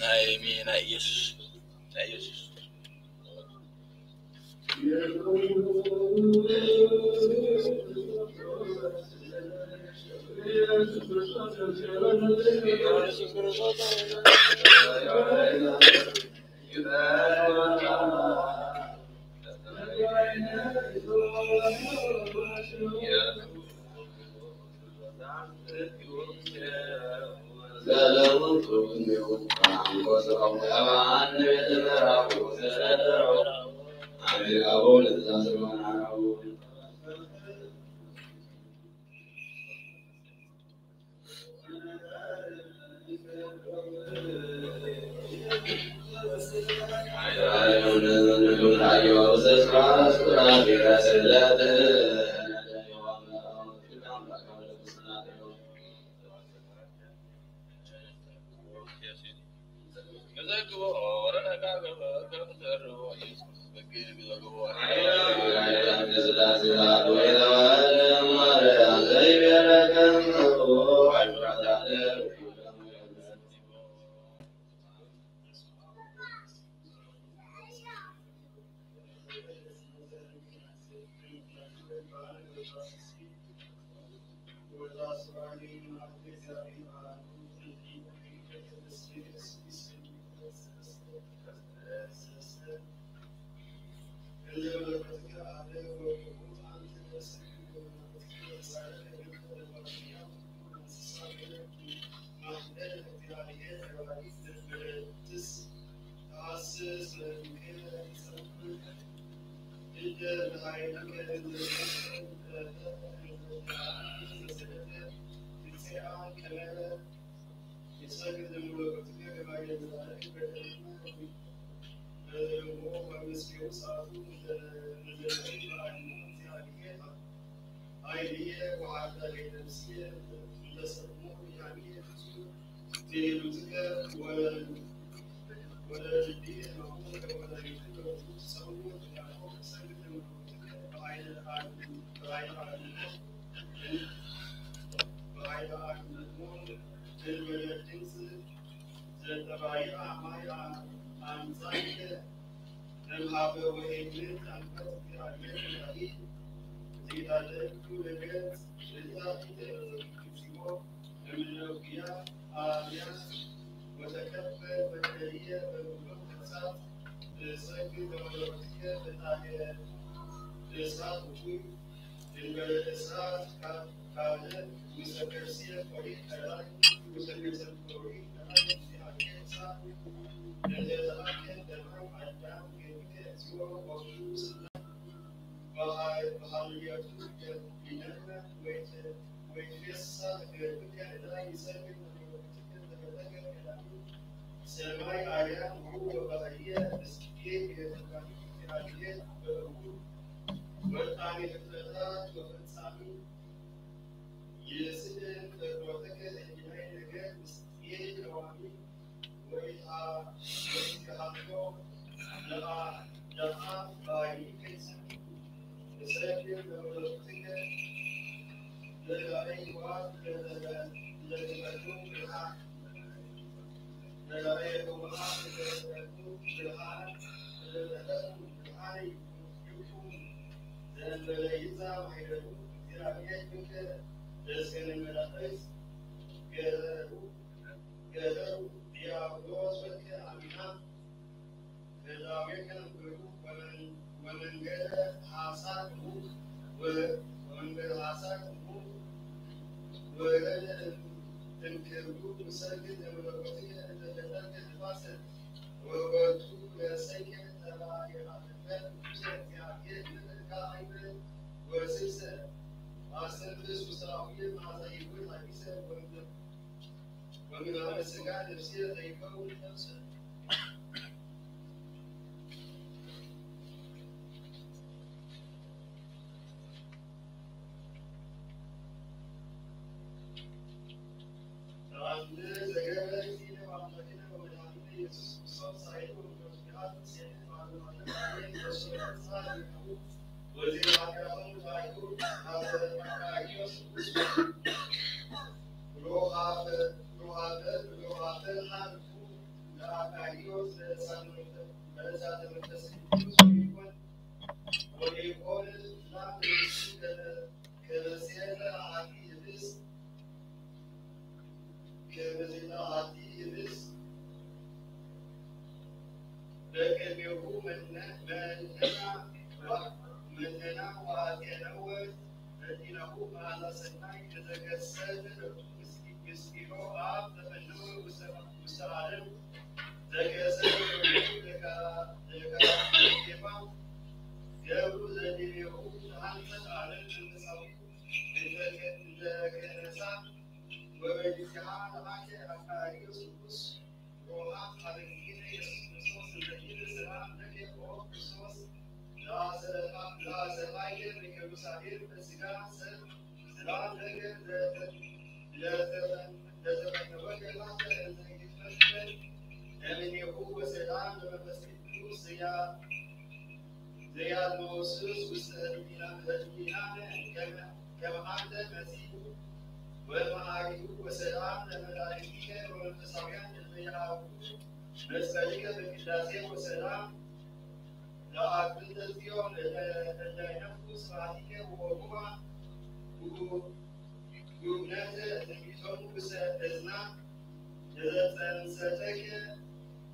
ናይ ሚ-፣ ናይ ኢየሱስ፣ ናይ ኢየሱስ።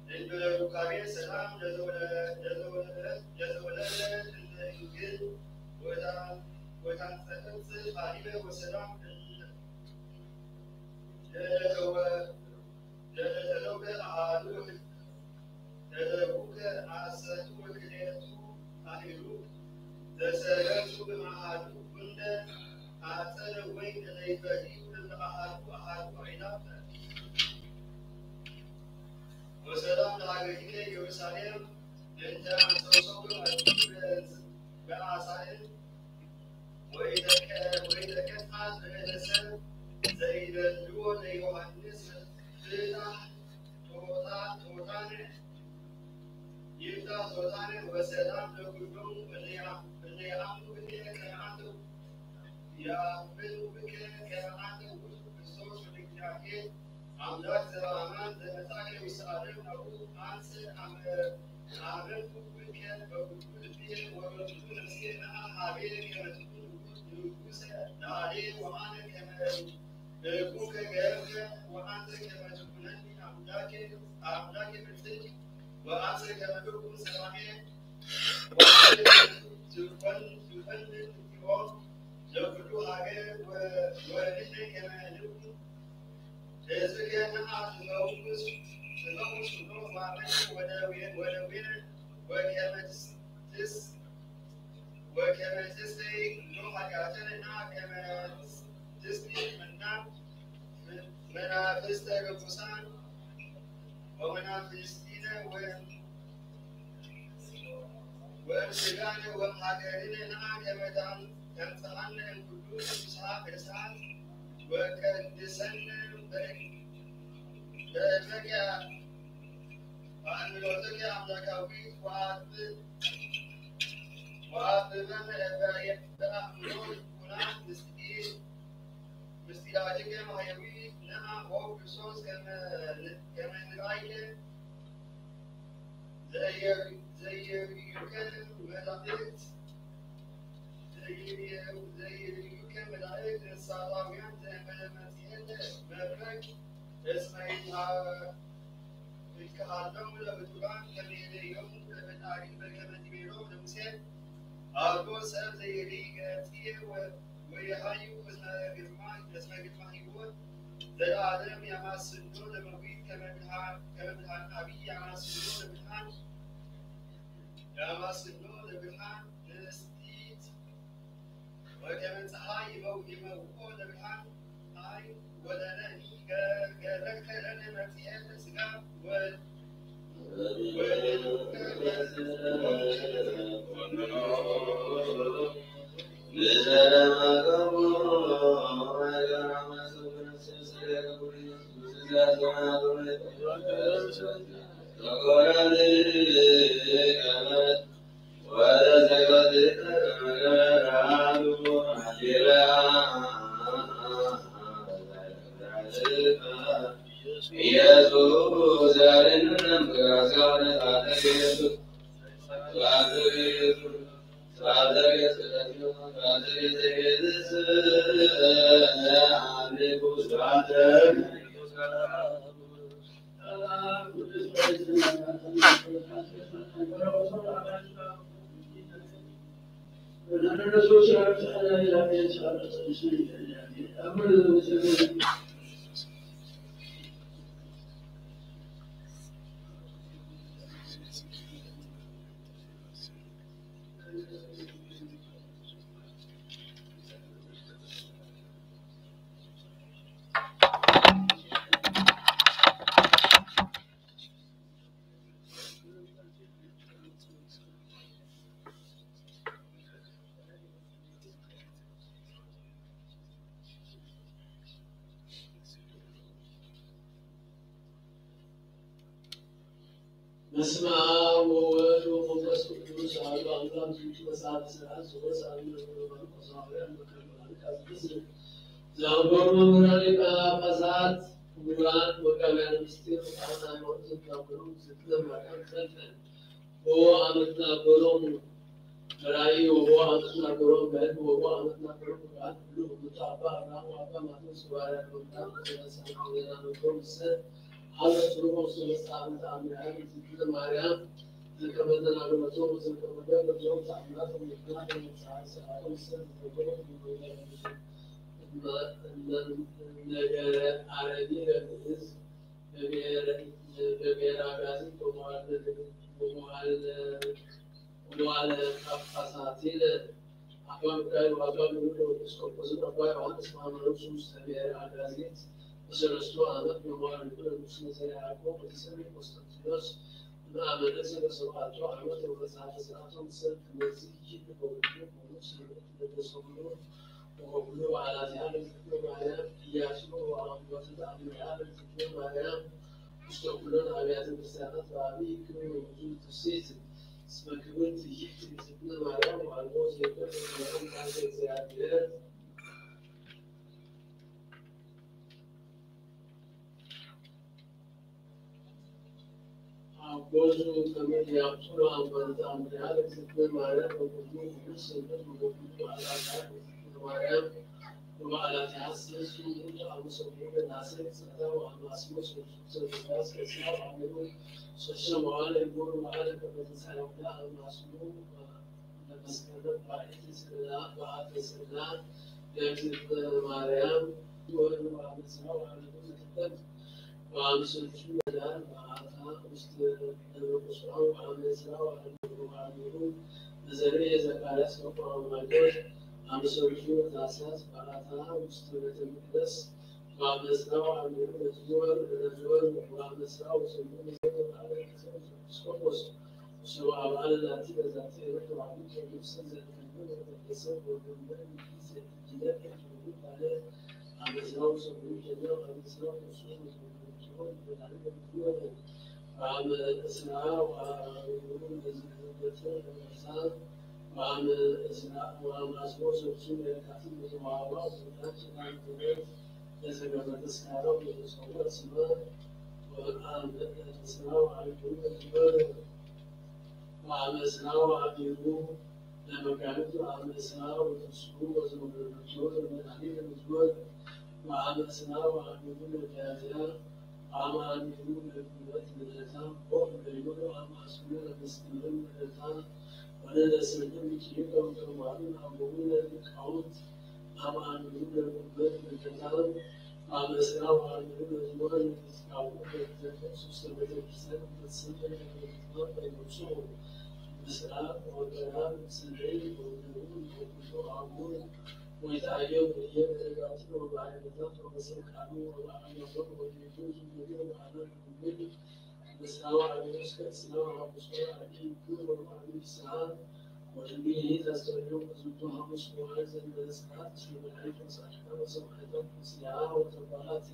እንዶ ሩካቤ ሰላም ለዘወለ-፣ ለዘወለ-፣ ለዘወለደት እንደ ድንግል ወታ-፣ ወታንጸፈጽ ፋሊበ ወሰላም ለለተወ-፣ ለለተለውከ አሃዱ ተዘቡከ አሰቱ ወክልኤቱ አሂዱ ዘሰረቱ እምአሃዱ ጉንደ አጸደ ወይን ለዘይፈድዩ እምአሃዱ አሃዱ ዒላፈ። ወሰላም ለሀገሪከ ኢየሩሳሌም እንተ አንሰሶ በአሳእል ወኢተቀ-፣ ወኢተቀጥዓት ብእደ ሰብ ዘይደልዎ ለዮሐንስ ፍታሕ ቶታ-፣ ቶታነ ይፍታሕ ቶታነ ወሰላም ለኩሎም እለ ይአ-፣ እለ ይአምኑ ብከ ከመ አንተ ይአምኑ ብከ ከመ አንተ ውእቱ ክርስቶስ ወልደ እግዚአብሔር አምላክ ዘበአማን ዘመጻእከ ውስተ ዓለም ናሁ አንሰ አመ-፣ አመንኩ ብከ በኩሉ ልብየ ወበኩሉ ነፍስየ ነአ ሀቤ ከመ ትኩን ንጉሰ ለአሌ ወአነ ከመ እኩን ከገርገ ወአንተ ከመ ትኩነኒ አምላኬ፣ አምላኬ ፍልፍል ወአንተ ከመ እኩን ሰማሜ ወአንተ ትኮን፣ ትኮንን ዮም ለኩሉ ሀገር ወ-፣ ወንሕነ ከመ ንኩን ህዝብከ ነአ ትፈውስ፣ ትፈውስ ኩሎ ሕማመነ ወደዌ-፣ ወደዌነ ወከመ ትስ-፣ ትስ-፣ ወከመ ትስተይ ኩሎ ኃጢአተነ ነአ ከመ ትስተይ መና-፣ መናፍስተ ርኩሳን ወመናፍስቲነ ወ-፣ ወእምስጋነ ወእምሃገሪነ ነአ ከመ ተአምጽአነ እምኩሉ ርኩሳት ወቀድሰነ በ-፣ በእበኪ በአንብሮትኪ አምላካዊት ወአብ-፣ ወአብበነ በአእምሮ ልቡና ምስጢር፣ ምስጢራትኪ ማሕየዊ ነአ ኦ ክርስቶስ ከመ፣ ከመ ንርአየ ዘየ-፣ ዘየርእዩከ መላእክት፣ ዘየ-፣ ዘየርእዩከ መላእክት እሳታውያን ዘመመጽኤነ መብረቅ እስመ ይትሃ-፣ ይትሃለሙ ለብጡላን ከመ ይሬዮሙ ለፈጣሪ በከመ ትቤሎ ለሙሴ አልቦ ሰብ ዘይርኢ ገጽየ ወ-፣ ወየሃዩ እስመ ግርማ፣ እስመ ግርማ ህይወት ዘለዓለም ያማስኖ ለመዊት ከመ ብርሃን፣ ከመ ብርሃን አብይ ያማስኖ ለብርሃን፣ ያማስኖ ለብርሃን ንስቲት ወከመ ፀሐይ ይመው-፣ ይመውኦ ለብርሃን አይ ወለነኒ ገ-፣ ገረከ ለነ መብጽሔ ለስጋ ወ-፣ በስመ አብ ወወልድ ወመንፈስ ቅዱስ አሐዱ አምላክ። ዝንቱ መጽሐፍ ስርዓት ዘወስ አብ ለማርቆስ ሐዋርያ መካከል አለቃ ዝክስር ዘአንበሩ መምህራን ሊቃነ ጳጳሳት ክቡራን መጋቢያነ ምስጢር ሊቃነ ሃይማኖት ዘካበሩ ዝክረ ማርያም ፈልፈል ወቦ አመትናገሮሙ በራእይ ወቦ አመትናገሮም በህልም ወቦ አመትናገሮም በቃል ሁሉ ብፁዕ አባ አብርሃም ወአባ ማቴዎስ ሐዋርያ ለመምጣ ዘነሳ ዜና ነግሮ ምስል ኣብ ጽሩቦም ስለ መጻሕፍቲ ኣምሪሃ ንእግዝእትነ ማርያም ዘከመተን ኣገበርቶም ወዘከመ ገበርቶም ተኣምራት ወምልክታት ወመብጽዓ ስርዓቶም ሰብ ዝነበሩ እመ-፣ እመ-፣ ነገረ ኣረጊ ለግእዝ በብሔር-፣ በብሔር ኣጋዚ በመዋዕል፣ በመዋዕል፣ በመዋዕለ ጳጳሳት ይለ ኣባ ሚካኤል ወኣባ ገብርኤል ኤጲስቆጶስን ኣባ ዮሃንስ ማሕበሮስ ውስተ ብሔረ ኣጋዚት በሰለስቱ ዓመት በመዋዕለ ንጉሥ መዘርዓ ያዕቆብ ወተሰምየ ቆስጠንጢኖስ እምኣመነ ሰለሰባቱ ዓመት ወበጽሐ ተስዓቶም ሰብ ትመዚ ይድ በውዱ ሙሉ ሰብእት ለተሰምሩ ወኩሉ በዓላቲሃ ለእግዝእትነ ማርያም ኢያሱ ወአምሮተ ተአምሪሃ ለእግዝእትነ ማርያም ውስተ ኩለን አብያተ ክርስቲያናት በአብይ ክብር ወብዙ ትፍስሕት እስመ ክብርት ይእቲ እግዝእትነ ማርያም ወአልቦ ዘይኮነ ማርያም ካልእ እግዚአብሔር። አቦዙ ከመ ያብጽሑ አምባንተ አምሪሃ ለእግዝእትነ ማርያም ወኩሉ ቅዱስ ስምረት ወኩሉ በዓላቲሃ ለእግዝእትነ ማርያም ወበዓላቲሃ ሰለስቱ ምእቱ አመ ሰሙነ ነሐሴ ብጽሕታ ወአመ አስቦ ሰለስቱ ሰለስቱ ሰለስቱ አመሩ ሰለስተ መዋዕለ ይኩኑ በዓለ ከመ ተሳለሙና አመ አስቦ ለመስከረም በዓቲ ስዕላ በዓተ ስዕላ ለእግዝእትነ ማርያም ወወልድ ወአመ ስራ ወአመ ዘተተት ወአመ ሰልስቱ ህዳር በዓታ ውስተ ደብረ ቁስቋም ወአመ ስራ ወአመ መዘርየ ዘካርያስ ወቁራማጆስ አመ ሰልስቱ ታህሳስ በዓታ ውስተ ቤተ መቅደስ ወአመ ስራ ወአመ መዝሙር መዝሙር ወአመ ስራ ወሰልስቱ መዘርየ በዓለ ኤጲስቆጶስ ሰብአ በዓል ላቲ በዛቲ ዕለት ተባዕሉ ቅዱስ ዘተንብር ወተቀደሰ ወመንበር ጊዜ ጊዜ ተንብር ባለ አመ ስራ ወሰልስቱ ጀና አመ ስራ ወሰልስቱ መዝሙር በዓለ መዝሙር ወአመ እስራ ወአመ መዝሙር በዓለ ወአመ እስራ ወአመ አስቦ ሰብሱ ለካቲት በተዋባ ወስልጣን ኪዳነ ምሕረት ለተገበረ ተስካሮ ለተሰወረ ስመ ወአመ እስራ ወአመ መዝሙር ወአመ እስራ ወአመ ለመጋቢት ወአመ እስራ ወተስዑ ወዘወረደቶ ለመድኃኒት ለመዝሙር ወአመ እስራ ወአመ ለሚያዝያ አመ አሚሩ ለግንቦት ልደታ ወእምበይኑ አመ አስሩ ለመስከረም ልደታ ወለነሰልም ሊቃውንተ አበዊነ ሊቃውንት አመ አሚሩ ለግንቦት ልደታ አመ እስራ ወአሚሩ ለዝወር ለተስካሩ ለተዘከር ሶስተ ቤተክርስቲያን በተሰመ ለመግባት በይመጽኡ ምስራቅ ወምዕራብ ሰሜን ወደቡብ ወኩሉ አህጉር ወይትአየው እየ በደጋቱ ወበአይነታት ወበስልጣኑ ወበአናብር ወቤቱ ዝኩሉ በዓላት ኩሉ ምስራው አብዮስ ከእስራው ሐሙስ ወአዲ ይኩን ወበአሉ ይስሐ ወድንግል ይእቲ አስተርእዮ በዝንቱ ሐሙስ መዋዕል ዘንበለ ሰዓት እስመ መድኃኒት ወጻድቃን ወሰማዕታት ምስሌሃ ወተባላት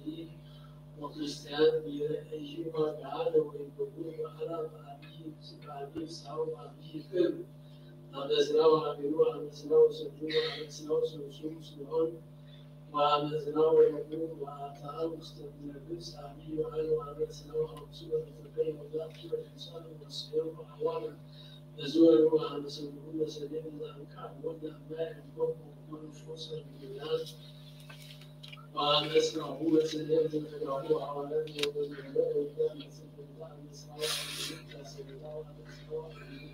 ወክርስቲያን ይርእይዋ ገሃደ ወይገብሩ በዓላ በአብይ በአብይ ፍስሐ ወበአብይ ክብር። አመ እስራ ወአሚሩ ወአመ እስራ ወሰዱ ወአመ እስራ ወሰሉሱ ምስልሆን ወአመ እስራ ወረብዑ ወአታ ውስተ ምድረ ግብፅ አብይ በዓል ወአመ እስራ ወሐሙሱ ወለተከ የውላቱ ለቅዱሳን ወመሰዮም በአዋነ በዝወሩ ወአመ ሰሙኑ ለሰኔ በዘአንቃ ወወልደ አምናይ አድጎም ወኩሎ ንፍቆ ሰርግዮናን ወአመ እስራሁ ለሰኔ በዘተጋቡ ሐዋርያት ወበዘመረ ወልደ አመ ሰበታ አመ እስራ ወአመ ሰበታ ወአመ እስራ ወአመ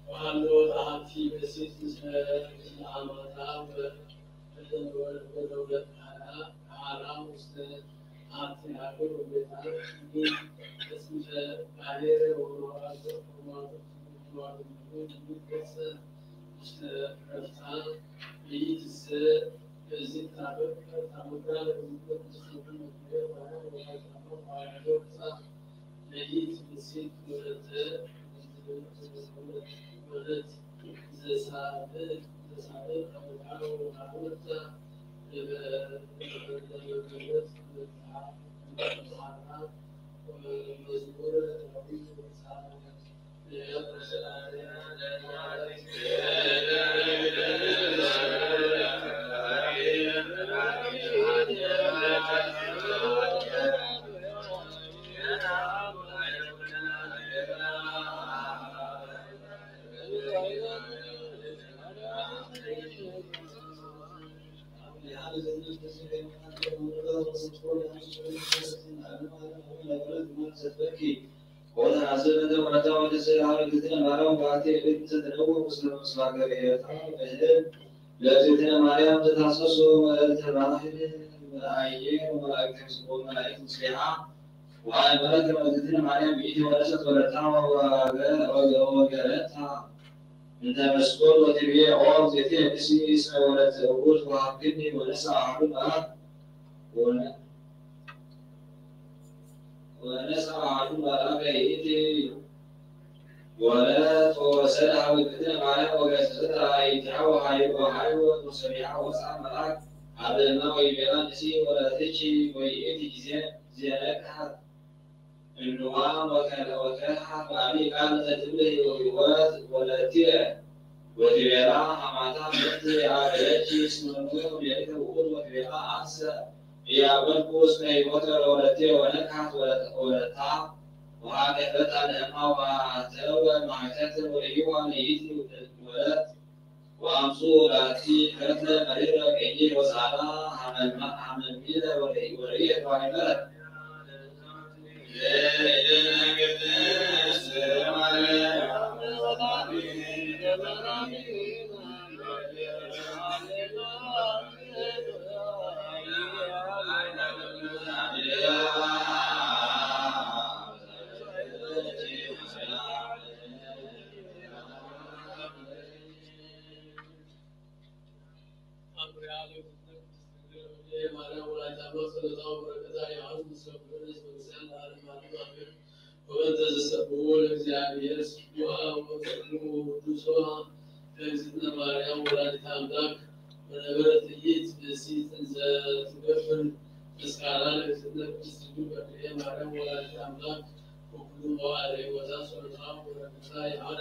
ወሃሎ ጸሓፍቲ መሲት ምስ ኣማታ ወደውለት ሓራ ውስተ ኣቲ ሃገር ወቤታ ጽንፈ ባሕር ወመዋዕል ወመዋዕል ውስተ ረፍታ ይእትሰ። እዚ ታቦት ታቦት ወተሐሰበተ ወነታ ወደሰ ሀበ ግዝእነ ማርያም በአቲ እግዝእትነ ማርያም ወበአቲ እግዝእትነ ተደውእ ምስለ ምስለ ሀገረ ኤርትራ በህል ለእግዝእትነ ማርያም ዘታሰሶ መልዕልተ ባሕር በአየር ወመላእክተ ወመላእክት ምስሌሃ ወአእመረት ከመ እግዝእትነ ማርያም ይእቲ ወነሰት ወለታ ወገ-፣ ወገ-፣ ወገረታ እንተ መስኮት ወትቤ ኦ እግዝእትየ ንስኢ እስመ ወለተ እቡድ ወሀብክኒ ወነስአ አሐዱ መልአክ ወነ-፣ ወነስአ አሐዱ መልአከ ይእቲ ወለት ወሰዳ ሀዊት እትነ ማርያም ወገሰጸት ራእይቲሃ ወሃይወ ወሃይወት ወሰሚዓ ወፅአ መልአክ ኣብ እማ ወይቤላ ንሲ ወለትኪ ወይእቲ ጊዜ ዜነግሃት እንዋ ወከልሃ በአቢ ቃል ትብልህ ወለት ወለትየ ወትቤላ ሃማታ ምእንቲ አገለኪ ስመኑ ወትቤላ ውቁል ወትቤላ አንሰ ኢያበልኩ እስመ ይሞተ ለወለትየ ወነግሃት ወለታ ወሃገፈት አለእማ ወአተወ ማይተተ ወለይዋ ለይእቲ ወለት ወአምጽኡ ላቲ ፈትለ መሪረ ቅይል ወጻዕዳ ሐመልማ-፣ ሐመልሚለ ወለይ-፣ ወለይእቲ ባይመረ። ወበእንተ ዘሰብሕዎ ለእግዚኣብሔር ስቡሐ ወጸልዎ ቅዱሶ ለእግዝእትነ ማርያም ወላዲተ አምላክ ወነበረት ጥይት ብእሲት እንዘ ትገብር ምስጋና ለእግዝእትነ ቅድስት ድንግል በክልኤ ማርያም ወላዲተ አምላክ ወኩሉ መዋዕለ ሕይወታ ጸሎታ ወበረከታ ይሃሉ።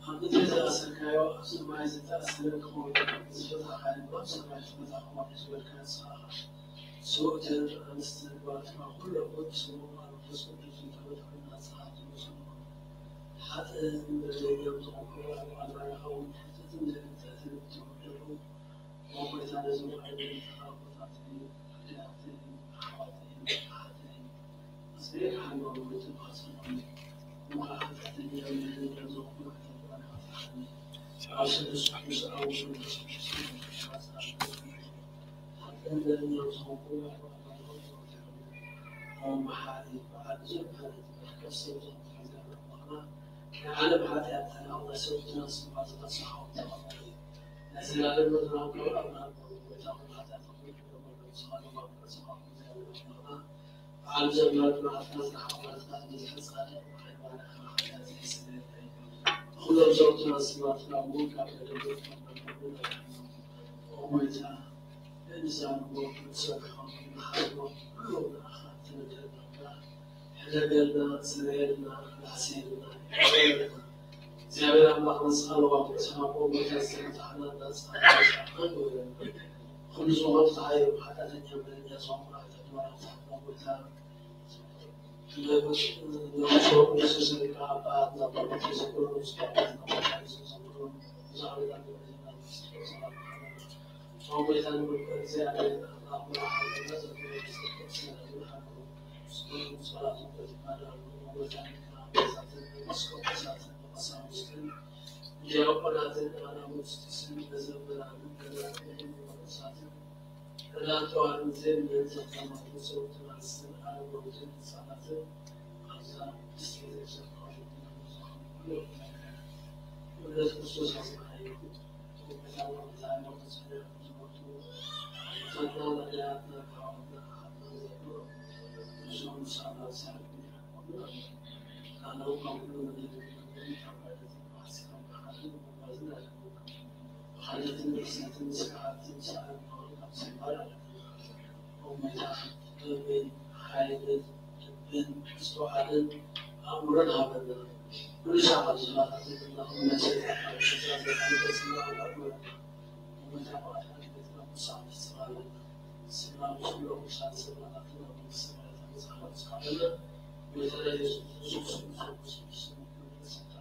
ኣብ ምድሪ ዝኣሰርካዮ ኣብ ሰማይ ዝተኣሰረ ክኸውን፣ ዝፈታኻ ድማ ኣብ ሰማይ ዝፈታኻ ማለት ዝበልካ ንስኻ ኢኻ። ስውእትን ኣንስትን ኣሕዋትካ ኩሎም በብስሞም ኣብ መንፈስ ቅዱስ ዝተፈትሑ ናጻ ኣትመስሉ። ሓጥእን በደለኛን ዝኾንኩ ኣብ ኣባልኻ እውን ፍልጠትን ዘይፍልጠትን እትውደቡ፣ ኦ ጐይታ፣ ነዞም ኣገልገልትኻ ኣቦታተይን ኣዴታተይን ኣሕዋተይን ኣሓተይን ኣጽሪኻ ሃይማኖትን ኣጽንዖም። እሞ ከኣ ሓጢኣተኛ በደለኛ ዝኾንኩ፣ ኣብ ተግባር ኣጥፍኣኒ። ኣብ ስሉስ ቅዱስ ኣብ መንፈስ ቅዱስ ሓጥእን በደለኛን ዝኾንኩ፣ ኣብ ኣባልኻ እውን ተወዲኹ። ኦ መሓሪ፣ በዓል ብዙሕ ምሕረት፣ መፍቀር ሰብ ዝኾንካ እግዚኣብሔር ኣምላኽና፣ ናይ ዓለም ሓጢኣት ተናቕለ፣ ሰብትና ስንባትኻ ንስኻ እውን ተቐበል። ናይ ዘላለም መድረኽ ክብሪ ኣብርሃም፣ ጎይታ ኩሉ ሓጢኣት ክብሪ ይግበረሉ። ንስኻ ድማ ቅዱስ ኣምላኽ እግዚኣብሔር ኣምላኽና፣ በዓል ዘመናት መዓልትና ዝሓዋረትና፣ ብዝሒ ጻድቕ ብሓይሊ ባርኽና፣ ሓጢኣት ዘይስረየልና እዩ። ንኹሎም ሰብትና ስንባትና እውን ካብ በደል ይቕበል። ኦ ጎይታ፣ ንዛንቦ ንሰብሖ ንሓድሮ ኩሉ ንኣኻ ትነግረና እምበር፣ ሕደገልና፣ ስረየልና፣ ራሕሰየልና፣ ይቕረ በለና። እግዚኣብሔር ኣምላኽ ንስኻ ለዋህ ርእስና እሞ፣ ጎይታ ዝተመታሕና እናንጻና ንስኻ ክብረና። ኩሉ ዝኾንካ ሓየሉ ሓጢኣተኛ በደለኛ ዝኾንኩ ንኣኻ ተግባራት ንስኻ ጎይታ፣ ዲያቆናትን ኣናብስትን መዘምራንን ገዛእትን መነኮሳትን ተዳተዋርን ዜን ዘማትን ሰውትን ኣንስትን ኣረጋውትን ህጻናትን ኣብዛ ቅድስቲ ቤተክርስትያን ተዋሕዶ ቤተክርስትያን ኩሉ እምነት ክርስቶስ ኣጽንዓዮ። ተወከታና መታን ተጽንዕ ዝሞቱ ኣቦታትና፣ ነቢያትና፣ ኣሕዋትና፣ ኣሓትና ዘክሮም። ንሶም ንሳና ዝሰሓት ሚካኤል ኩሉ ኣነ ካብ ኩሉ መደብ ካብ ባሕቲ ካብ ሓዘን መጓዝን ኣለዎ። ብኻልኦትን ርእሳትን ስርዓትን ሰኣን ንኽእል ካብ ስምባር ኣለና። ኦመታ ጥበብን ሓይልን ልብን ምስትውዓልን ኣእምሮን ሃበና። ኩሉ ሻዕ ኣብ ዝባታትን እናኹን መሰል ኣብ ሽታ ዘካይደ ስምራ ኣእምሮና። ኦመታ ብኣፍና ቤትና ብሳዕ ትስራለና። ስምራ ምስሎ ምሻል ሰማታትን ኣብ መንግስቲ ሰማያት ምሳኻ ምስካበና። ጎይታና ኢየሱስ ክርስቶስ ስም ስም ስም ስም ስም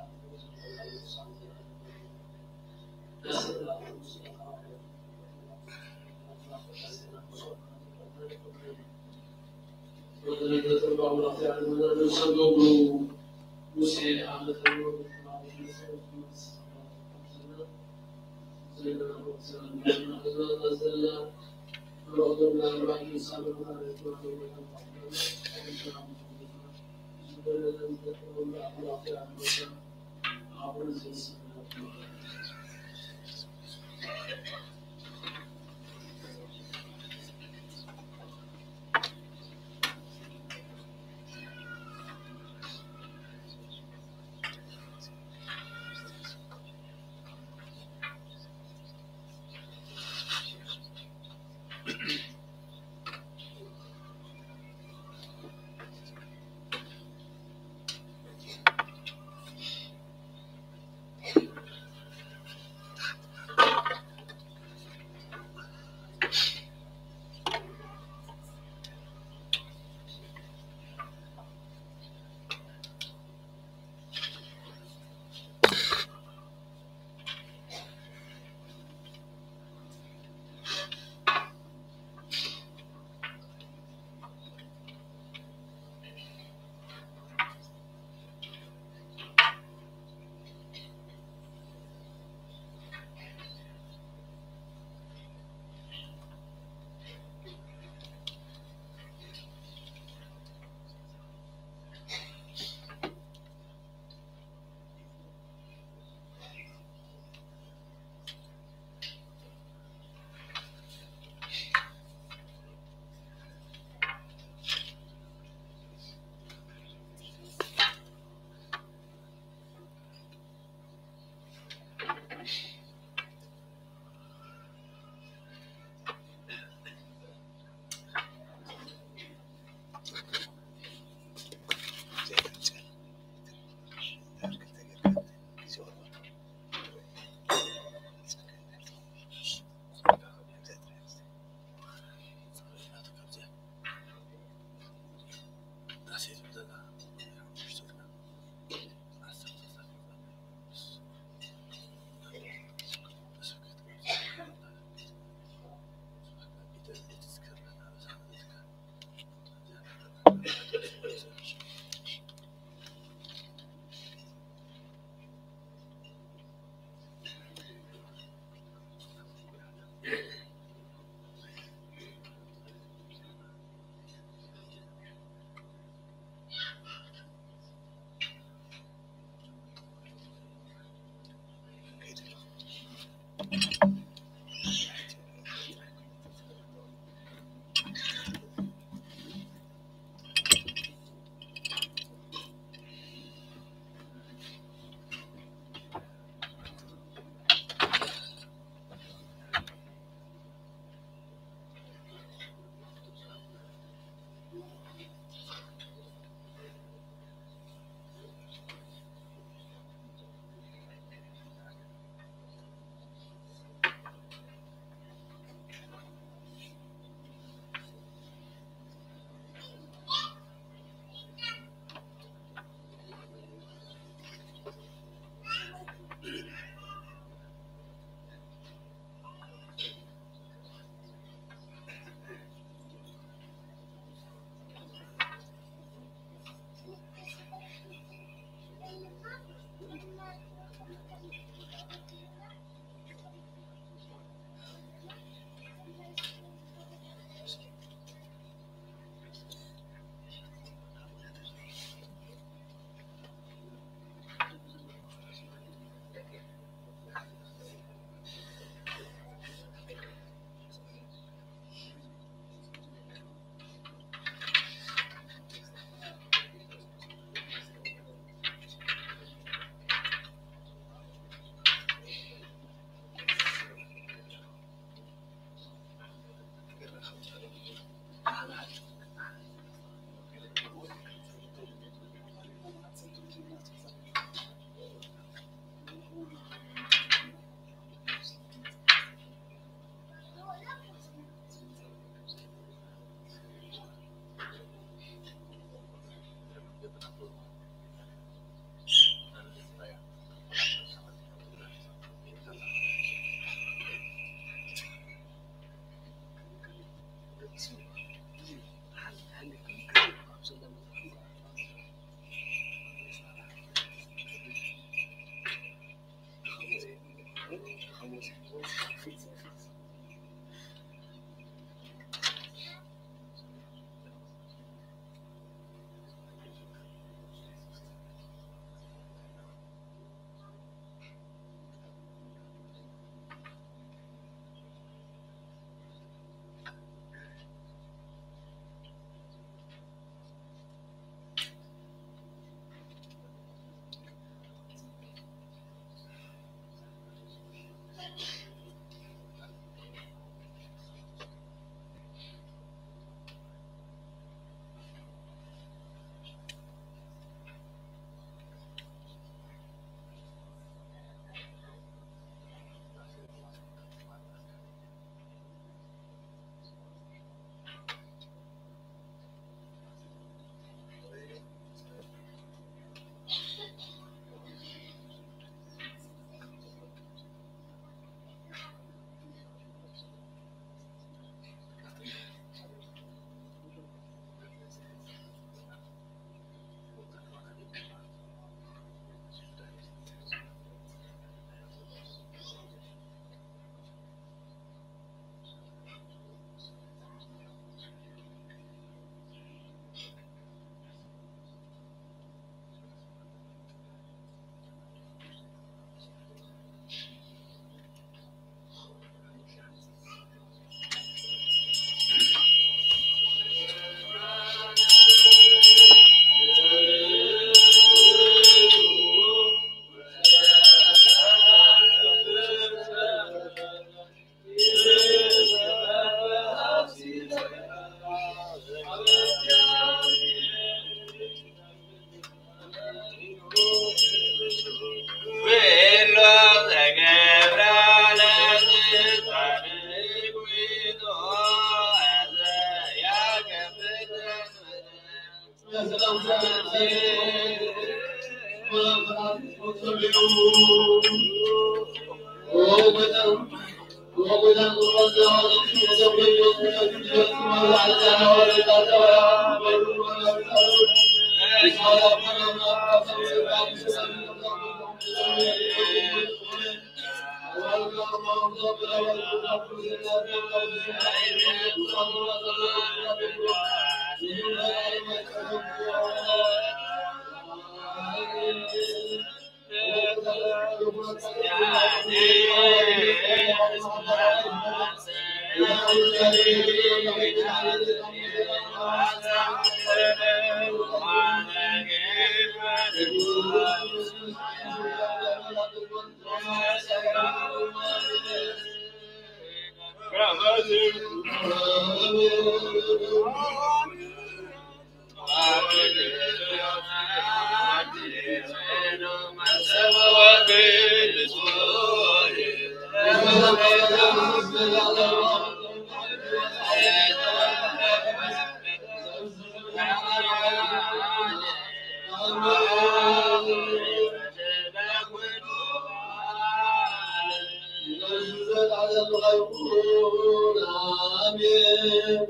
ኣሜን።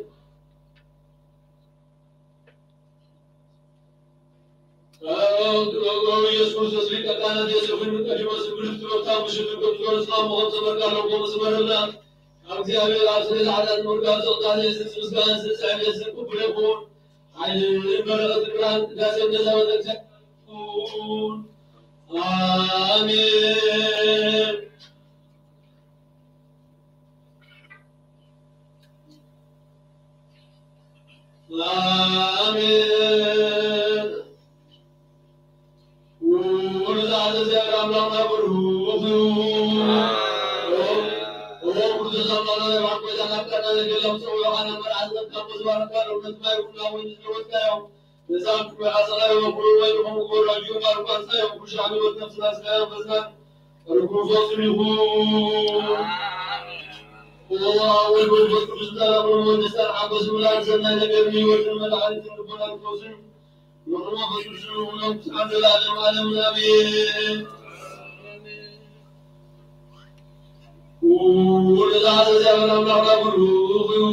ኢየሱስ ክርስቶስ ሊቀ ካህናት ዮሴፍን ኒቆዲሞስን ብልፍቲ ሎታ ምሽቱ ከም ዝገለጽካ መኸም ዘመርካ ኣለዎ መስመረና ካብ እግዚኣብሔር ኣብ ስለ ላዕላት ምርጋብ ዘቕዳሴ ስንስ ምስጋና ስንስ ዕቤት ስንኩ ብለኹን ሓይልን በረኸት ክብራን ቅዳሴ ነዛ ወደ እግዚኣብሔር ይኹን። ኣሜን። ኣሜን። ውሉድ ኣዘዝያር ኣምላኽና ብሩኽ እዩ። ኦ፣ ኦ፣ ውሉድ ኣምላኽና ናይ ባዕል ጎይታና ብቀና ዘገለ ምጽኡ ዮሃና መርዓት ነካ መዝባረካ ለውነት ማይ ቡና ወይኒ ዝለወጥካዮ። ነዛ ክብሪ ሓሰራ ይወፍሩ ወይ ይኹም ክወራጁ ማርኳ እንታይ እዮም ኩሻ ሕይወት ነፍስና ስጋና ፈዝና ርኩሶስን ይኹን። ኦ፣ ወልድ መንፈስ ቅዱስ ዛራብሮ ወደስታን ሓጎስ ምላል ሰናይ ነገር ህይወትን መድኃኒትን ልቦናን ፈውስን ንኹሉ መንፈስ ቅዱስ ንኹሎም ክሳብ ዘላለም ዓለምን ኣሜን። ወደዛ ዘዚያበን ኣምላኽና ብሩኽ እዩ።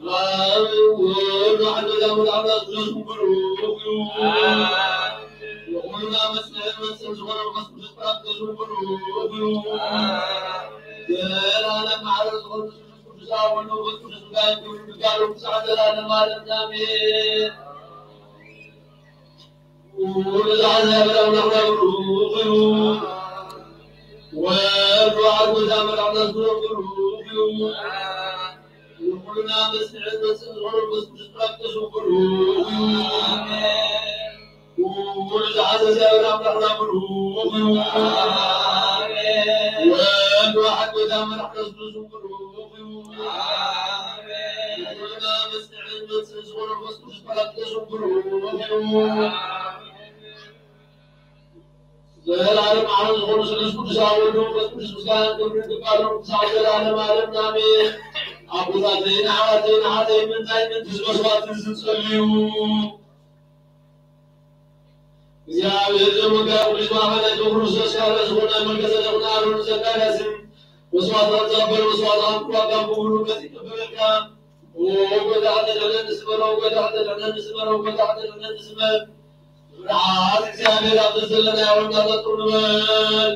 ወወልድ ዋሕድ ወዛ መድኃኒት ኣምላኽ ቅዱስ ብሩኽ እዩ። ንኹልና መጽንዕን መጽን ዝኾነ መንፈስ ቅዱስ ጳራቅሊጦስ ብሩኽ እዩ። ዘላለም ማዕረ ዝኾነ ቅዱስ ኣቡነ መንፈስ ቅዱስ ምስጋና ክብሪ ምስጋና ክሳዕ ዘላለም ዓለም ኣሜን። ወልድ ኣምላኽና ብሩኽ እዩ። ወልድ ዋሕድ ወዛ መድኃኒት ኣምላኽ ብሩኽ እዩ። ንኹልና መስርዕ መጽእ ዝኾነ መንፈስ ቅዱስ ጳራቅሊጦስ ብሩኽ እዩ። ወልድ ዝሓዘ እግዚኣብሔር ኣምላኽና ብሩኽ እዩ። ወልድ ዋሕድ ወዛ መድኃኒት ኣምላኽ ብሩኽ እዩ። ንኹልና መስርዕ መጽእ ዝኾነ መንፈስ ቅዱስ ጳራቅሊጦስ ብሩኽ እዩ። ዘላለም ዓለም ዝኾኑ ስሉስ ቅዱስ ኣብ ወልድ መንፈስ ቅዱስ ምስጋና ክብሪ ይግባእ ክሳዕ ዘላለም ዓለም ኣሜን። ኣቦታተይን ኣሕዋተይን ሓተይ ምንታይ ምንትስ መስዋዕትን ዝጸልዩ እግዚኣብሔር ዘመጋ ቅዱስ ማሕበረ ክርስቶስ ካልእ ዝኾነ መልከ ጸደቅን ኣሮንን ዘካርያስን መስዋዕትኻ ትቐበል መስዋዕትኻ ምቁራብ ካብ ክብሩ ከዚ ይቀበለካ። ኦ ጎይታ ተድሕነኒ ስመሮ፣ ጎይታ ተድሕነኒ ስመሮ፣ ጎይታ ተድሕነኒ ስመር። ብርሃን እግዚኣብሔር ኣብ ዘለናዮ እንዳጠጡ ንበል።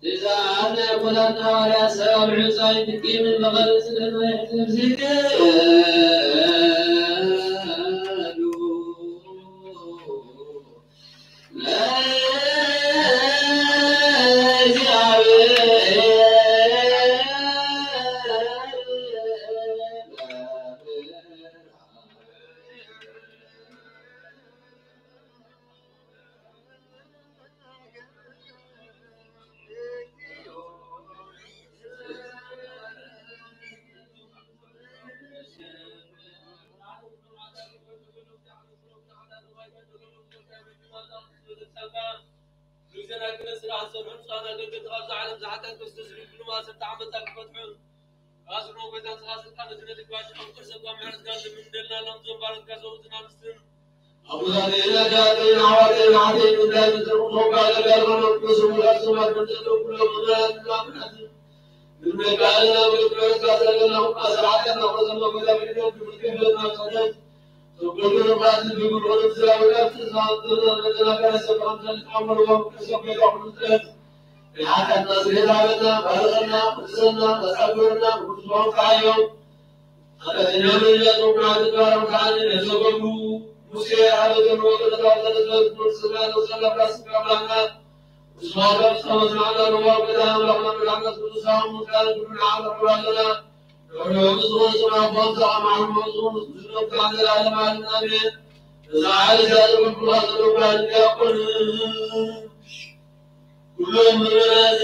ትእዛዝ ናይ ኣቦታትና ሃዋርያት ሰብ ኣብ ዕንሳይ ትኪምን መቐርጽ ደመ የሕትም ዝክር ኣቦታትና ኣሕዋተይ ኣሓተይ ጉዳይ ምትርቁ ተወቃለ ጋር ሆኖ ብዙ ሙላት ሰማት ምትርቁ ኩሎም ምናት ምናት ምናት ኩሎም ምእመናን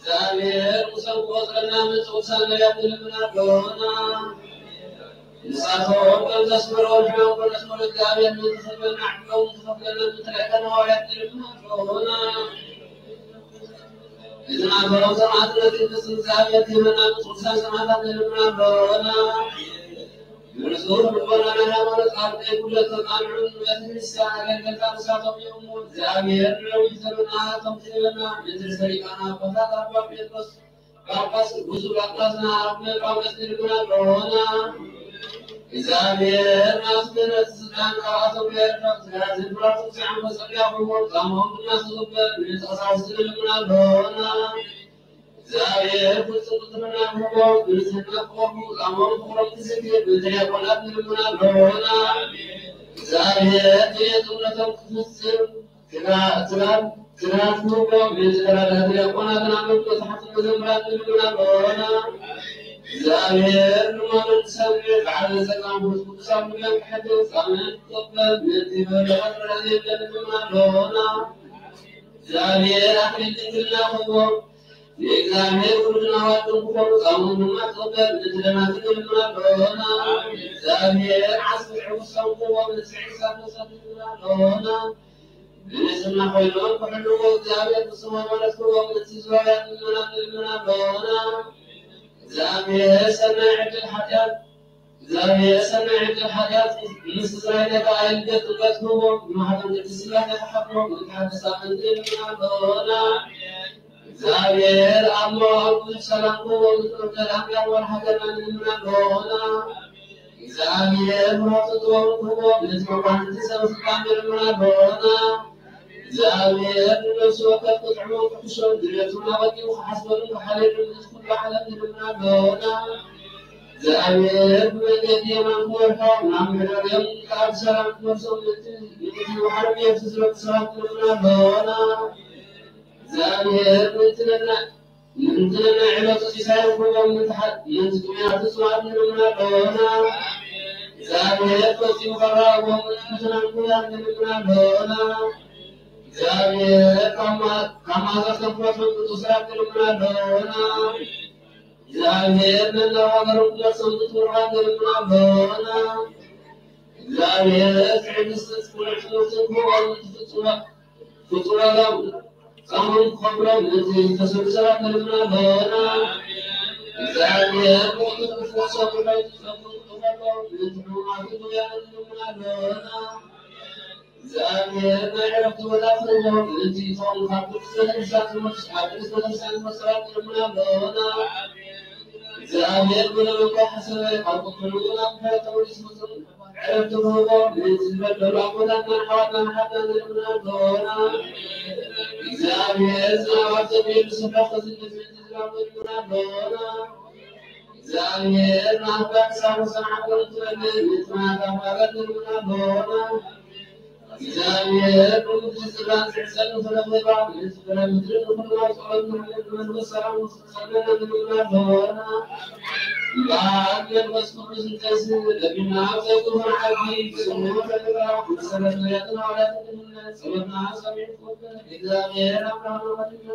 እግዚኣብሔር ምሰ ቆጸረና ምጽ ውሳነ ያትልምና ዶና ንሳቶም ከም ዘስመረው ሕማም ኮነስመረ እግዚኣብሔር ምንተሰበና ዕድሎም ተኸፍለና ምትለቀን ሃዋርያት ትልምና ዶና እዚ ናቶም ሰማዕትነት ቅዱስ እግዚኣብሔር ትህበና ምጽ ውሳን ሰማዕታት ትልምና ዶና ንርሱር ልቦና ናይ ሃይማኖት ኣብ ቀይ ጉለት ተቃንዑ ንበቲ ክርስቲያን ኣገልገልታ ንሳቶም እዮም። እግዚኣብሔር ንነዊሕ ዘመናት ከምቲ ዝበልና ምድሪ ሰሪቃና ኣቦታት ኣባ ጴጥሮስ ጳጳስ ብዙ ጳጳስና ኣብ ጳውሎስ ንልምና ኣለዎና። እግዚኣብሔር ናስገነት ስልጣን ካብኣቶም ገይርና ዝብራቱ ዝዓመ ጸጋ ክህቦ ጻሞም ድማ ዝግበር ንተሳስብ ንልምና ኣለዎና። እግዚኣብሔር ፍጹም ትሕትና ክህቦ ብንጽህና ክቆሙ ጻሞም ክብሮም ትዝክር ብድያቆናት ንልምና ኣለዎና። እግዚኣብሔር ድሌት እምነቶም ክፍጽም ትጋ-፣ ትጋ-፣ ትጋት ክህቦ ብዝተረዳ ድያቆናትን ኣመንኮ ተሓቲ መዘምራን ንልምና ኣለዎና። እግዚኣብሔር ንማኖም ሰብር ብዓለ ጸጋም ብቅዱሳን ምድር ክሕድር ጻመን ክቕበል ነቲ በረኸት ረድኤት ንልምና ኣለዎና። እግዚኣብሔር ኣክሊል ድንግልና ክህቦ ንእግዚኣብሔር ውሉድን ኣዋልድን ክኾኑ ጻሞም ድማ ትቕበል ነቲ ደናግል ንልምና ኣለዎና። እግዚኣብሔር ዓስቢ ዕውሶም ክህቦም ንስዒ ሳት መሰል ንልምና ኣለዎና። ብንጽህና ኮይኖም ክሕልዎ እግዚኣብሔር ፍጹም ሃይማኖት ክህቦም ነቲ ዙርያ ምእመናን ንልምና ኣለዎና። እግዚኣብሔር ሰናይ ዕድል ሓጢኣት እግዚኣብሔር ሰናይ ዕድል ሓጢኣት ምስ እስራኤል ነታ ኣየልገት ጥምቀት ክህቦ ንማሕተም ቅድስት ሥላሴ ክሓብሮ ንሓድሽ ሳምንቲ ንልምና ኣለዎና። እግዚኣብሔር ኣብ መዋዕል ብዙሕ ሰላም ክህቦ ንትምህርተ ኣምላኽ ወር ሃገርና ንልምና ኣለዎና። እግዚኣብሔር ምሕረቱ ጥበቡን ክህቦ ነቲ መኳንንቲ ሰብ ስልጣን ንልምን ኣሎና። እግዚኣብሔር ንነፍሲ ወከፍ ክጥዕሞን ክሕሾን ድሌቱን ኣቐዲሙ ክሓስበሉን ክሓልየሉን ነቲ ኩሉ ዓለም ንልምን ኣሎና። እግዚኣብሔር ብመንገዲ የማን ክመርሖም ናብ ምሕደርኦም ካብ ሰላም ክመልሶም ነቲ ነቲ ባሕሪ ብየብሱ ዝረግጽ ሰባት ንልምን ኣሎና። እግዚኣብሔር ምእንቲ ነና ምእንቲ ነናይ ዕለቱ ሲሳይ ክህቦም ምእንቲ ሓ- ምእንቲ ጥሙያት እጽዋት ንልምን ኣሎና። እግዚኣብሔር ፈጺሙ ከራህቦም ምእንቲ ፈተናን ኩናን ንልምን ኣሎና። እግዚኣብሔር ካብ ማ- ካብ መኣዛ ዝተፈጥሩ ቅዱሳት ንልምን ኣሎና። እግዚኣብሔር መላው ሃገሮም ክመልሶም ምእንቲ ምሩኻት ንልምን ኣሎና። እግዚኣብሔር ትዕግስትን ጽኑዕ ትምህርትን ክህቦም ምእንቲ ፍጹም ፍጹም ዋጋ ጻሙን ክኸፍሎም ነቲ ዝተሰዱ ሰባት ንልምን ኣሎና። እግዚኣብሔር ብቕልጡፍ ክፍወሶም ምሕረቱ ዝጸምኑ ክቕበሎም ነቲ ሕሙማትን ድውያንን ንልምን ኣሎና። እግዚኣብሔር ናይ ዕረፍቲ ቦታ ክህቦም ነቲ እቶም ካብ ቅድስተ ቤተክርስትያን ዝመጹ ካብ ቅድስተ ቤተክርስትያን ዝመጹ ሰባት ንልምን ኣሎና። እግዚኣብሔር ብለመንካ ሓሰበ ካብ ቁጥዑ ናብ ምሕረት ተመሊሱ ፍጹም ዕረፍቲ ክህቦም ነቲ ዝበደሉ ኣቦታትናን ኣሕዋትናን ሓትናን ንልምን ኣሎና። እግዚኣብሔር ዝናብ ኣብ ዘንብየሉ ስፍራ ከዝንብ ምእንቲ ዝናብ ንልምን ኣሎና። እግዚኣብሔር ንኣፍላክ ሳሮስን ዓንተረትን ትረድእ ምእንቲ ማያት ኣፍላጋት ንልምን ኣሎና። እግዚኣብሔር ብምድሪ ዝራእቲ ሕሰም ንኽረኽባ ምእንቲ ፍረ ምድሪ ንኹልና ጸሎት ንልምን መንፈስ ሰላም ንኽትሰደና ንልምን ኣሎና። እምበኣር መንፈስ ቅዱስ እንተስ ለቢና ኣብ ዘይክፉን ዓዲ ስሙ ተግራ መሰረት ነቢያትን ሃዋርያትን ንልምን ጸሎትና ሰሚዑ ክወደን እግዚኣብሔር ኣምላኽና ወድና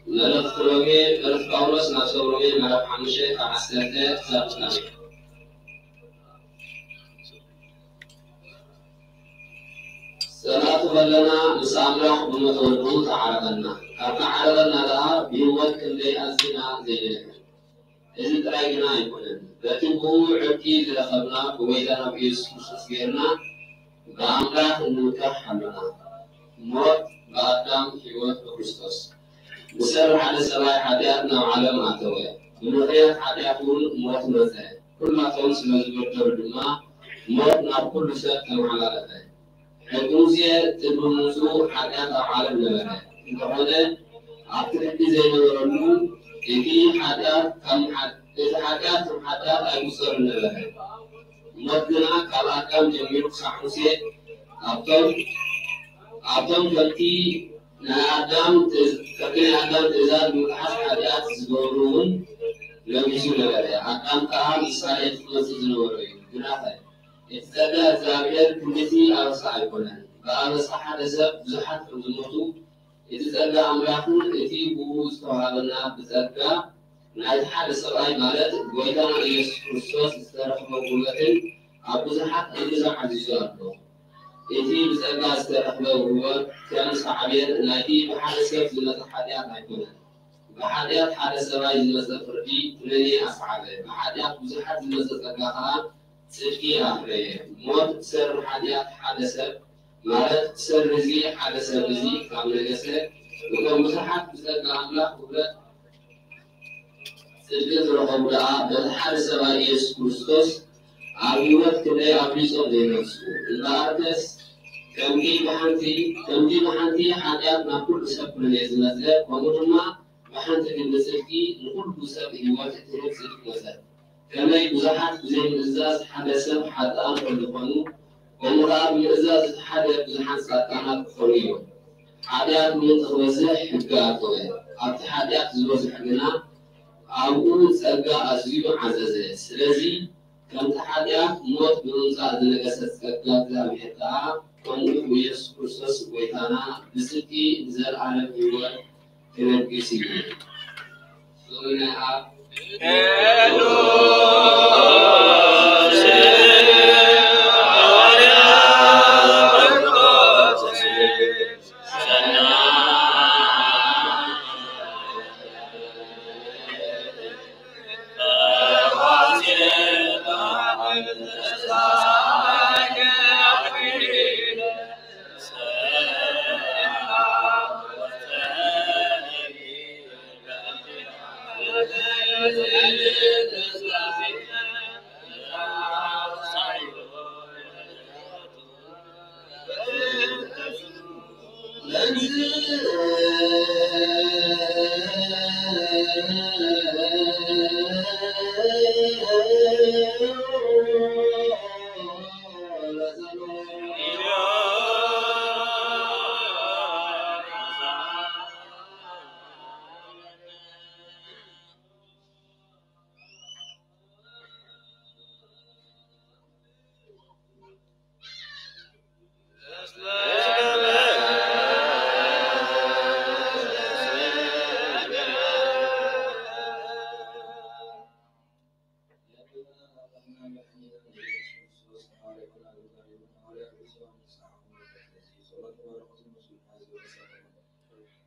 መልእኽቲ ሮሜ፣ መልእኽቲ ጳውሎስ ናብ ሰብ ሮሜ ምዕራፍ ሓሙሽተ ካብ ዓሰርተ ክሳብ ፍጻሜ። ሰማእቲ ኸለና ምስ ኣምላኽ ብሞት ወዱ ተዓረቐና። ካብ ተዓረቐና ደኣ ብህይወት ክንደይ ኣዚና ዘይንድሕን። እዚ ጥራይ ግና ኣይኮነን፣ በቲ ብኡ ዕርቂ ዝረኸብና ብጎይታና ብኢየሱስ ክርስቶስ ጌርና ብኣምላኽ እንምካሕ ኣሎና። ሞት ብኣዳም፣ ህይወት ብክርስቶስ። ብሰብ ሓደ ሰብኣይ ሓጢኣት ናብ ዓለም ኣተወ፣ ብምኽንያት ሓጢኣት እውን ሞት መጸ። ኩላቶም ስለ ዝበደሉ ድማ ሞት ናብ ኩሉ ሰብ ተመሓላለፈ። ሕጊ ሙሴ ቅድሚ ምምጽኡ ሓጢኣት ኣብ ዓለም ነበረ። እንተኾነ ኣብቲ ሕጊ ዘይነበረሉ እቲ ሓጢኣት ከም ሓ-፣ እቲ ሓጢኣት ከም ሓጢኣት ኣይቁጸርን ነበረ። ሞት ግና ካብ ኣዳም ጀሚሩ ክሳዕ ሙሴ ኣብቶም፣ ኣብቶም ከምቲ ናይ ኣዳም ትእዝ-፣ ከምቲ ናይ ኣዳም ትእዛዝ ብምጥሓስ ሓጢኣት ዝገብሩ እውን ነጊሱ ነበረ። ኣዳም ከኣ ምሳሌ እቲ ክመጽእ ዝነበሮ እዩ። ግናኸ እቲ ጸጋ እግዚኣብሔር ክንድቲ ኣበሳ ኣይኮነን። ብኣበሳ ሓደ ሰብ ብዙሓት ከም ዝሞቱ፣ እቲ ጸጋ ኣምላኽን እቲ ብኡ ዝተዋህበና ብጸጋ ናይቲ ሓደ ሰብኣይ፣ ማለት ጎይታና ኢየሱስ ክርስቶስ ዝተረኽበ ቁርበትን ኣብ ብዙሓት ኣዝዩ ዓዚዙ ኣሎ። እቲ ብጸጋ ዝተረኽበ ውህበት ከም ሳዕቤን ናይቲ ብሓደ ሰብ ዝመጸ ሓጢኣት ኣይኮነን። ብሓጢኣት ሓደ ሰብኣይ ዝመጸ ፍርዲ ኩነኔ ኣስዓበ። ብሓጢኣት ብዙሓት ዝመጸ ጸጋ ኸኣ ጽድቂ ኣፍረየ። ሞት ብሰሪ ሓጢኣት ሓደ ሰብ፣ ማለት ብሰሪ እዚ ሓደ ሰብ እዚ ካብ ነገሰ፣ እቶም ብዙሓት ብጸጋ ኣምላኽ ውህበት ጽድቂ ዝረኸቡ ደኣ በቲ ሓደ ሰብኣይ ኢየሱስ ክርስቶስ ኣብ ህይወት ክንደይ ኣብሊጾም ዘይነግሱ። እምበኣርከስ ከምቲ ብሓንቲ፣ ከምቲ ብሓንቲ ሓጢኣት ናብ ኩሉ ሰብ ኩነኔ ዝመጸ፣ ከምኡ ድማ ብሓንቲ ግን ንጽድቂ ንኹሉ ሰብ ህይወት እትህብ ጽድቂ መጸት። ከመይ ብዙሓት ብዘይ ምእዛዝ ሓደ ሰብ ሓጥኣን ከም ዝኾኑ፣ ከምኡ ከኣ ብምእዛዝ እቲ ሓደ ብዙሓት ጻድቃናት ክኾኑ እዮም። ሓጢኣት እውን እንተኽበዝሕ ሕጊ ኣተወ። ኣብቲ ሓጢኣት ዝበዝሖ ግና ኣብኡ ጸጋ ኣዝዩ ዓዘዘ። ስለዚ ከምቲ ሓጢኣት ሞት ብምምጻእ ዝነገሰ ጸጋ እግዚኣብሔር ከኣ ከምኡ ብኢየሱስ ክርስቶስ ጐይታና ብጽድቂ ንዘለኣለም ህይወት ክነግስ እዩ። ጾምና ኣብ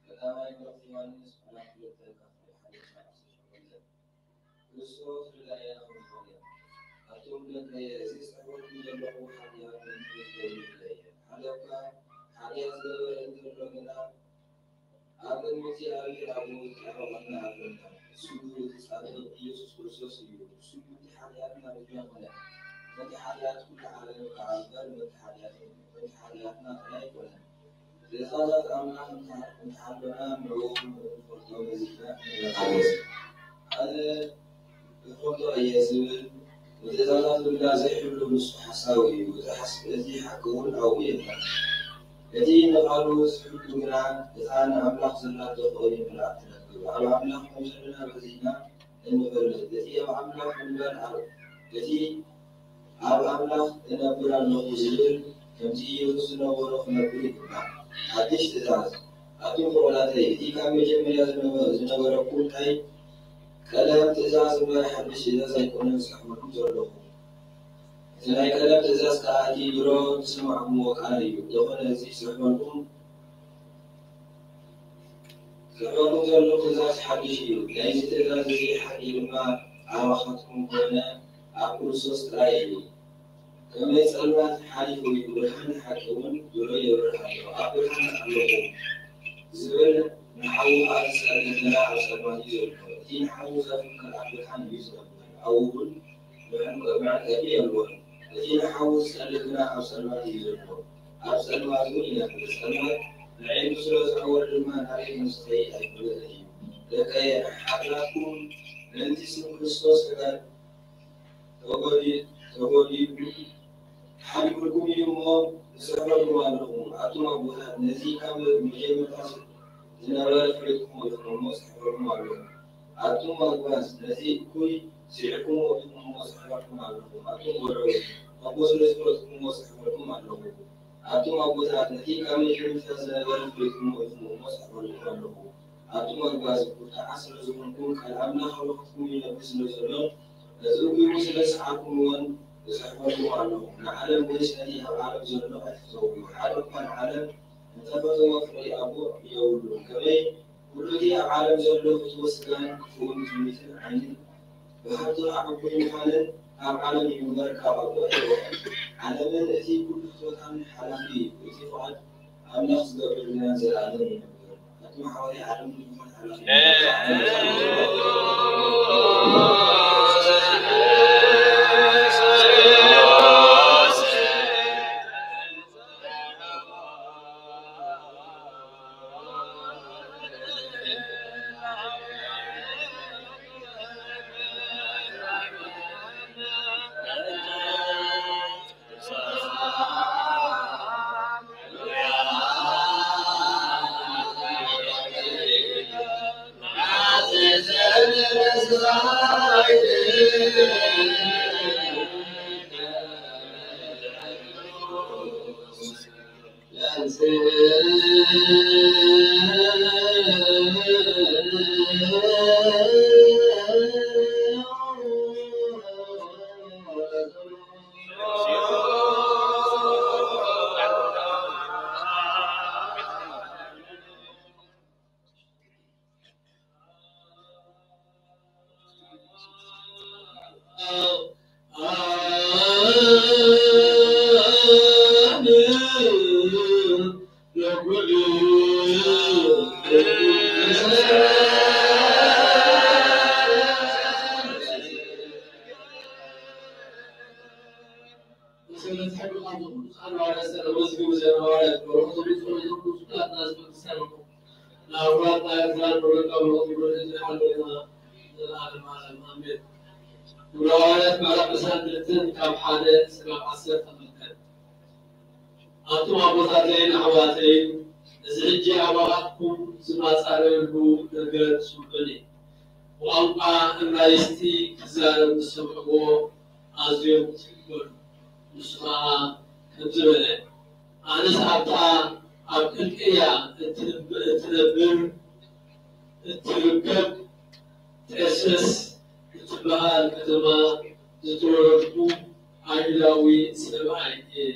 ቀዳማይ መልእኽቲ ዮሃንስ ምዕራፍ ክልተ ካብ ሓደ ክሳብ ዓሰርተ ሸሞንተ። ክርስቶስ ርዳኢና ኸም ዝኾነ። ኣቱም ደቀየ፣ እዚ ዝጽሕፈልኩም ዘለኹ ሓጢኣት መንፈስ ዘይብለ እየ። ሓደ እኳ ሓጢኣት ዝገበረ እንተሎ ግና፣ ኣብ ቅድሚ እግዚኣብሔር ኣቦ ጠበቓና ኣለና። እሱ እቲ ጻድቕ ኢየሱስ ክርስቶስ እዩ። እሱ ነቲ ሓጢኣትና በጃ ኾነ። ነቲ ሓጢኣት ኩሉ ዓለም ከኣ እምበር፣ ነቲ ሓጢኣት፣ ነቲ ሓጢኣትና ጥራይ ኣይኮነን። ትእዛዛት ኣምላኽ እንተ-፣ እንተሃለወና፣ ንዕኡ ንፈልጦ በዚሕና ንመላለስ። ኣነ እፈልጦ እየ ዝብል፣ ንትእዛዛቱ ግና ዘይሕሉ ንሱ ሓሳዊ እዩ፣ እቲ ሓስ-፣ እቲ ሓቂ እውን ኣብኡ የለን። እቲ ንቓሉ ዝሕሉ ግና፣ እታ ንኣምላኽ ዘላቶ ፍቕሪ ምልኣት ትነብር። ኣብ ኣምላኽ ከም ዘለና በዚሕና እንፈልጥ፣ እቲ ኣብ ኣምላኽ እምበር ኣብ፣ እቲ ኣብ ኣምላኽ እነብር ኣለኹ ዝብል፣ ከምቲ ኢየሱስ ዝነበሮ ክነብር ይግባእ። ሓድሽ ትእዛዝ። ኣቱም ፍቑራተይ፣ እቲ ካብ መጀመርያ ዝነበ-፣ ዝነበረኩም ናይ ቀደም ትእዛዝ እምበር ሓድሽ ትእዛዝ ኣይኮነን ዝጽሕፈልኩም ዘለኹ። እቲ ናይ ቀደም ትእዛዝ ከኣ እቲ ድሮ ዝሰማዕኩምዎ ቃል እዩ። እንተኾነ እዚ ዝጽሕፈልኩም፣ ዝጽሕፈልኩም ዘለኹ ትእዛዝ ሓድሽ እዩ። ናይዚ ትእዛዝ እዚ ሓቂ ድማ ኣባኻትኩም ኮነ ኣብ ክርስቶስ ጥራይ እዩ። ከመይ ጸልማት ሓሊፉ እዩ፣ ብርሃን ሓቂ እውን ድሮ የብርህ ኣሎ። ኣብ ብርሃን ኣለኹም ዝብል ንሓዉ ኣብ ዝጸልም ገና ኣብ ጸልማት እዩ ዘሎ። እቲ ንሓዉ ዘፍቅር ኣብ ብርሃን እዩ ዝነብር፣ ኣብኡ እውን መዕቀ-፣ መዕቀቢ የልቦን። እቲ ንሓዉ ዝጸልእ ግና ኣብ ጸልማት እዩ ዘሎ፣ ኣብ ጸልማት እውን ይነብር። ጸልማት ንዒንቱ ስለ ዘዕወረ ድማ ናበይ ከም ዝኸይድ ኣይፈልጥን እዩ። ደቀየ፣ ሓጥያትኩም ምእንቲ ስም ክርስቶስ ተጋ-፣ ተጎዲ-፣ ተጎዲኡ ሓሊፉልኩም እዩ እሞ እጽሕፈልኩም ኣለኹ። ኣቱም ኣቦታት፣ ነዚ ካብ መጀመርታ ዝነበረ ፈሊጥኩሞ ኢኹም እሞ እጽሕፈልኩም ኣለኹ። ኣቱም ኣግባዝ፣ ነዚ እኩይ ስዒርኩሞ ኢኹም እሞ እጽሕፈልኩም ኣለኹ። ኣቱም ቆልዑ፣ ኣቦ ስለ ዝፈለጥኩሞ እጽሕፈልኩም ኣለኹ። ኣቱም ኣቦታት፣ ነቲ ካብ መጀመርታ ዝነበረ ፈሊጥኩሞ ኢኹም እሞ እጽሕፈልኩም ኣለኹ። ኣቱም ኣግባዝ፣ ቁጥዓት ስለ ዝኾንኩም፣ ቃል ኣምላኽ ኣብ ውሽጥኹም ይነብር ስለ ዘሎ፣ ነዚ እኩይ ስለ ዝሰዓርኩምዎን ትጽሕፈሉ ኣለኹም። ንዓለም ወይስ ነቲ ኣብ ዓለም ዘሎ ኣይትፈትውዎ? ሓደ እኳ ንዓለም እንተፈተወ ፍቕሪ ኣቦ የብሉን። ከመይ ኩሉ እቲ ኣብ ዓለም ዘሎ ፍትወ ስጋን ክፉእን ትምኒትን ዓይንን ብሃብትን ኣዕቡይ ምዃንን ካብ ዓለም እዩ እምበር ካብ ኣቦ ኣይወጸን። ዓለምን እቲ ኩሉ ፍትወታን ሓላፊ እዩ። እቲ ፍቓድ ኣምላኽ ዝገብር ግና ንዘለኣለም ይነብር። ኣቱም ኣሕዋተይ ዓለም ንዝኾነ ሓላፊ ግብረ ሃዋርያት ምዕራፍ ዕስራን ክልተን ካብ ሓደ እስካብ ዓሰርተ ክልተ። ኣቱም ኣቦታተይን ኣሕዋተይን፣ እዚ ሕጂ ኣባኻትኩም ዝማጻረየሉ ነገር ስምዑኒ። ብቋንቋ እብራይስጢ ክዛረብ ምስ ሰምዕዎ ኣዝዮም ትሕት በሉ። ንሱ ኸኣ ከምዚ በለ፣ ኣነስ ኣብታ ኣብ ቅልቅያ እትንብ-፣ እትነብር እትርከብ ጤርሴስ እትበሃል ከተማ ዝተወለድኩ ኣይሁዳዊ ሰብኣይ እየ።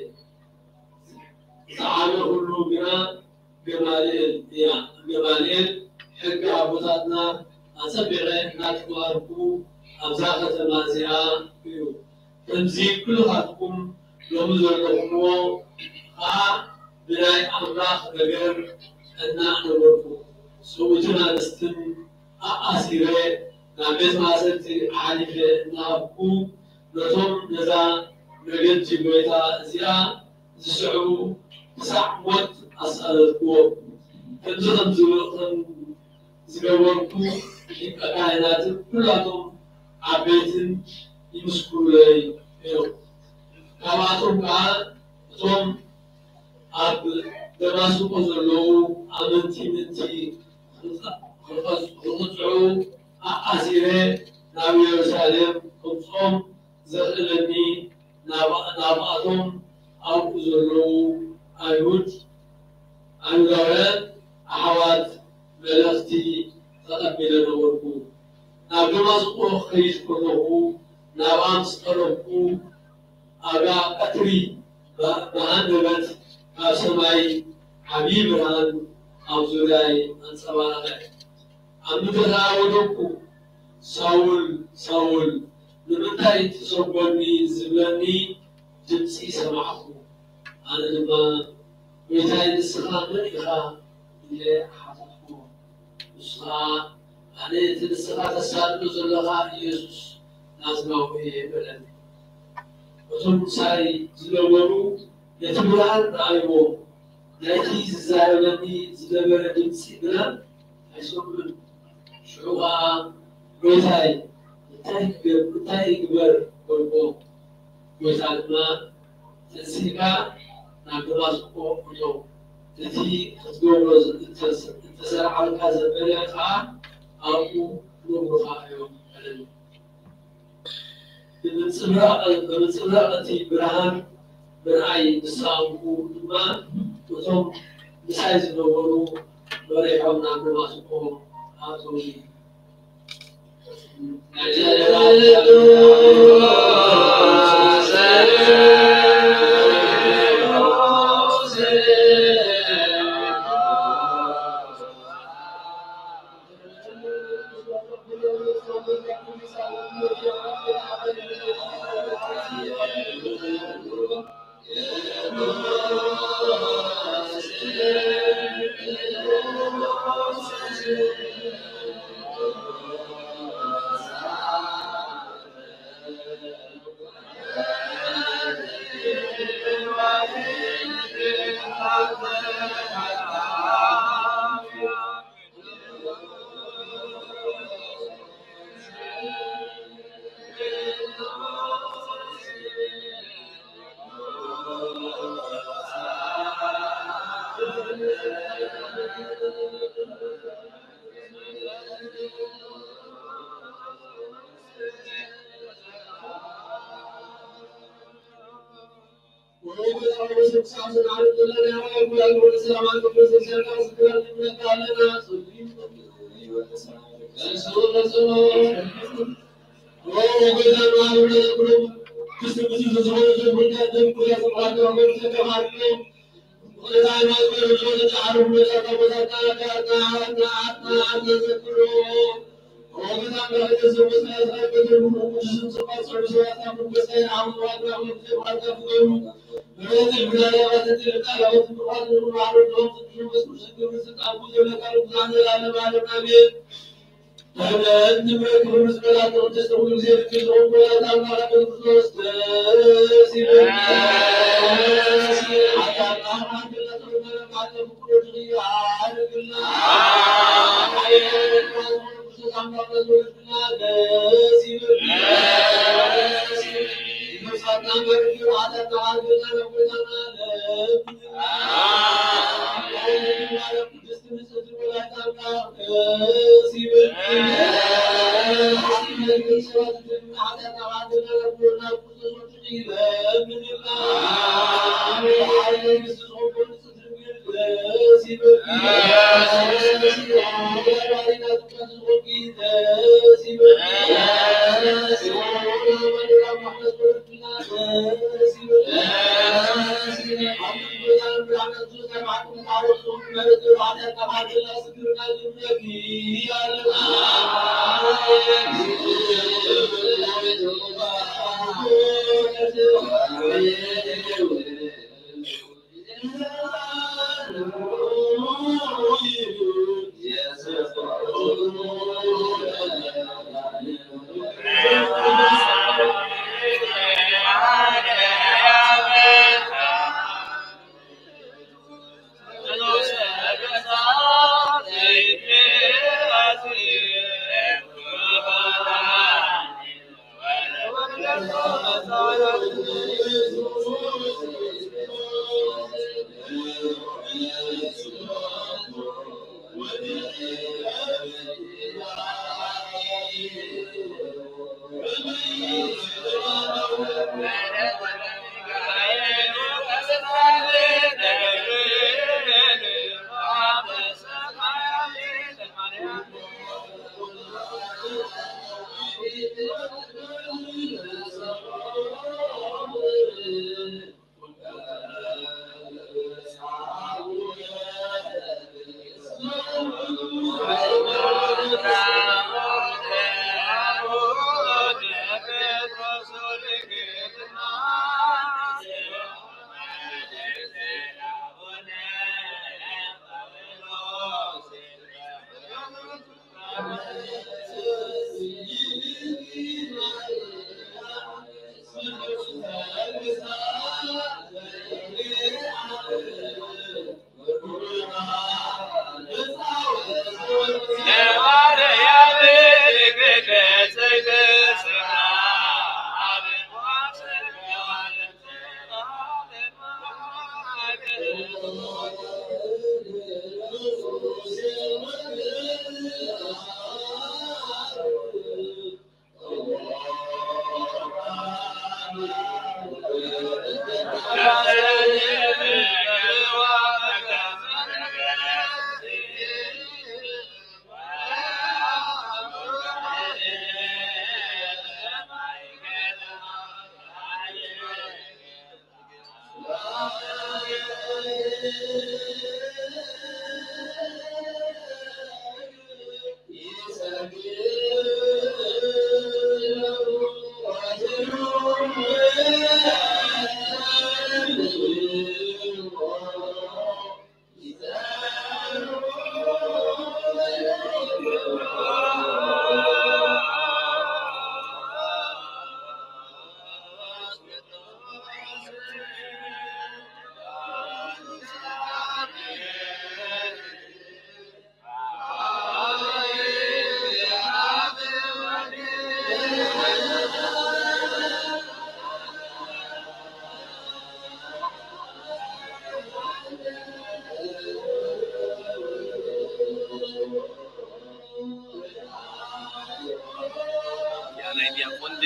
ዝዓበኹሉ ግና ገማልኤል እያ። ገማልኤል ሕጊ ኣቦታትና ኣጸቢቐ እናተማሃርኩ ኣብዛ ከተማ እዚኣ እዩ። ከምዚ ኩልኻትኩም ሎሚ ዘለኹምዎ ኸኣ ብናይ ኣምላኽ ነገር እናነበርኩ፣ ሰብኡትን ኣንስትን ኣኣሲረ ናብ ቤት ማእሰርቲ ሓሊፈ እናሃብኩ፣ ነቶም ነዛ መገዲ ጎይታ እዚኣ ዝስዕቡ ክሳዕ ሞት ኣሳደድክዎም። ከምዚ ከም ዝብል ከም ዝገበርኩ ሊቀ ካህናትን ኩላቶም ዓበይትን ይምስክሩለይ ነይሮም። ካብኣቶም ከዓ እቶም ኣብ ደማስቆ ዘለዉ ኣመንቲ ምእንቲ ክቕጽዑ ኣኣሲረ ናብ ኢየሩሳሌም ከምጽኦም ዘኽእለኒ ናብ-፣ ናብኣቶም ኣብኡ ዘለዉ ኣይሁድ፣ ኣይሁዳውያን ኣሕዋት መልእኽቲ ተቐቢለ ነበርኩ። ናብ ደማስቆ ክኸይድ ከለኹ ናብኣ ምስ ቀረብኩ፣ ኣብያ ቀትሪ ብሃንደበት ካብ ሰማይ ዓብዪ ብርሃን ኣብ ዙርያይ ኣንጸባረቐ። ኣብ ምድሪ ከኣ ወደቅኩ፣ ሳውል፣ ሳውል፣ ንምንታይ ትሰጎኒ? ዝብለኒ ድምጺ ሰማዕኩ። ኣነ ድማ፣ ጎይታይ፣ ንስኻ መን ኢኻ? ኢለ ሓተትኩዎ። ንሱ ኸኣ፣ ኣነ እቲ ንስኻ ተሳድዶ ዘለኻ ኢየሱስ ናዝራዊ እየ በለኒ። እቶም ምሳይ ዝነበሩ ነቲ ብርሃን ረኣይዎ፣ ናይቲ ዝዛረበኒ ዝነበረ ድምጺ ግና ኣይሰምዑን። ሽዑ ኸኣ፣ ጎይታይ፣ እንታይ ክገብ-፣ እንታይ እግበር? በልዎ። ጎይታ ድማ፣ ተንሲእካ ናብ ደማስቆ እቶ፣ እቲ ክትገብሮ እተስ-፣ እተሰርዓልካ ዘበለ ኸኣ ኣብኡ ክነግሩኻ እዮም በለኒ። ብምንጽብራቕ፣ ብምንጽብራቕ እቲ ብርሃን ምርኣይ ምስ ሰኣንኩ ድማ፣ እቶም ምሳይ ዝነበሩ መሪሖም ናብ ደማስቆ ኣእተዉኒ።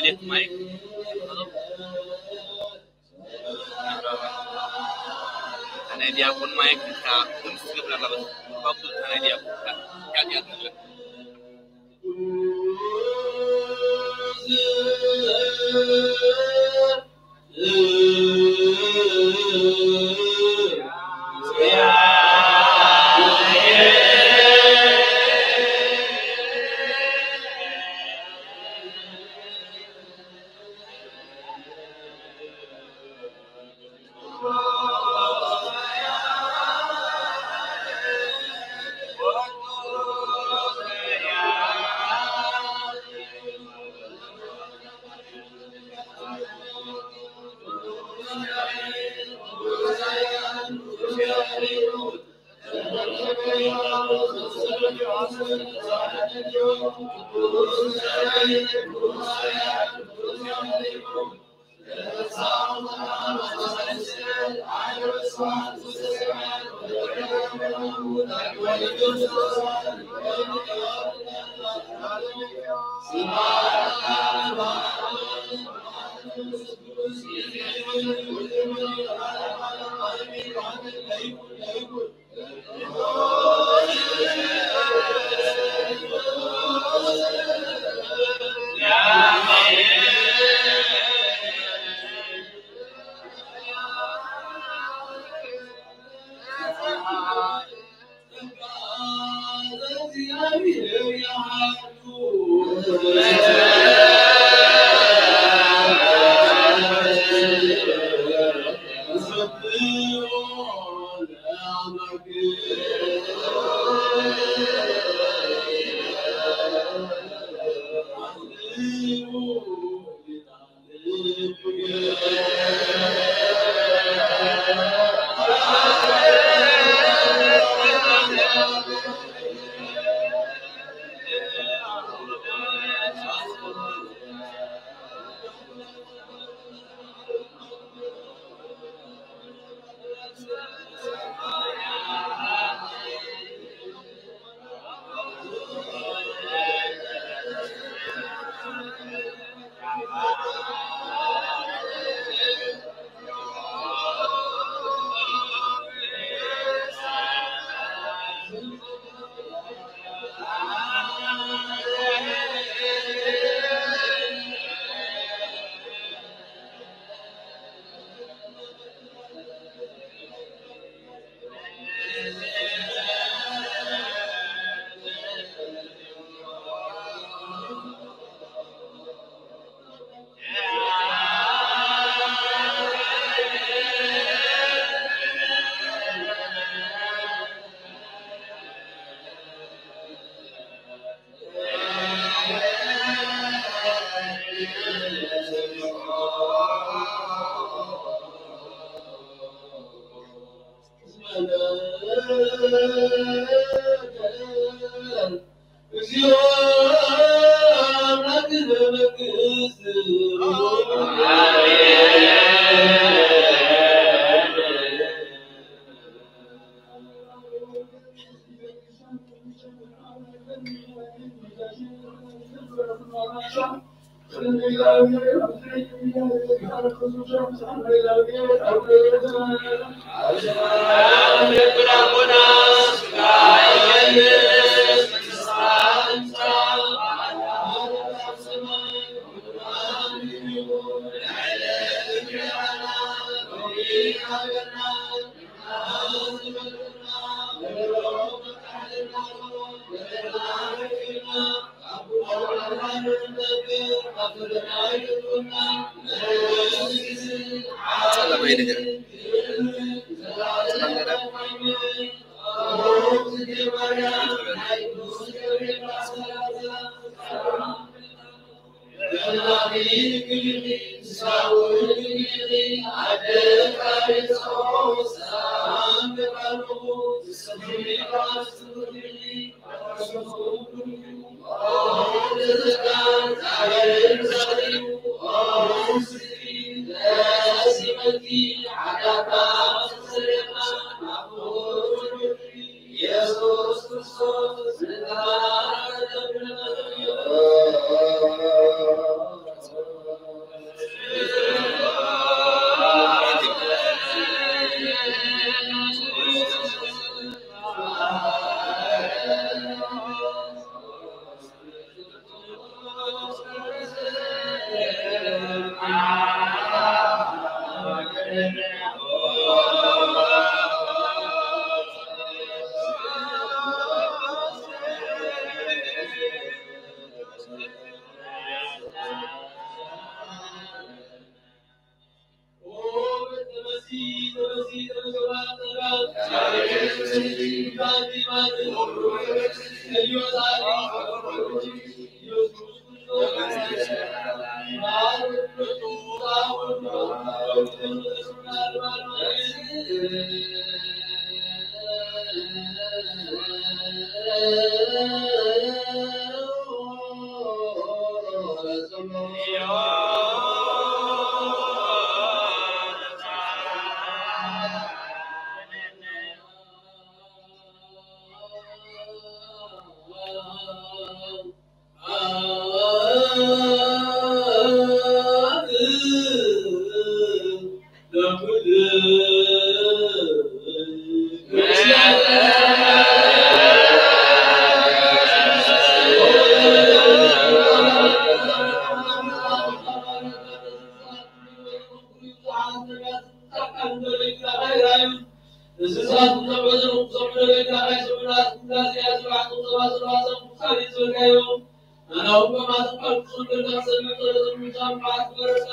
ማይክ ናይ ዲያቆን ማይክ እታ ድምፅ ትገብር ኣላ። በስ ባኩል እታ ናይ ዲያቆን እታ ቃል እያ ትብለካ። እንስሳት ንዘዕበዱ ንጉሶም ንደገ ኣጋይሽ ዘመናት እንዳዚኣ ዝብላዕ ቁጠባ ዘለዋ ሰብ ምሳሌ ዝበልካዮ ኣናውን በማለት ቃል ቁሱን ገዛ ሰሚዕ ጸሎትን ምሻም መዓት በረከት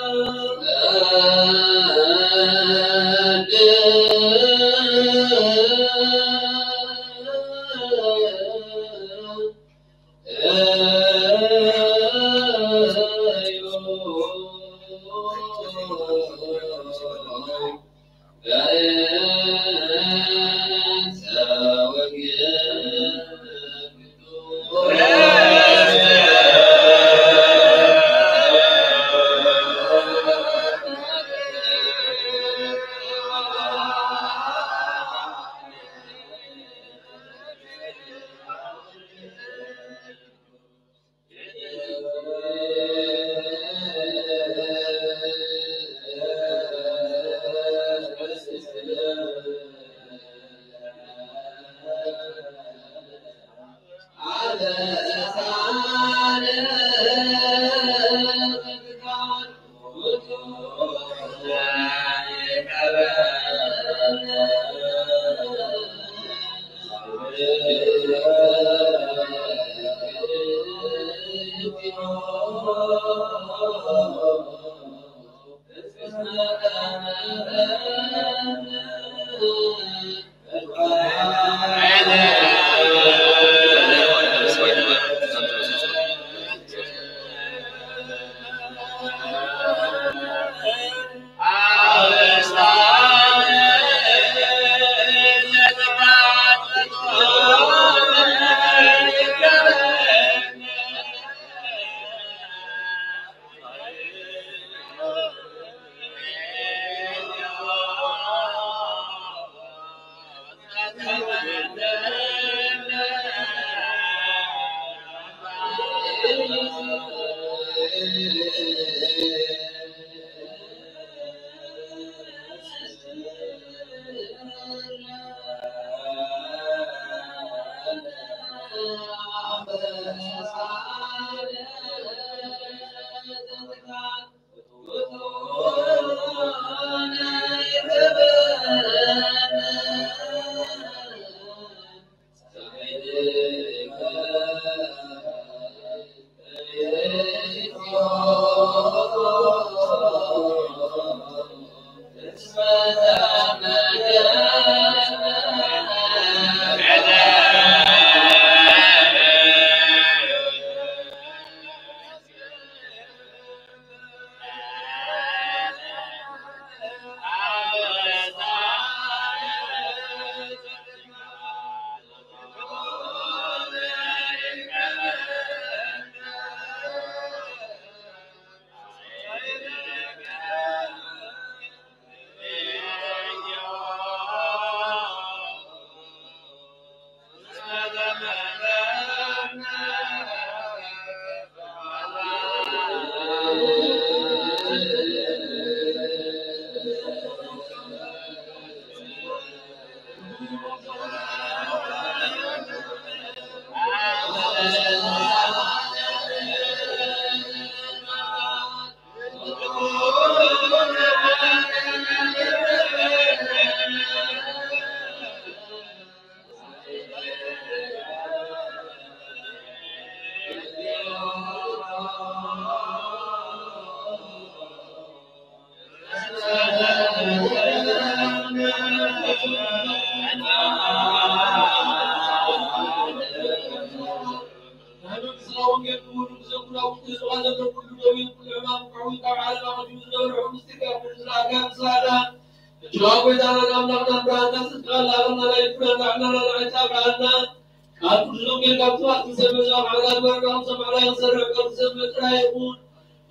ካብ ቅዱስ ወንጌል ካብ ትማት ክሰብ መዛም ዓላት ወርቃም ሰማዕላይ ክሰርሕ ካብ ክሰብ መጥራይ ይኹን።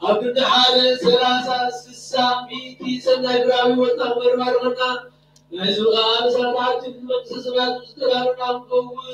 ኣብ ክንዲ ሓደ ሰላሳ፣ ስሳ፣ ሚእቲ ሰናይ ብራዊ ወርቃም መርማርኸና ናይ ዝብኣ ምሳት ዓዲ መንግስተ ሰማያት ዝተዳለና ንኸውን።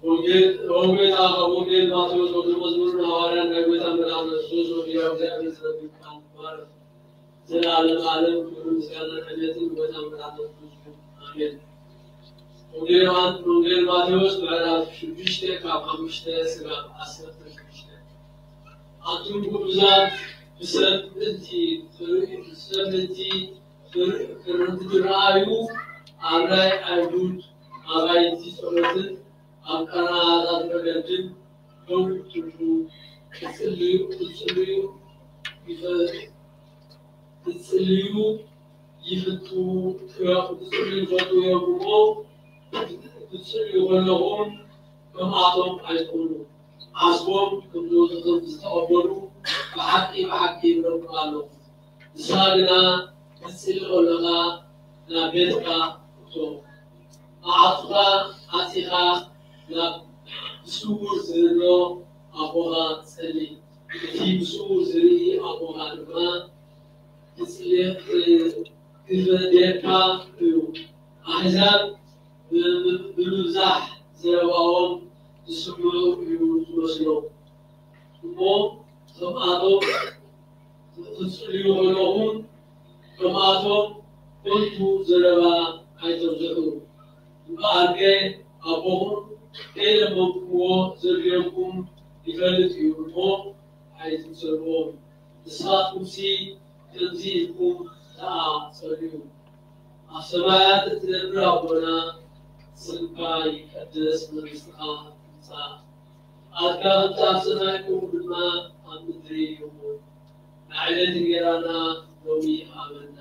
ወንጌል ወንጌል ወንጌል ማቴዎስ ወዲ መዝሙር ሃዋርያ ናይ ጎይታ መልኣኽ ንሱ ሶፊያ እግዚኣብሔር ዝነግር ቃል ማለት ዘላለም ዓለም ክብሪ ምስጋና ዕቤትን ጎይታ መድሓኒ ቅዱስ ይኹን። ኣሜን። ወንጌል ዮሃን-፣ ወንጌል ማቴዎስ ምዕራፍ ሽዱሽተ ካብ ሓሙሽተ ስጋብ ዓሰርተ ሽዱሽተ። ኣቱም ግኡዛት ብሰብ ምእንቲ ትርኢ-፣ ብሰብ ምእንቲ ትር-፣ ትር-፣ ትረኣዩ ኣራይ ኣይሁድ ኣባይቲ ጸሎትን ኣብ ቀረባታት መገድን ደው ክትብሉ ክትጽልዩ፣ ክትጽልዩ ይፈ-፣ ክትጽልዩ ይፍቱ እዮም፣ ክትጽልዩ ይፈቱ እዮም እሞ፣ ክትጽልዩ ከለኹም ከምኣቶም ኣይትኹኑ። ዓስቦም ከም ዝወሰዶም ዝተቐበሉ ብሓቂ፣ ብሓቂ ይብለኩም ኣለኹ። ንስኻ ግና ክትጽሊ ከለኻ ናብ ቤትካ እቶ። መዓጹኻ ዓጺኻ ናብ ብስውር ዝርእዮ ኣቦኻ ጸሊ። እቲ ብስውር ዝርኢ ኣቦኻ ድማ ክጽልየ-፣ ክፈድየካ እዩ። ኣህዛብ ብ-፣ ብምብዛሕ ዘረባኦም ዝስምዑ እዩ ዝመስሎም። እሞ ከምኣቶም ክትጽልዩ ከለኹም፣ ከምኣቶም ከንቱ ዘረባ ኣይተብዝሑ። እምበኣርከ ኣቦኹም ከይለመንኩምዎ ዘድልየኩም ይፈልጥ እዩ እሞ ኣይትምሰልዎም። ንስኻትኩምሲ ከምዚ ኢልኩም ደኣ ጸልዩ። ኣብ ሰማያት እትነብር ኣቦና፣ ስምካ ይቀደስ፣ መንግስትኻ ትምጻእ። ፍቓድካ ከምቲ ኣብ ሰማይ ከምኡ ድማ ኣብ ምድሪ ይኹን። ንዕለት እንጌራና ሎሚ ሃበና።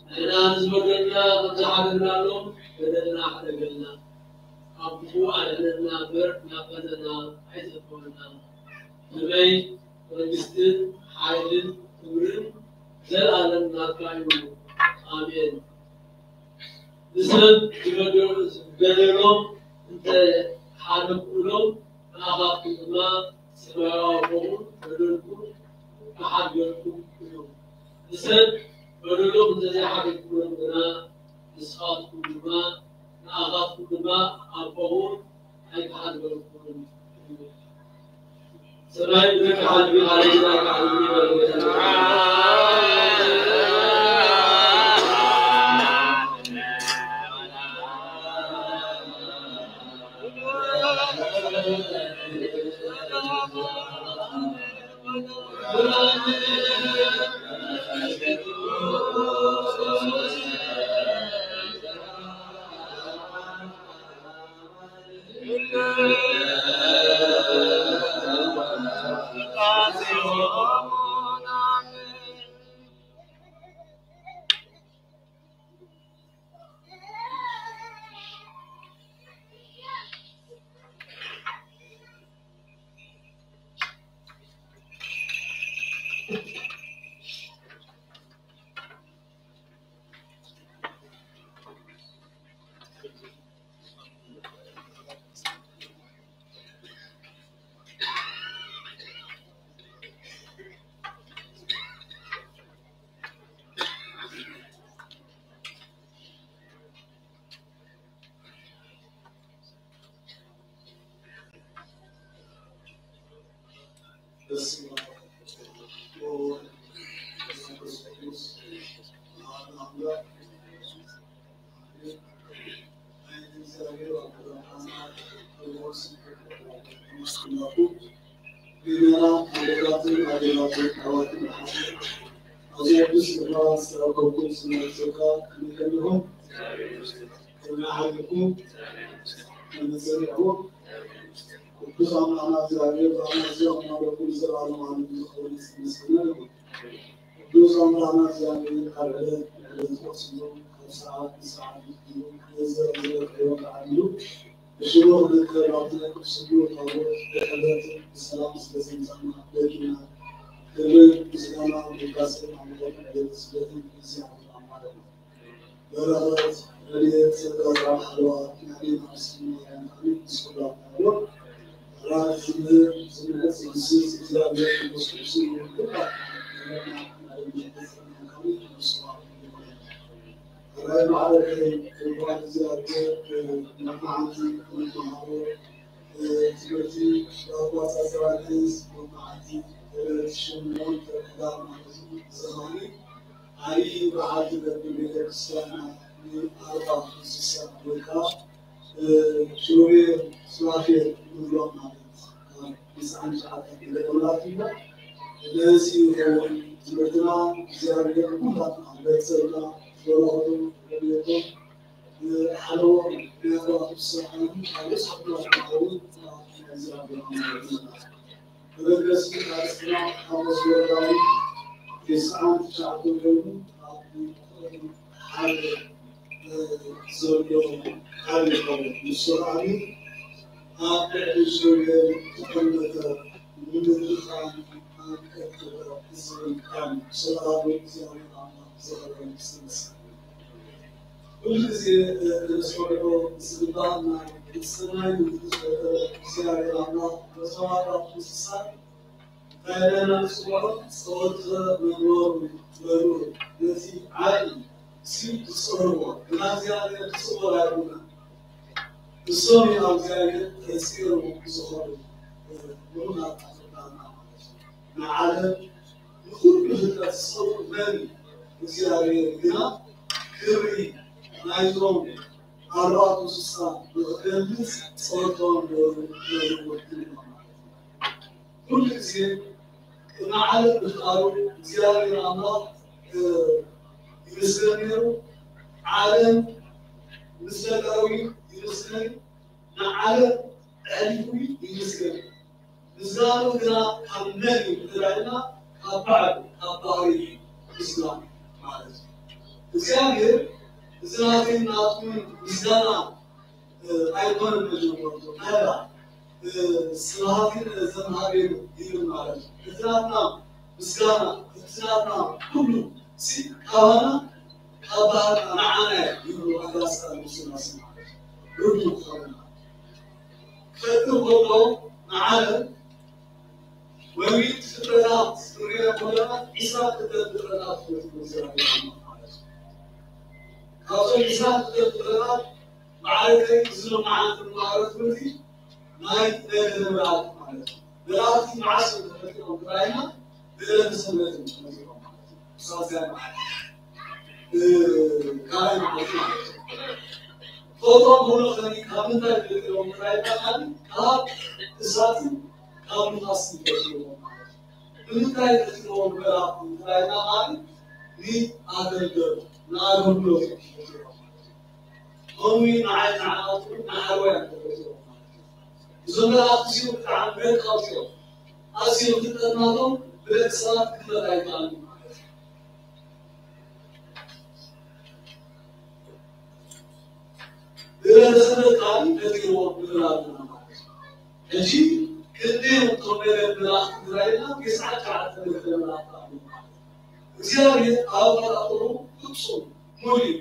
ንሕና ንዝበደሉና ከም ዝሓለልናሎም በደልና ሓደገልና። ካብ ክፉእ ኣድሕነና እምበር ናብ ፈተና ኣይተእትወና። ከመይ መንግስትን ሓይልን ክብርን ዘልኣለም ናትካ እዩ። ኣሜን። ንሰብ ዝበደሎ-፣ ዝበደሎም እንተ ሓደግኩሎም፣ ንኣኻትኩም ድማ ሰማያዊ ኣቦኹም በደልኩም ክሓድገኩም እዩ። ንሰብ በደሎም እንተ ዘይሓደግኩሎም ግና፣ ንስኻትኩም ድማ፣ ንኣኻትኩም ድማ ኣቦኹም ኣይክሓድገኩምን እዩ። ሰማይ ምድሪ ክሓድግ፣ ሃሌሉያ ክሓድግ ይበል። በስመ አብ ወወልድ ወመንፈስ ቅዱስ አሐዱ አምላክ። ምእመናን ኣቦታትን ኣዴታትን ኣሕዋትን ኣሓትን፣ ኣብዚ ቅዱስ ስፍራ ዝተረኸብኩም ስለ ፍቅርካ ከመይ ከለኹም? ከመይ ሓሊኹም? ከመይ ጸኒሕኩም? ቅዱስ ኣምላኽና እግዚኣብሔር፣ ብኣና እዚኦም ማለኩም ዘለዓለም ዓለም ዝኸውን ዝተመስገነ ይኹን። ቅዱስ ኣምላኽና እግዚኣብሔር፣ ካብ ዕለት ንዕለት ወሲኑ፣ ካብ ሰዓት ንሰዓት ወሲኑ፣ ነዚ ዘረብረብ ሕይወት ዓዲሉ፣ ብሽሙ ክልተ ናብቲ ናይ ቅዱስ ስግኡ ታቦት ብሕብረትን ብሰላም ስለ ዘምጻና በቂና። ክብርን ምስጋናን ውዳሴን ኣምልኾን ዕለትን ስግደትን ንእግዚኣብሔር ኣማልኹ። በረኸት፣ ረድኤት፣ ጸጋ፣ ሰላም፣ ሓለዋ፣ ናዕሊን ኣብ ስሙ ማርያም ኣሜን። ምስ ኩላትና ይኹን። ራእይ ዝምህር፣ ዝምህር፣ ዝምስስ እግዚኣብሔር መንፈስ ቅዱስ ይኹን። ኩላትና ይረዳና፣ ይመግበና፣ ይመግበና፣ ይመግበና። ራእይ ማዕረግ እንኳን እግዚኣብሔር መማሓንቲ ንመሃሮ ትምህርቲ ዳርኳ ጸጸራንስ መማሓንቲ ሽሞን ተረዳ ማለት እዩ። ዘማኒ ዓብዪ በዓል ትገብር ቤተክርስቲያና ንኣርባ እንስሳ ወይ ከዓ ኪሩቤል ሱራፌል ንብሎም ማለት ካብ ምስዓን ሸዓተ ክልተ ተመራፂ እሞ ነዚ ይኸውን ትምህርትና እግዚኣብሔር ኩላትና ቤተሰብና በረኸቱ ረድኤቱ ሓለዎም ናይ ኣርባ እንስሳ ዓለም ኣብ ርእሲ ኩላትና ይኸውን። እግዚኣብሔር ኣምላኽ ይመስገን። መበገሲ ኣርእስትና ሓሙስ ወርቃዊ ተስዓን ትሽዓተን ኮይኑ፣ ኣብ ሓደ ዘሎ ቃል ይኸውን። ንሱ ከኣ ኣብ ልዕሊ ሸውየ ተቐመጠ፣ ንምድሪ ከኣ ኣንቀጥቀጠ ዝብል ቃል እዩ። ስለ ኣብ እግዚኣብሔር ኣምላኽ ዝኸበረ ይመስገን። ኩሉ ግዜ፣ እ፣ ክነስተውዕሎ ዝግባእ ናይ ሰማይ እግዚኣብሔር ኣምላኽ በሰማያት እንስሳት እንታይ ኢልና ንጽውዖ? ጸወተ መንበሩ በሉ። ነቲ ዓቢ ሲ ዝጸርዎ ግና እግዚኣብሔር ዝጽውዖ ኣይኮነን። እሶም እዮም ኣብ እግዚኣብሔር ተጺሮም ዝኸዱ ብሩኻት ኣፍሪቃና ማለት እዩ። ንዓለም ንኹሉ ፍጥረት ዝጸውዕ መን እዩ? እግዚኣብሔር ግና ክብሪ ናይዞም ኣርባዕቱ እንስሳ ንኽገልጽ ጸወቶም ነይሩ ማለት እዩ። ኩሉ ግዜ ቅድሚ ዓለም ምፍጣሩ እግዚኣብሔር ኣምላኽ ይመስገን ነይሩ። ዓለም ምስ ፈጠረዊ ይመስገን፣ ንዓለም ኣሕሊፉ ይመስገን። ምስጋኑ ግና ካብ መን እዩ እንተዳይና ካብ ባዕሉ ካብ ባህሪ እዩ ምስጋኑ ማለት እዩ። እግዚኣብሔር እዚ ናተይ ናትኩም ምስጋና ኣይኮነን መጀመርቱ ናይራ ስብሃትን ዘምሃቤን ይብል ማለት እዩ። እቲ ናትና ምስጋና እቲ ናትና ኩሉ ሲ ካባና ካብ ባህርና ንዓና እዩ ይብሉ ኣጋስታ ምስላስ ማለት እዩ። ርዱ ክኸውና ክፈጥር ከሎ ንዓለም ወይ ፍጥረታት ክንሪኦ ከለና ዒስራ ክልተ ፍጥረታት ክፈጥሩ እግዚኣብሔር ማለት እዩ። ካብዞም ዒስራ ክልተ ፍጥረታት ማዕረገ ዝሎም መዓልቲ ማዕረ ትምህርቲ ናይ ነገደ መላእክት ማለት እዩ። መላእክቲ መዓስ እዮም ተፈጢሮም ጥራይና ብዕለተ ሰንበት እዮም ተፈጢሮም ማለት እዩ። ሳልሳይ መዓልቲ ካልኣይ መዓልቲ ማለት እዩ። ፎቶም ሆኖ ከኒ ካብ ምንታይ ተፈጢሮም ጥራይና ካሊ ካብ እሳትን ካብ ንፋስን ተፈጢሮም ማለት እዩ። ብምንታይ ተፈጢሮም መላእክቲ ጥራይና ካሊ ንኣገልገሉ ንኣገልግሎት እዮም ተፈጢሮም ማለት እዩ። ከምኡ ንዓይ ንዓናቱ ንሓርባይ እዮም ተፈጢሮም ማለት እዩ። እዞም መላእክቲ እዚኦም ብጣዕሚ ደቀቕቲ እዮም። ኣዝዮም ፍጥረትናቶም ብደቂ ሰባት ክግመት ኣይከኣልን ማለት እዩ። ብረተሰነት ካሊ ፈጢርዎም ንብል ኣለና ማለት እዩ። ሕጂ ክንደይ እቶም ነገር መላእክቲ ተባሂልና ቴስዓን ትሽዓተ ነገደ መላእክቲ ኣለዉ ማለት እዩ። እግዚኣብሔር ኣብ ኣፈጣጥርኡ ፍጹም ሙሉ እዩ።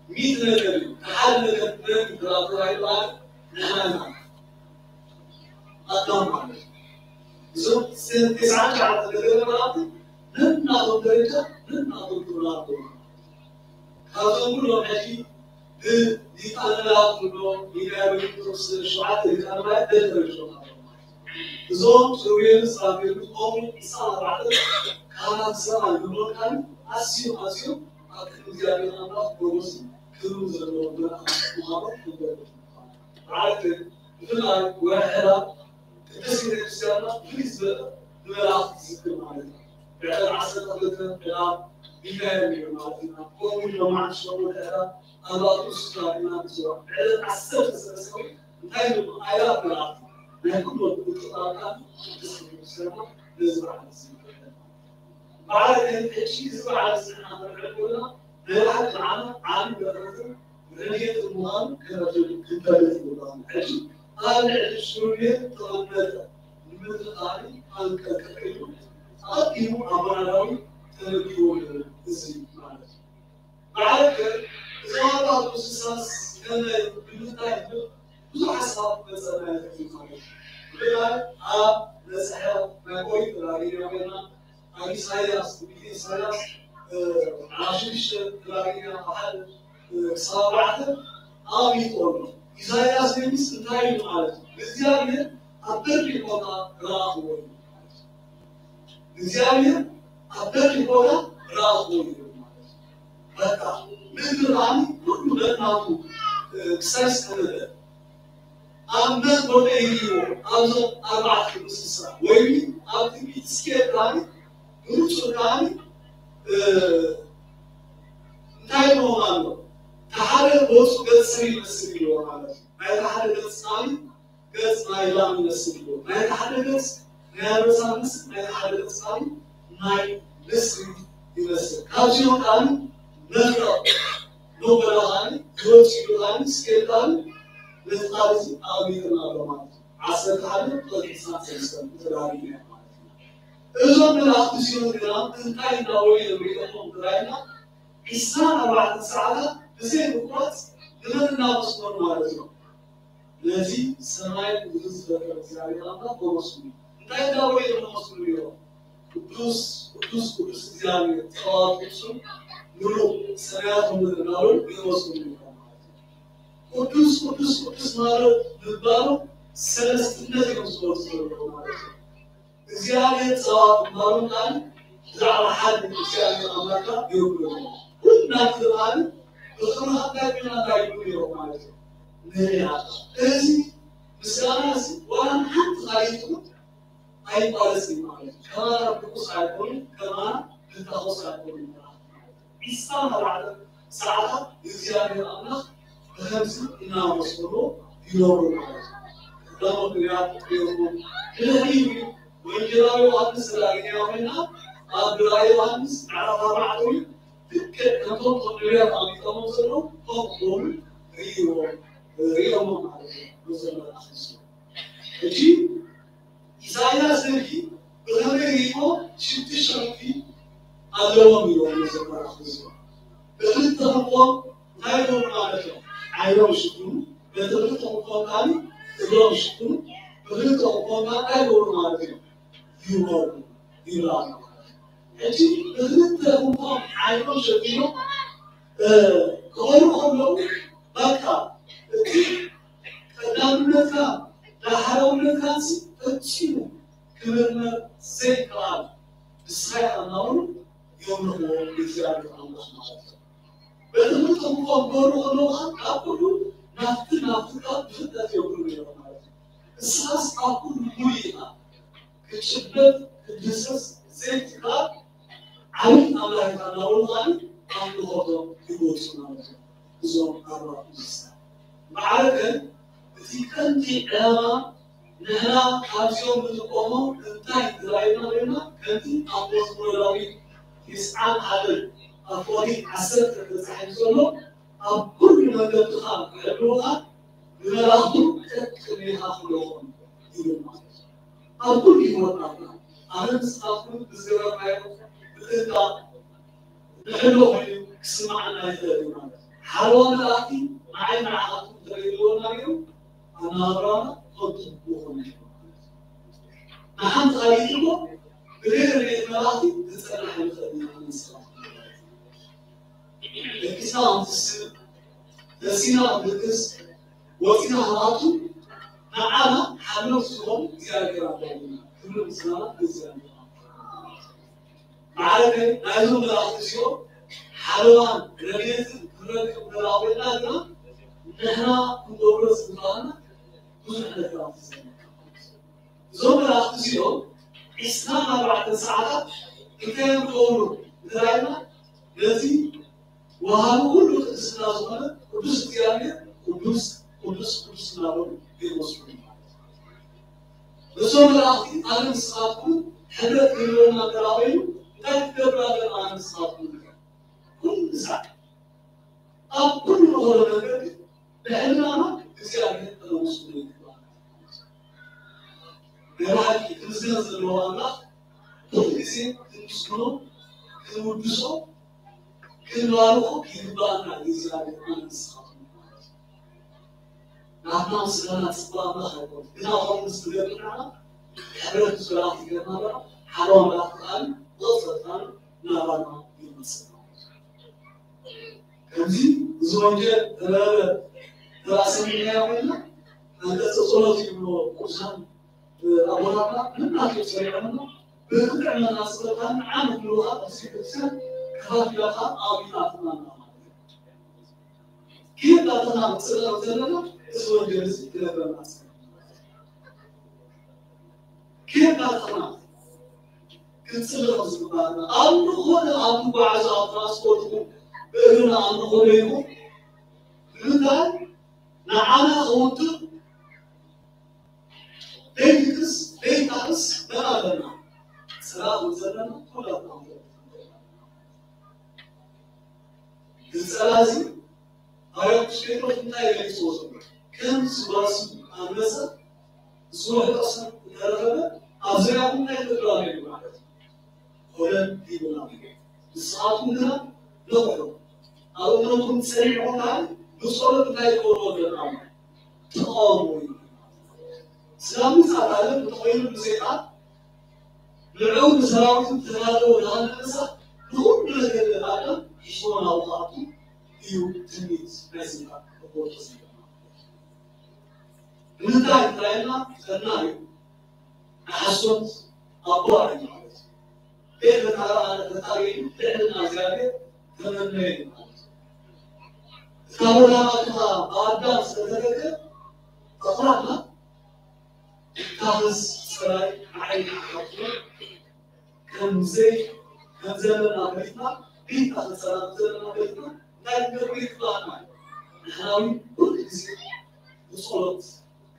ሚእቲ ነገር እዩ። ንሓደ ነገር ክረክብ ተባሂሉ ማለት ንሕና ኢና ኣዳም ማለት እዩ። እዞም ቴስዓን ትሽዓተ ነገደ መላእክቲ ነናቶም ደረጃ ነናቶም ክብሪ ኣለዎም። ካብዞም ኩሎም ሕጂ ንሊቃነ መላእክት ንብሎ ሚካኤል ወይ ቁጥር ሸውዓተ ሊቃነ መላእክት ደደረጅ ኣለዎም ማለት እዩ። እዞም ሱሩቤልን ሱራፌልን ከምኡ ዒስራን ኣርባዕተን ካህናተ ሰማይ ንብሎ ካሊ ኣዝዮም ኣዝዮም ኣብ ቅድሚ እግዚኣብሔር ኣምላኽ ሞገስን ክብርን ዘለዎም መላእክት ምዃኖም ክንፈልጥ ይግባእ። በዓል ግን ብፍላይ ወርሒ ሕዳር ቅድስት ቤተክርስትያንና ፍልይ ዝበለ ንመላእክት ትዝክር ማለት እዩ። ብዕለት ዓሰርተ ክልተ ሕዳር ሚካኤል እዩ ማለት ኢና። ከምኡ እውን ሎማዓንቲ ሸሞንተ ሕዳር ኣርባዕቱ ስፍራ ኢና ንፅዋዕ። ብዕለት ዓሰርተ ሰለስተ እውን እንታይ ንብሎ? ኣእላፍ መላእክት ናይ ኩሎም ቅዱሳን ቅድስት ቤተክርስትያንና ነዚ በዓል ዝዝክር። በዓል ግን ሕጂ እዚ በዓል እዚ ንሕና ክንዕል ከለና ናይ ብሓቂ ንዓና ዓቢ በረኸትን ረድኤትን ምዃኑ ክንረድእ ክንፈልጥ ይግባእ። ሕጂ ኣብ ልዕሊ ሽሩቤል ተቐመጠ ንምድሪ ኻሊ ኣንቀጥቅጥ ኢሉ ኣቐዲሙ ኣቦና ዳዊት ተነቢርዎ ነይሩ። እዚ ማለት እዩ። በዓል ግን እዞም ኣርባዕቱ እንስሳስ ከመይ ብምንታይ ዝብል ብዙሕ ሓሳብ መጸና ይኽእል ማለት እዩ። ብፍላይ ኣብ መጽሓፍ ናይ ኦሪት ዘዳግም ኢና ኮይና ኣብ ኢሳያስ ትንቢተ ኢሳያስ ምዕራፍ ሽዱሽተ ተላጊና ሓደ ክሳብ ኣርባዕተ ኣቐሚጥዎ ኣሎ። ኢሳያስ ነቢስ እንታይ ኢሉ ማለት እዩ? ንእግዚኣብሔር ኣብ በሪኽ ቦታ ረኣኽዎ ኢሉ ማለት እዩ። ንእግዚኣብሔር ኣብ በሪኽ ቦታ ረኣኽዎ ኢሉ ማለት እዩ። በቃ ምድሪ ኸዓኒ ኩሉ በናቱ ክሳይ ዝተመልአ ኣብ መን ቦታ ይርእይዎ? ኣብዞም ኣርባዕተ እንስሳ ወይ ኣብ ትንቢት ሕዝቅኤል ከዓኒ ብንጹር ከዓኒ እንታይ ይብልዎም ኣሎ? እቲ ሓደ ገጹ ገጽ ሰብ ይመስል ይብልዎ ማለት እዩ። ናይቲ ሓደ ገጽ ከዓኒ ገጽ ናይ ላም ይመስል ይብልዎ። ናይቲ ሓደ ገጽ ናይ ኣንበሳ ይመስል፣ ናይቲ ሓደ ገጽ ከዓኒ ናይ ንስሪ ይመስል። ካብዚኦም ከዓኒ መፍረቕ መጎዳ ከዓኒ ዝወጽእ ኢሉ ከዓኒ ሕዝቅኤል ከዓኒ ነቲ ቃል እዚ ኣቐሚጥና ኣሎ ማለት እዩ። ዓሰርተ ሓደ ቁጽሪ ዕስራን ሰለስተን ተዳሊና ማለት እዩ። እዞም መላእኽቲ ጽዮን ግና እንታይ እንዳበሉ እዮም ርእዮሞም ተባሂልና፣ ዕስራን ኣርባዕተን ሰዓታት ብዘይ ምቁራጽ ንመን እናመስገኑ ማለት እዮም? ነዚ ሰማይ ምድሪ ዝፈጠረ እግዚኣብሔር ኣምላኽ ከመስግኑ። እንታይ እንዳበሉ እዮም ከመስግኑ ነይሮም? ቅዱስ ቅዱስ ቅዱስ እግዚኣብሔር፣ ጸባኦት ፍጹም ምሉእ ሰማያት ወምድሪ እናበሉ ይመስግኑ ነይሮም ማለት እዩ። ቅዱስ ቅዱስ ቅዱስ ማለት ምባሉ ሰለስትነት እዮም ዝገልጹ ዘለዉ ማለት እዩ። እግዚኣብሔር ጸባኦት ምባሉ ቃል ብዛዕባ ሓደ እግዚኣብሔር ኣምላኽና ይውክሉ። ኩልና ክብሪ ብኽብርኻ እንታይ ኮይና እንታይ ይብሉ ነይሮም ማለት እዩ። ንሪኣ። እዚ ምስጋና እዚ ዋላ ሓንቲ ካልእ ኣይቋረጽን ማለት እዩ። ከማና ብርኩስ ኣይኮኑን፣ ከማና ብታኾስ ኣይኮኑን ማለት እዩ። ዒስራ ኣርባዕተ ሰዓታት ንእግዚኣብሔር ኣምላኽ ብኸምዚ እናመስገኑ ይነብሩ ማለት እዩ። ቀዳሞት ነቢያት እዮም። ድሕሪ ወንጌላዊ ዮሃንስ ተላጊና ኮይና ኣብ ራእይ ዮሃንስ ምዕራፍ ኣርባዕተ እውን ልክዕ ከምቶም ነቢያት ኣቐሚጦሞ ዘለዉ ኮፍ ክብሉ ርእይዎም ርእዮሞ ማለት እዩ። ንዘመን ኣክሱም ሕጂ ኢሳያስ ነቢ ብኸመይ ርእይዎ ሽዱሽተ ክንፊ ኣለዎም ኢሎም ነዞም መራኽቲ እዚኦም። ብኽልተ ክንፎም እንታይ ይገብሩ ማለት እዮም? ዓይኖም ይሽፍኑ፣ በቲ ክልተ ክንፎም ካሊ እግሮም ይሽፍኑ፣ ብኽልተ ክንፎም ካሊ እንታይ ይገብሩ ማለት እዮም? ይበሩ ይብሉ ኣሎ። ሕጂ ብኽልተ ክንፎም ዓይኖም ሸፊኖም ክኸዱ ከለዉ በቃ እቲ ቀዳምነትካ ዳሕራውነትካ ፈጺሙ ክምርመር ዘይከኣል ንስኻ ኢኻ እናበሉ የምልኽዎ ንእግዚኣብሔር ኣምላኽ ማለት እዩ። በቲ ምልክት ክኾን ክገብሩ ከለዉ ከዓ ካብ ኩሉ ናብቲ ናብቲ ካብ ብፍጥነት የብሉ ነይሮም ማለት እዩ። ንስኻስ ኣብ ኩሉ ሙሉእ ኢኻ፣ ክትጭበጥ ክትድህሰስ ዘይትከኣል ዓብዪ ኣምላኽ ኢኻ እናበሉ ከዓ ኣምልኾቶም ይገልጹ ማለት እዩ። እዞም ኣርባዕቱ እንስሳ ማዕረ ግን እቲ ቀንዲ ዕላማ ንሕና ካብዚኦም ንጥቀሞ እንታይ ተራእዩና ኮይና ከምቲ ኣብ መዝሙረ ዳዊት ትስዓን ሓደን ኣፍቆዲ ዓሰርተ ተጻሒፉ ዘሎ ኣብ ኩሉ መንገድኻ ክሕልውኻ ንመላእኽቱ ቀጥ ቅድሜኻ ክልእኾም ይብል ማለት እዩ። ኣብ ኩሉ ህይወትና ኣነ ንስኻትኩም ብዝገበርናዮ ምጥንቃቕ ንሕሎ ኮይኑ ክስማዓና ይኽእል እዩ ማለት እዩ። ሓለዋ መላእኽቲ ንዓይ ንዓኻትኩም እንተዘይህልወና ነይሩ ኣነባብራና ከንቱ ምኾነ ነይሩ ማለት እዩ። ንሓንቲ ካልኢት እኮ ብዘይ ረድኤት መላእኽቲ ክጸንሕ ኣይኽእልን እዩ ንስኻትኩም ማለት እዩ። ደቂስና ክንትስእ፣ ነሲና ክንድቅስ፣ ወፂና ክንኣቱ ንዓና ሓለውቲ ዝኾኑ እግዚኣብሔር ኣምላኽ እዩ። ክብሪ ምስጋና ንእግዚኣብሔር ኣምላኽ። ማዕረ ናይዞም መላእኽቲ እዚኦም ሓለዋን ረድኤትን ክንረክብ እንተደኣ ኮይና ግና ንሕና ክንገብሮ ዝግባኣና ብዙሕ ነገራት እዩ ዘሎ። እዞም መላእኽቲ እዚኦም ዒስራን ኣርባዕተን ሰዓታት እንታይ እዮም ክገብሩ እንተራእዩና ነቲ ወሃቢ ኩሉ ቅድስና ዝኾነ ቅዱስ እግዚኣብሔር ቅዱስ ቅዱስ ቅዱስ እናበሉ የመስግኑ ማለት እዩ። እዞም መላእኽቲ ኣነ ንስኻትኩም ሕብረት ክህልወና እንተራእዩ እንታይ ክትገብሩ ኣለና ኣነ ንስኻትኩም? ኩሉ ሳዕ ኣብ ኩሉ ንኸዶ ነገር ግን ብሕልናና እግዚኣብሔር ከነመስግኖ ይግባእ። ናይ ብሓቂ ክምስገን ዘለዎ ኣምላኽ ኩሉ ግዜ ክንምስግኖ፣ ክንውድሶ፣ ክንባርኾ ይግባኣና። እግዚኣብሔር ኣነ ንስኻትኩም ናትና ምስጋና ጽቡቕ ኣምላኽ ኣይኮነን። ግና ከምኡ ምስ ትገብርና ሕብረት ምስ መላእኽቲ ይገብርና ኣለና። ሓለዋ መላእኽቲ ከኣ ብቕጽበት ከኣ ናባና ይመጽእ። ከምዚ እዚ ወንጌል ተነበበ ተባእሰ ኢልና ኮይና ኣንቀጸ ጸሎት ይብሎ ቅዱሳን ኣቦታትና ምናቸው ሰሪዖምና ብርግዕ መናስበታን ዓመት ምሉኻ እዚ ቤተክርስትያን ከፋፊላኻ ኣውዲቓትና ማለት እዩ። ኬፍ ናትና ንጽለቕ ዘለና እዚ ወንጌል እዚ ክነግረና ጸኒሑ። ኬፍ ናትና ክንጽሊ ከም ዝግባኣና ኣብ ንኾነ ኣብ ንጓዓዞ ኣብ ትራንስፖርት ይኹን ብእግርና ኣብ ንኾነ ይኹን ንምንታይ ንዓና ከውድቕ ዘይድቅስ ዘይታርስ መን ኣለና? ጽላእ እውን ዘለና ኩላትና ክንፈልጥ ንኽእል ኢና። እዚ ጸላእ እዚ ሃዋርያ ቅዱስ ጴጥሮስ እንታይ ገሊጽዎ ዘሎ? ከም ስባስ ኣንበሳ ዝወሕጦ ሰብ እንተረኸበ ኣብ ዙርያኹም እንታይ ትገብሩ ኣለዉ ማለት እዩ። ኮለል ይብል ኣሎ። ንስኻትኩም ግና ንቕሑ። ኣብ እምነትኩም ጸኒዕኩም ከኣ ብጸሎት እንታይ ትገብሩ ኣለና? ተቃውሞ እዩ። ስላም ምጽኣት ዓለም እንተኾይኑ ብሰይጣን ንዕኡ ንሰራዊቱ ተዳለወ ንሃለሳ ንኹሉ ነገር ኣዳም ሒዝዎ ናብኡ ክኣቱ እዩ ትምኒት ናይ ሰይጣን ክቦርቶ ዘይኮነ። ንምንታይ እንተራእየና ፈተና እዩ። ንሓሶት ኣቦ እዩ ማለት እዩ። ቤት ፈጣሪ ኣነ ፈጣሪ እዩ ልዕልና እግዚኣብሔር ተመነየ እዩ ማለት እዩ። እታ ወላዲትካ ብኣዳም ስለተረከ ጠቕላላ ታኸስ ጸላይ ዓይ ሓፍቶ ከም ዘይ ከም ዘለና ፈሊጥና ቤትካ ክንጸናን ዘለና ፈሊጥና እንታይ ክንገብር ይግባኣና? ንሕና እውን ኩሉ ግዜ ብጸሎት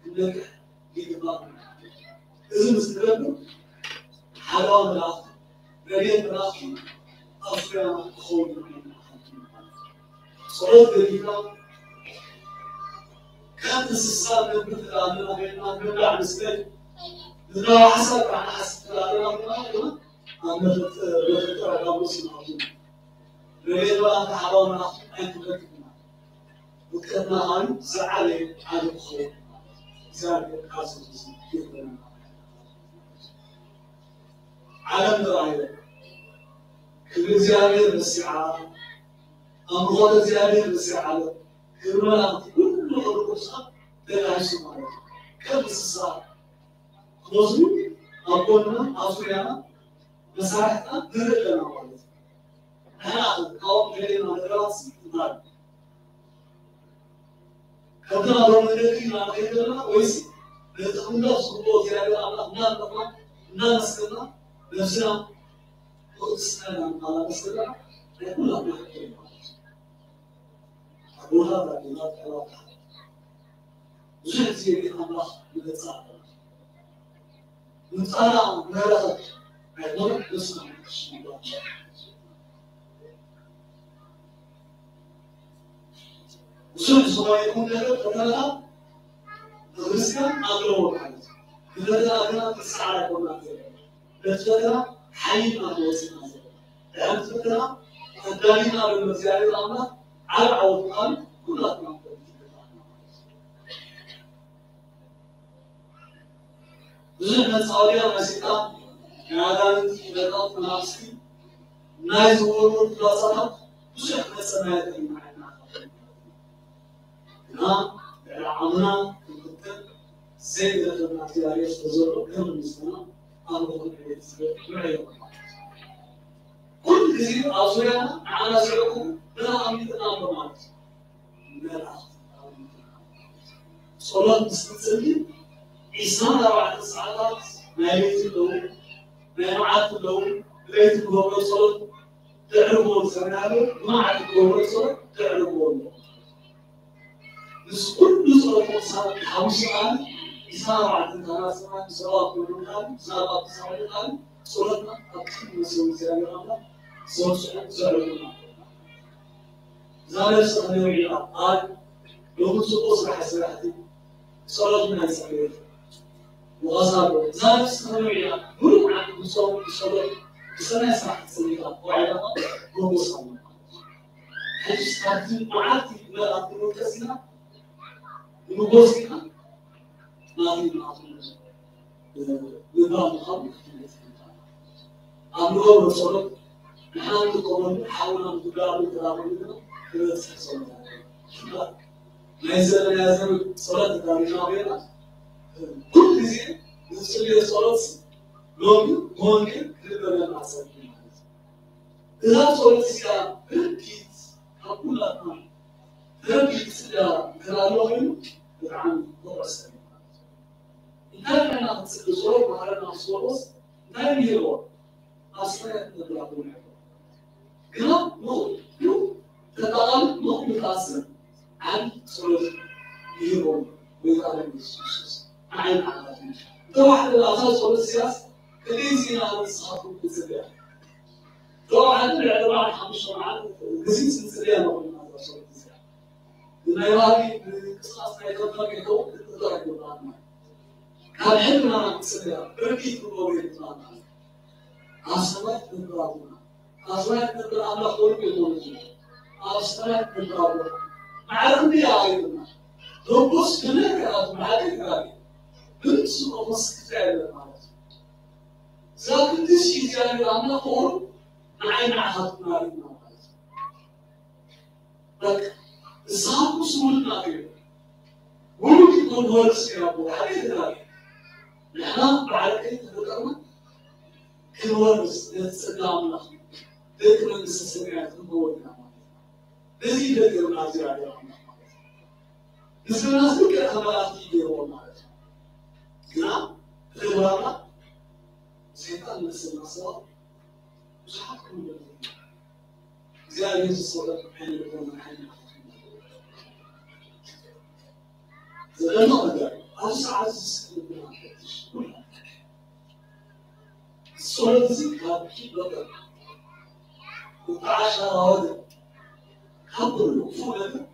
ክንነቅሕ ይግባኣና። እዚ ምስ ንገብር ሓለዋ መላእኽቲ ረድኤት መላእኽቲ ኣብ ዙርያና ክኸውን ይግባኣና። ጸሎት ገዲፍና ከም እንስሳ ነብር ተዳለና ኮይንና ንብላዕ ንስተ ንዝናዋ ሓሳብ ከዓ ንሓስብ ተዳለና ኮይንና ድማ ኣብ መፈጠ- መፈጠራ ካብ ርእሲ ንኣቱ ረድኤት መላእኽቲ ሓለዋ መላእኽቲ ኣይትበክልና። ውድቀትና ኸዓ ዝዓበየ ዓቢ ክኸውን እግዚኣብሔር ካብ ዝብዚ ይኽለና። ዓለም ተባሂለ ክብሪ እግዚኣብሔር ረሲዓ፣ ኣምልኾተ እግዚኣብሔር ረሲዓ፣ ክብሪ መላእኽቲ ኩሉ ክብሪ ቅዱሳን ተጋሂሱ ማለት እዩ። ከም እንስሳ ክወስዱ ኣብ ጎንና ኣብ ዙርያና መሳርሕትና ንርኢ ኣለና ማለት እዩ። ንሕና ካብኦም ደለና ነገራት ንማር። ከምቲ ናቶም መገዲ ኢና ንኸይድ ዘለና ወይስ ነቲ ክንደቕ ዝግብኦ እግዚኣብሔር ኣምላኽ እናንጠቕና እናመስገና ነብስና ብቅድስና ኢና ንመላለስ ዘለና ናይ ኩላትና ሕቶ እዩ ማለት እዩ። ኣቦታት ኣዴታት ኣሕዋት ብዙሕ ግዜ ቤት ኣምላኽ ንመጽእ ኣለና። ምምጻእና መረኸት ኣይኮነን፣ ነብስና ንክሽምዳ ብዙሕ ዝኾነ ይኹን ነገር ፈተና ንክርስትያን ኣለዎ ማለት እዩ። ንፈተና ግና ክትሰዓር ኣይኮንና ዘለና። ነቲ ፈተና ሓይልና ንወፅና ዘለና። ድሕሪ ፈተና ኣዳሊና ዘሎ እግዚኣብሔር ኣምላኽ ዓብ ዓወት ምዃኑ ኩላትና ንፈልጥ ይግባኣና ማለት እዩ። ብዙሕ መጻወድያ ናይ ሰይጣን ናይ ኣጋንንቲ ናይ ጣኦት መናፍስቲ ናይ ዝወርወሩ ፍላጻታት ብዙሕ መጸናየቂ እዩ ንዓና። ግና ልዕሊ ዓቕምና ክንፍተን ዘይገደፈና እግዚኣብሔር ስለ ዘሎ ክብሪ ምስጋና ኣብ ርኹብ ዕቤት ዝብል ንዕዮ ማለት እዩ። ኩሉ ግዜ ኣብ ዙርያና ንዓና ዝዕቁቡ መላእኽቲ ኣሎ ማለት እዩ። መላእኽቲ ጸሎት ምስ ንጽሊ ዒስራን ኣርባዕተን ሰዓታት ናይ ለይቲ ኣለዉ፣ ናይ መዓልቲ ኣለዉ። ብለይቲ ንገብሮ ጸሎት ተዕርቦ ዝሰምናሉ ብመዓልቲ ንገብሮ ጸሎት ተዕርቦ ኣሎ። ምስ ኩሉ ጸሎት ቅዱሳን ሓሙስ ሰዓት ዒስራን ኣርባዕተን ታናጽና ብሰባት ኮይኑ ቃል ብዛዕባ ቅዱሳን ቃል ጸሎትና ኣብ ቅድሚ መሰው እግዚኣብሔር ኣምላኽ ዘብጽሑ ዘዕርቡና። እዛ ነፍሲ ከመይ ውዒላ? ኣይ፣ ሎሚ ጽቡቕ ስራሕ ስራሕቲ፣ ጸሎት ናይ ጸሎት ወቐሳ ኣሎ። እዛ ነፍሲ ከመይ ውዒላ? ምሉእ መዓልቲ ብጾም ብጸሎት ብሰናይ ስራሕ ተጸሚዳ ውዒላ ሞጎስ ኣለዋ። ሕጂስ ካብቲ መዓልቲ መርኣት ክንወቀስ ኢና፣ ንሞጎስ ኢና። ናቱ ናቱ ምንባብ ምዃኑ ክትፈልጥ ይግባእ። ኣብ ንገብሮ ጸሎት ንሕና እንጥቀመሉ ሓውና ምጉዳሉ ተራኽቡ ድማ ክበጽሕ ጸሎት ኣለና። ናይ ዘመናያ ዘመን ጸሎት ተዳሪና ኮይና ኩሉ ግዜ ንጽልዮ ጸሎት ሎሚ ብወንጌል ክንበለና ጸልዩ ማለት እዩ። እዛ ጸሎት እዚኣ ብርዲት ካብ ኩላትና ተረዲእ ክጽልያ እንተዳሎ ኮይኑ ብጣዕሚ መቑረሰ እዩ ማለት እዩ። እንታይ ኮይና ክትጽሊ ጸሎት ማሕረና ምስ ወረስ እንታይ ይህልዎ? ኣስፈረት ነብራቱ ግና ንኹሉ ተጠቓሚ ንኹሉ ተኣስር ዓቢ ጸሎት ይህልዎ ወይ ቃል ኢየሱስ ክርስቶስ ንዓይ ንዓኻት ተባሕለ ኣብዛ ጸሎት እዚኣስ ከመይ ዜና ንስኻትኩም ክትጽልያ ተባሕለ ልዕሊ ባዕል ሓሙሽተ መዓልቲ ግዜ ስንጽልያ ኣለኹም ኣብዛ ጸሎት እዚኣ ናይ ባህሪ ምንቅስቃስ ናይ ከንፈር ይኸውን ክትጥላ ይግባና። ካብ ሕልናና ክስለ ብርዲት ክገብሩ ይግባና። ኣስራት ንብራትና ኣስራት ንብር ኣምላኽ ወርቁ ይኾኑ ኣብ ስራት ንብራትና ማዕረ ክንዲ ኣሪብና ሎጎስ ብነገራት ብሓደ ይራእዩ። ብንጹር መስክታ የለን ማለት እዩ። እዛ ቅድስቲ እግዚኣብሔር ኣምላኽ ቁሩብ ንዓይ ንዓኻትኩም ኣርእዩና ማለት እዩ። በቃ እዛ ኩስ ውሉድና እዩ። ውሉድ ይኮን ወርስ ይራቦ ሓደ ይራብ። ንሕና ብዓለቀይ ተፈጠርና ክንወርስ ነቲ ጸጋ ኣምላኽ ደቂ መንግስተ ሰማያት ክንከውን ኢና ማለት እዩ። ነዚ ይደግርና እግዚኣብሔር ኣምላኽ ማለት እዩ። ንስና ስልክ ከመላእክቲ ይገርዎ ማለት እዩ። ግና ብተግባርና ሰይጣን መስልና ሰባት ብዙሓት ክምለሱ እግዚኣብሔር ዝሰረቅ ዓይነ ልቦና ዓይነ ዘደንቕ ነገር እዩ። ኣብዚ ሰዓት እዚ ስእሊ ብና ፈትሽ። ጸሎት እዚ ካብ ኪድ በቀር ቁጣዓ ሻራወደ ካብ ኩሉ ክፉእ ነገር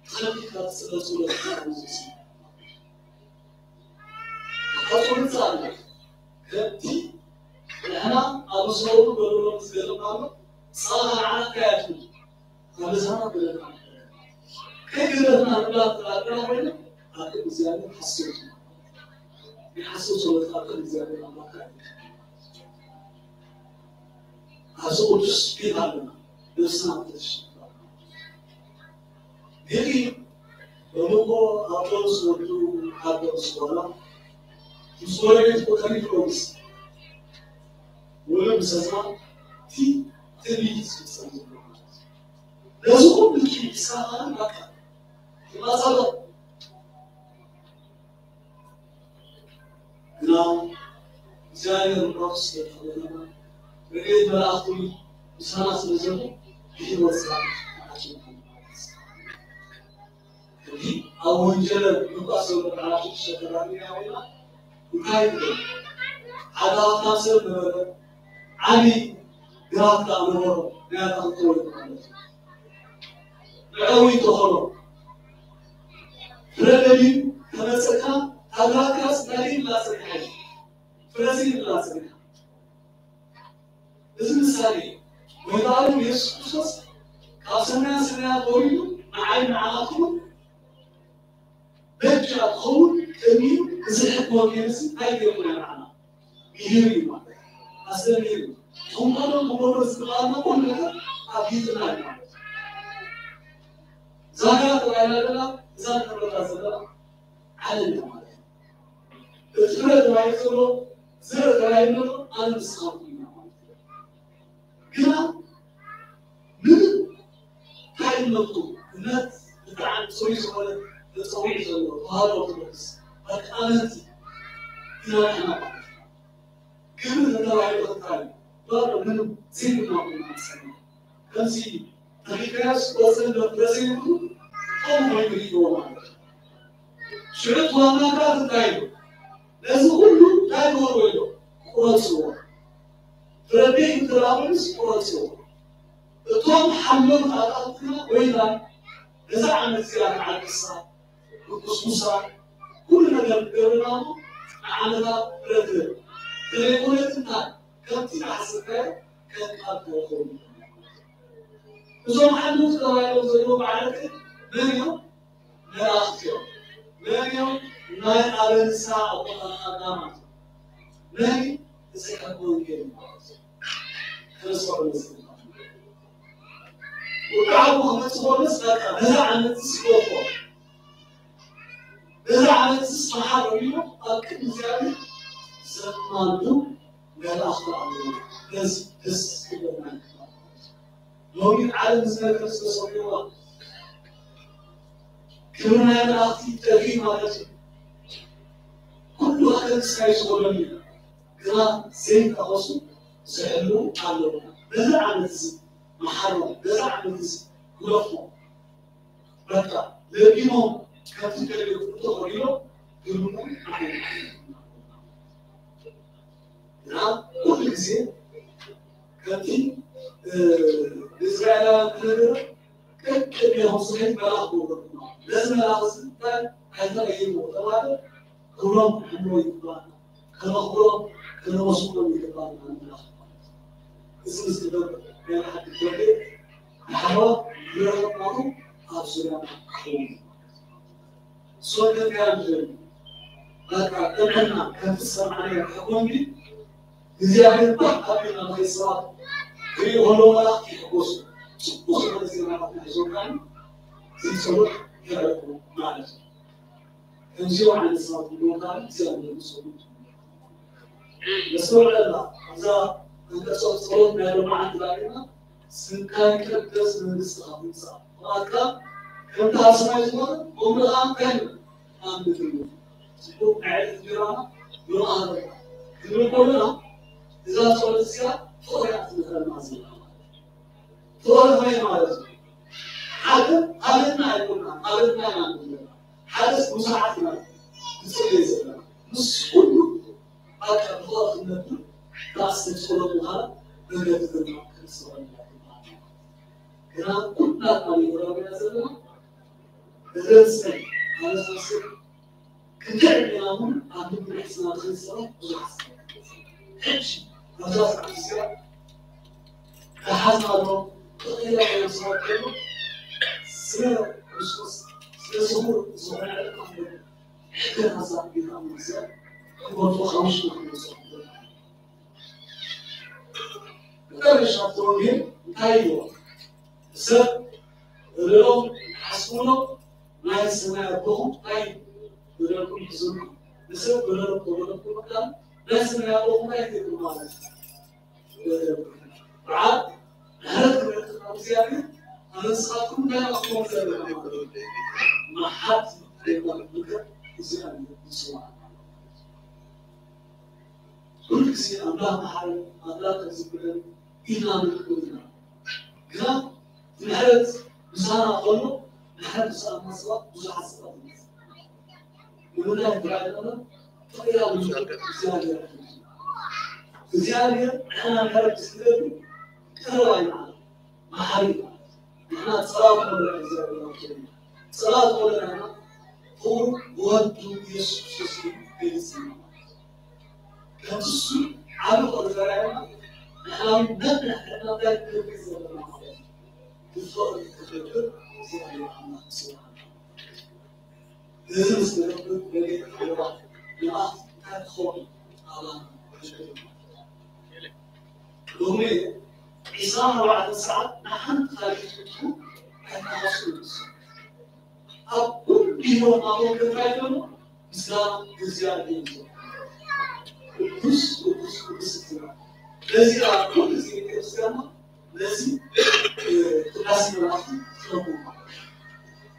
ጸሊካ ስለ ጸሎት ዝሰማ። ካብ ጸሎት ዝኣለ ከምቲ ንሕና ኣብ ዝኸውን በደሎም ዝገለማሉ ጸጋ ንዓና እንታይ ኣትዩ? ኣበሳና ገለና ከይገለና ንብላ ተላቅና ኮይነ ኣብ ቅድሚ እግዚኣብሔር ሓሶት እዩ። ናይ ሓሶት ጸሎት ኣብ ቅድሚ እግዚኣብሔር ኣምላኽካ እዩ። ኣብዚ ቅዱስ ቤት ኣለና። ነብስና ክትሽፍታ። ሊቂ በመንጎ ኣቦስ ወዱ ኣቦስ በኋላ ምስ ጎረቤት ተሪፍሎምስ ወለ ብሰዛ እቲ ትንቢት ዝፍጸም ዘሎ ማለት እዩ። ነዚ ኩሉ ኪድ ዝሰማዕን በቃ ይማጸሎ። ግና እግዚኣብሔር ምሕረቱ ስለ ተቐበለና፣ ረድኤት መላእኽቱ ምሳና ስለ ዘሎ፣ ብህይወት ስራሕ ተዓጂብና ንመላለስ። ሕጂ ኣብ ወንጀለ ምንባር ዘሎ ቃላት ሸቀጣ ኢና ኮይና፣ እንታይ ይብል? ሓደ ሃብታም ሰብ ነበረ፣ ዓቢ ግራት ከኣ ነበሮ፣ ናይ ኣታኽልቲ ወይኒ ማለት እዩ። መዕረዊ ተኸሎ። ፍረ ደልዩ ከመጸካ፣ ኣብ ግራትካ ጽላል ይብላ ጸኒሓ እዩ። ፍረ ዘይብላ ጸኒሓ። እዚ ምሳሌ እዩ። ጎይታ ዓለም የሱስ ክርስቶስ ካብ ሰማያ ሰማያት ወሪዱ ንዓይ ንዓኻትኩም በጃ ክኸውን ቅድሚኡ እዚ ሕጊ ወንጌል እዚ እንታይ ገይሩ ናይ ንዓና? ምሂሩ እዩ ማለት እዩ። ኣስተምሂሩ እዩ። ትኽንከሎ ክገብሮ ዝግባኣና ኩሉ ነገር ኣፍሊጥና እዩ ማለት እዩ። እዛ ሃገር ተባሂላ ዘላ፣ እዛ ንነብረላ ዘለና ዓለም እያ ማለት እዩ። እቲ ፍረ ተባሂሉ ዘሎ፣ ዘርኢ ተባሂሉ ዘሎ፣ ኣነ ንስኻትኩም ኢና ማለት እዩ። ግና ምንም እንታይ እምነትኩም፣ እምነት ብጣዕሚ ጽሩይ ዝኾነ ተጸዊዑ ዘሎ ተዋህዶ ኦርቶዶክስ በቃ ኣመንቲ ኢና ንሕና ማለት እዩ። ክብሪ ተተባሂሉ ክታይ ባዶ ምንም ዘይብልና ኮይና ንሰምዕ። ከምዚ ተኺልካዮስ ቆጽሊ መፍረሲ ይብሉ፣ ከምኡ ኮይኑ ይህልዎ ማለት እዩ። ሽዑ ዋና ግራት እንታይ እዩ? ነዚ ኩሉ እንታይ ገበርዎ ኢሎም? ቁረጽዎ። ፍረደይ እንተላበሉስ ቁረጽዎ። እቶም ሓለውቲ ኣጣልትና ወይላ ነዛ ዓመት እዚኣ ንዓቅሳ፣ ንኩስኩሳ፣ ኩሉ ነገር ንገብረና እሞ ንዓመታ ፍረ ትህብ። እንተዘይኮነ ግን እንታይ? ከምቲ ዝሓሰብካዮ ከም ቃል ተረኸቡ። እዞም ሓለውቲ ተባሂሎም ዘለዉ በዓላት ግን መን እዮም? መላእኽቲ እዮም። መን እዮም? ናይ ኣበ ንስሓ ኣቦታትና ማለት እዩ። መን እዩ? እዚ ሕጊ ወንጌል እዩ ማለት እዩ። ክርስቶስ ምስል ወዲ ዓቡ ክመጽእ ከሎስ በቃ ነዛ ዓመት ዝስበኮ ነዛ ዓመት ዝስሓ ረቢቡ ኣብ ቅድሚ እግዚኣብሔር ዘማልዱ መላእኽቲ ኣለዉ። ነዚ ደስ ክብለና ይግባእ። ሎሚ ዓለም እዚ ነገር ዝተሰሚዋ ክብሪ ናይ መላእኽቲ ጠፊኡ ማለት እዩ። ኩሉ ኣገንስታይ ዝኾነሉ እዩ። ግና ዘይጠቐሱ ዝሕልዉ ኣለዉ። ነዚ ዓመት እዚ መሓሮም፣ ነዚ ዓመት እዚ ግደፎም። በቃ ለቢሞም ከምቲ ደልዩ እንተኾይኖም ግርሙ ዓመት ኢና ኩሉ ግዜ ከምቲ ንእስራኤላውያን ተነገረ ቅድቅድ ኢኹም ስሒት መልኣኽ ክውረድኩም ነዚ መልኣኽ እዚ እንታይ ኣይተቐይሞ ተባለ። ክብሮም ክንሕልዎ ይግባእ። ከነኽብሮም ከነመስግኖም ይግባእ። እዚ ምስ ትገብር ናይ ሓቂ እግዚኣብሔር ብሓባር ዝረኸብናሉ ኣብ ዙርያና ክኸውን እዩ። ሶደት ያ ንደሊ በቃ እምሕና ከፍሰማዕና ይሕኮንዲ እግዚኣብሔር ባህ ኣቢልና ንኸይሰባት ክሪኡ ከለዉ መላእኽቲ ይሕጎሱ። ጽቡቕ ዝኾነ ዜና ናትና ሒዞምና እዚ ጸሎት ይረኽቡ ማለት እዩ። ከምዚኦም ዓይነት ሰባት ንጎንካ እግዚኣብሔር ንሰሉ ነስተውዕለላ ኣብዛ እንቀጸል ጸሎት ናይ ሎማዓንቲ ላዕልና ስምካ ይቀደስ መንግስትኻ ትምጻእ ፍቓድካ ከምቲ ኣብ ሰማይ ዝኾነ ከምኡ ከዓ እንታይ ይበል ኣብ ምድሪ እዩ። ጽቡቕ ናይ ዕለት እንጀራና ይወሃበና ክንብል ከለና እዛ ጸሎት እዚኣ ፍቕሪ እያ ትምህረና ዘላ ማለት እዩ። ፍቕሪ ከመይ ማለት እዩ? ሓደ ሃበና ኣይኮና ሃበና ኢና ንብል ዘለና ሓደስ ብዙሓት ኢና ንጽልይ ዘለና ምስ ኩሉ ኣካ ብፍቕሪ ክንነብር ዳስ ንጸሎት ምዃና መገዲ ዘለና ክንስበና ግና ኩላትና ንጎረቤና ዘለና እዘን ሰብ ኣነሳስብ ክንደይ ዕድሜና እውን ኣብ ልቢ ሒዝና ንኽእል ሰባት ብዙሓት ሰባት ሕጂ ኣብዛ ሰዓት እዚኣ ዝሓዝናሎም ተቐይረናዮም ሰባት ከሎ ስለ ክርስቶስ ስለ ስሙር ዝኾነ ዕድል ሕገ ሓሳብ ጌታ መግዛእ ክፈልጦ ካብ ውሽጥና ክንወስድ ንኽእል። መጨረሻ እቲ ወንጌል እንታይ ይብሎ? ሰብ በደሎም ሓስብሎ ናይ ሰማይ ኣቦኹም እንታይ በደልኩም ይሕዝልኩም። ንሰብ በደሎም ተበደልኩም መካን ናይ ሰማይ ኣቦኹም እንታይ ይገብር ማለት እዩ? በዓል ምሕረት ክረክብ ካብ እግዚኣብሔር ኣነ ንስኻትኩም እንታይ ኢና ክትኮኑ ዘለና ማለት እዩ? መሓት ዘይኮነ ምክር እግዚኣብሔር ይስምዓና። ኩሉ ግዜ ኣምላኽ መሓሪ ኣምላኽ ከምዚ ክብለኒ ኢልና ንሕግዝ ኢና። ግና እቲ ምሕረት ምሳና ከሎ ምሕረት ዝሰኣና ሰባት ብዙሓት ሰባት እዮም። ንምንታይ ትረኣየና? ፍቕሪ ኣብ ልቡ እግዚኣብሔር እዩ። እግዚኣብሔር ንሕና ምሕረት ዝግበሩ ቀረባ እዩ ማለት እዩ። መሓሪ እዩ ማለት እዩ። ንሕና ጸላእቱ ንብሎ እግዚኣብሔር ኣምላኽ እዩ። ጸላእቱ ንብሎ ንሕና ፍቕሩ ብወዱ ኢየሱስ ክርስቶስ እዩ ገሊጽ እዩ ማለት እዩ። ከምቲ እሱ ዓቢ ፍቕሪ ዘርኣየና ንሕና እውን ነንሕድሕድና እንታይ ክንገብር ዘለና ማለት እዩ። ብፍቕሪ ክንገብር እግዚኣብሔር ኣምላኽ ይስምዓና። እዚ ምስ ንረክብ በቤት ኣልባ ንኣፍ እንታይ ክኸውን ኣባና ሎሚ ዒስራን ኣርባዕተን ሰዓት ንሓንቲ ካልእ ትትኩ ኣይተሃስሉ። ኣብ ኩሉ ህይወት ኣቦ እንታይ ይብሉ? ምስጋና እግዚኣብሔር እዩ። ቅዱስ ቅዱስ ቅዱስ ይብሉ። በዚ ኣብ ኩሉ ግዜ ቤተክርስትያንና ነዚ ቅዳሴ መላእኽቲ ትረኽቡ ማለት እዩ።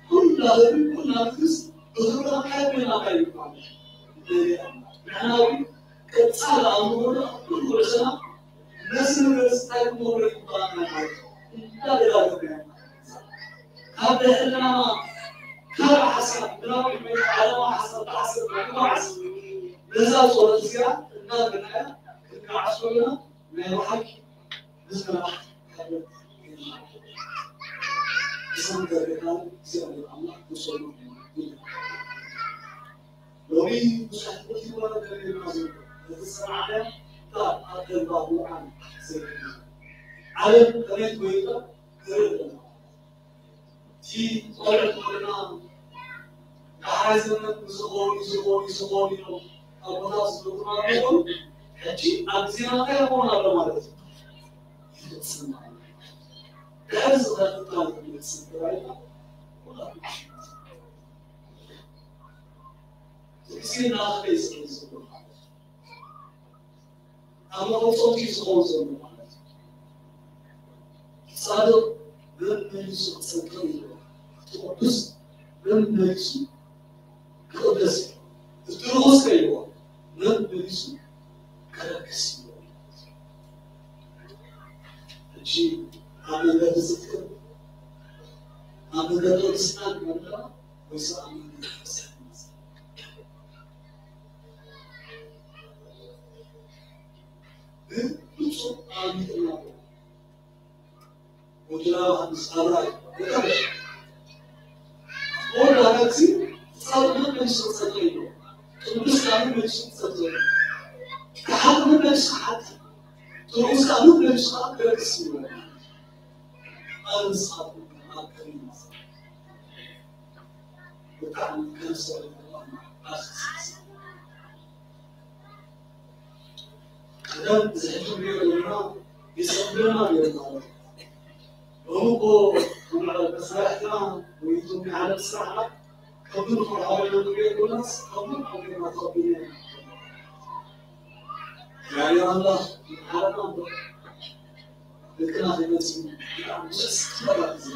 ኩላ ህዝቢ ኩላ መንግስት ብኽብሪ ኣካል ኮይና እንታይ ይባል? ንሕና እውን ቀጻሊ ኣብ ንኾነ ኣብ ኩሉ ርእስና ነዚ ነገር እንታይ ክገብሮ ይባልና ማለት እዩ። እንዳደጋገምና ኢና። ካብ ድሕርና ካልእ ሓሳብ ምናምን ወይ ዓለማዊ ሓሳብ ተሓሰብ ንባዕስ ነዛ ጸሎት እዚኣ እንዳበልናያ ክንከዓስ ከለና ናይ ብሓቂ ሎሚ ብዙሕ ትምህርቲ ይወረደና ዘሎ ነቲ ዝሰማዕናዮ ቃል ኣብ ተግባር ምውዓል ዘድሊ እዩ። ዓለም ከመይ ትጎይታ ንርኢ ኣለና። እቲ ቆልዑ ትምህርትና ዳሕራይ ዘመን ንዝኸውን ንዝኸውን ንዝኸውን ኢሎም ኣቦታት ዝነግሩና ኣለዉ። ሕጂ ኣብ ግዜና እንታይ ይኸውን ኣሎ ማለት እዩ? ይፍጽም ኣሎ። ድሕሪ ዝኸፍታ ዝመጽእ ተባሂልና ኩላትና እቲ ግዜ እናኸደ እዩ ዝኸይድ ዘሎ ማለት እዩ። ኣብ መፈጸምቲ እዩ ዝኸውን ዘሎ ማለት እዩ። ጻድቕ መመሊሱ ክጸድቕ እዩ። እቲ ቅዱስ መመሊሱ ክቕደስ እዩ። እቲ ርኹስ ከይዎ መመሊሱ ከረክስ እዩ። ሕጂ ኣብ መንገዲ ጽድቅን ኣብ መንገዲ ቅድስናን ንመርምራ ወይስ ኣብ መንገዲ ቅድስና? ብብፁዕ ኣሚጥና ወንጌላዊ ዮሃንስ ኣብራይ መጨረሻ ወልድ ኣምላክ ሲ ጻድቕ መን መልሱ ክጸድቕ ኢሉ ቅዱስ ቃል መን መልሱ ክጸድቕ ኢሉ ክሓጥ መን መልሱ ክሓጥ ትርጉስ ቃል መን መልሱ ከዓ ክረክስ ኢሉ ኣነ ንስኻትኩም ኣብ ከመይ ብጣዕሚ ከንሰር ኣስስስ ቀደም ዝሕጂ ንሪኦ ዘለና የጸብለና ነይሩ ማለት እዩ። ሎሚ እኮ መሳርሕትና ወይ እቶም ናይ ዓለም ስራሕና ከምዚ ንኽርሃበሉ ንሪኦ ዘለናስ ከምዚ ንሪኦ ዘለና ተቐቢልና ኢና። እግዚኣብሔር ኣምላኽ ይምሓረና እምበር ደቅና ከይመጽኡ ብጣዕሚ ደስ ክብለካ እዩ።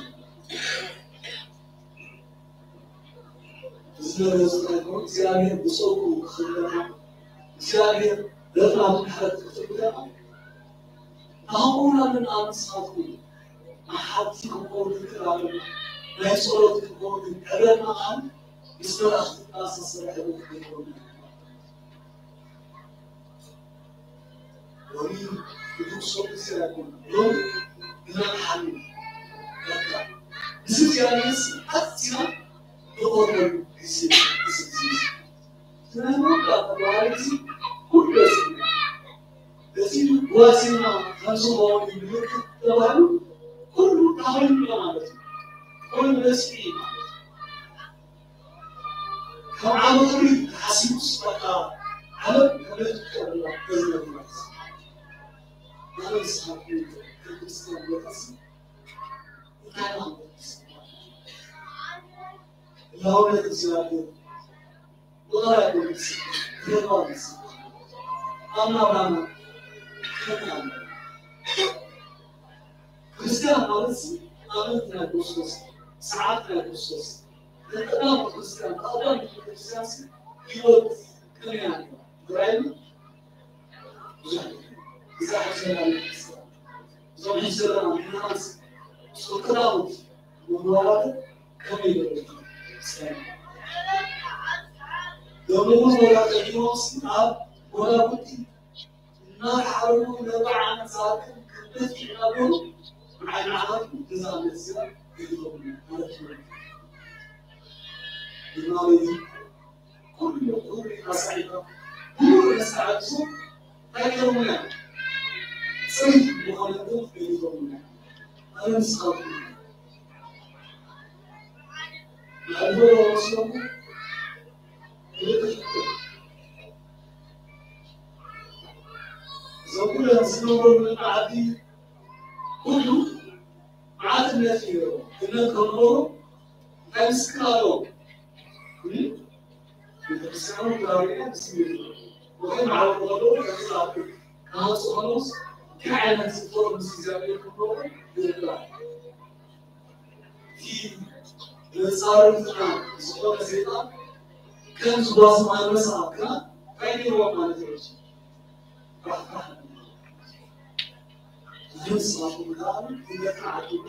እዚ ነገር እዚ እንታይ ይኸውን እግዚኣብሔር ብጸጉኡ ክኽብለና እግዚኣብሔር ደቅና ብምሕረት ክኽብለና ንሃቡና ምን ኣምሳቱ መሓቲ ክንኸውን ንክእል ኣለና። ናይ ጸሎት ክንኸውን ንክእል ኣለና። ምስ መላእኽቲ ዝተኣሳሰረ ሕብረት ክንኸውን ሎሚ ብድምሶ እግዚኣብሔር ሎሚ ንመርሓሉ በቃ ምስ እግዚኣብሔር ኣዝና ንቆርበሉ ግዜ እዚ ግዜ እዚ ናይ መወዳእታ ተባሂሉ እዚ ኩሉ እዚ እዚ ዋዜማ ከም ዝኸውን ምልክት ተባሂሉ ኩሉ ተኸይሉ ማለት እዩ። ኩሉ በፂሑ እዩ ማለት እዩ። ካብ ዓመቱ ተሓሲቡስ በቃ ዓለም ከመይ ትቀርላ በዚ ነገር ማለት እዩ። ኣነ ንስኻትኩም ከም ክርስትያን ቦታሲ እንታይ ማለት እዩ? ህላውነት እግዚኣብሔር ብቐላይ መንግስቲ ተግባር ይስበክ። ኣናብራና ከመይ ኣሎ? ክርስትያን ማለት ሲ ኣመንቲ ናይ ክርስቶስ፣ ሰዓብቲ ናይ ክርስቶስ፣ ናይ ቀዳሞት ክርስትያን፣ ቀዳሞት ክርስትያን ሲ ህይወት ከመይ ኣሎ? ዝረኣየኒ ብዙሕ እዩ። እዛ ሕጂ ዘለና ክርስትያን፣ እዞም ሕጂ ዘለና ምእመናን ሲ ምስ ቀዳሞት መዋዳድር ከመይ ኢሎም እዮም ዝጸንሑ? ደሞም ወላ ጠጊቦምሲ ኣብ ጎዳጉዲ እናተሓረዱ ነርብዓ ዓመት ዝኣክል ክብደት ይዕናገሩ ንዓይ ንዓኻትኩም ገዛ መዚኣ ገዲፎም ማለት እዩ። ድማ በዚ ኩሉ ኩሉ ኣሳዒባ ብሙሉእ መስተዓድሱ እንታይ ገይሮምና? ጽምድ ዝኾነ ግን ገዲፎምና። ኣነ ንስኻትኩም ንዕድመ ዶ ወስዶም? እዞም ኩሎም ዝነብሩ ዓዲ ኩሉ መዓት እምነት እዩ ነይሩ። እምነት ከምህሩ እንታይ ምስክር ኣለዎም? እም? ቤተክርስትያኑ ክራሪና ምስክር ወይ ማዕበል ከለዉ ከዚ ኣብ ክሃፁ ከለውስ እንታይ ዓይነት ዝፈሩ ምስ እግዚኣብሔር ክምህሩ ይግባእ። እቲ መጻርርትና ዝኾነ ሰይጣን ከም ዝጓስም ኣንበሳ ግና እንታይ ገይርዎም ማለት እዩ? ራሕራሕ። እዚ ንስኻትኩም ከኣ ንደቂ ዓድና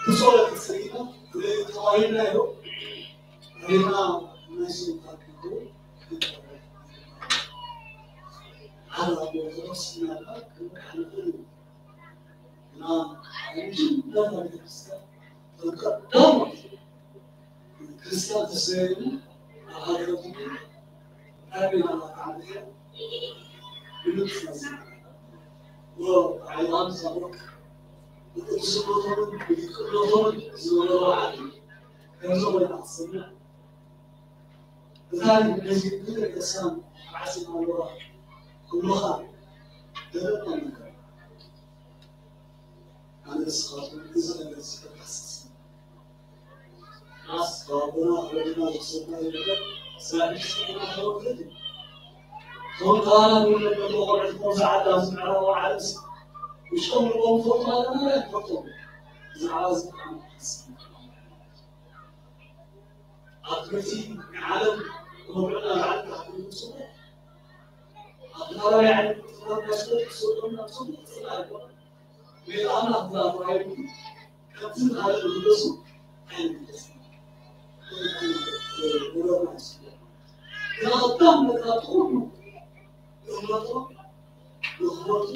ብጸሎት ጸሊና ተዋሂብናዮ ሬና ናይ ሰይጣን ክብሩ ዓላ ኦርቶዶክስ እናልና ክንብል ንኽእል ኢና። እና መጀመርያ ቤተክርስትያን ቀዳሞት ክርስትያን ተሰይሙ ኣብ ሃገር ኣሜን ኣላ ተዓመተ ብሉጽ መዝሙር ወ ዮሃንስ ኣፈወርቅ ብቅዱስነቶምን ብሊቅነቶምን ዝበለዎ ዓዲ ከምዚ ኮይና ክትሰምዕ እዛ ነዚ ቤተክርስትያን ዓስብ ኣለዋ ክብሉኻ ደረቕ ነገር ኣነ ንስኻትኩም እዚ ነገር እዚ ከካስስ ኣስ ኣቦና ወለድና ዝሰማይ ነገር ሳድስ ተማሃሮ ክህል እቶም ካህናት ወለድ ቆልዑ ዝዓዳ ዝምዕራቡ ዓለምስ ውሽጦም ልቦም ፎቶ ኣለና ኣይንፈልጦም። ብዛዕባ እዚ ብጣዕሚ ሓስብ ኣብ ትምህርቲ ንዓለም ክመርዑና ላዕሊ ታሕቲ ንብፅሑ ኣብ ዝተፈላለዩ ዓይነት ጥበብ መስኮት ክሰዶም ናብ ፅቡቅ ፅላ ይኮነ ሜዳ ኣምላኽ ብላ ተባሂሉ ከምዚ ንዓለም ዝገሱ ኣይንመለስ ንረብና ይስለ ግን ኣዳም ነታ ትኩሉ እምነቶ ንኽሞቱ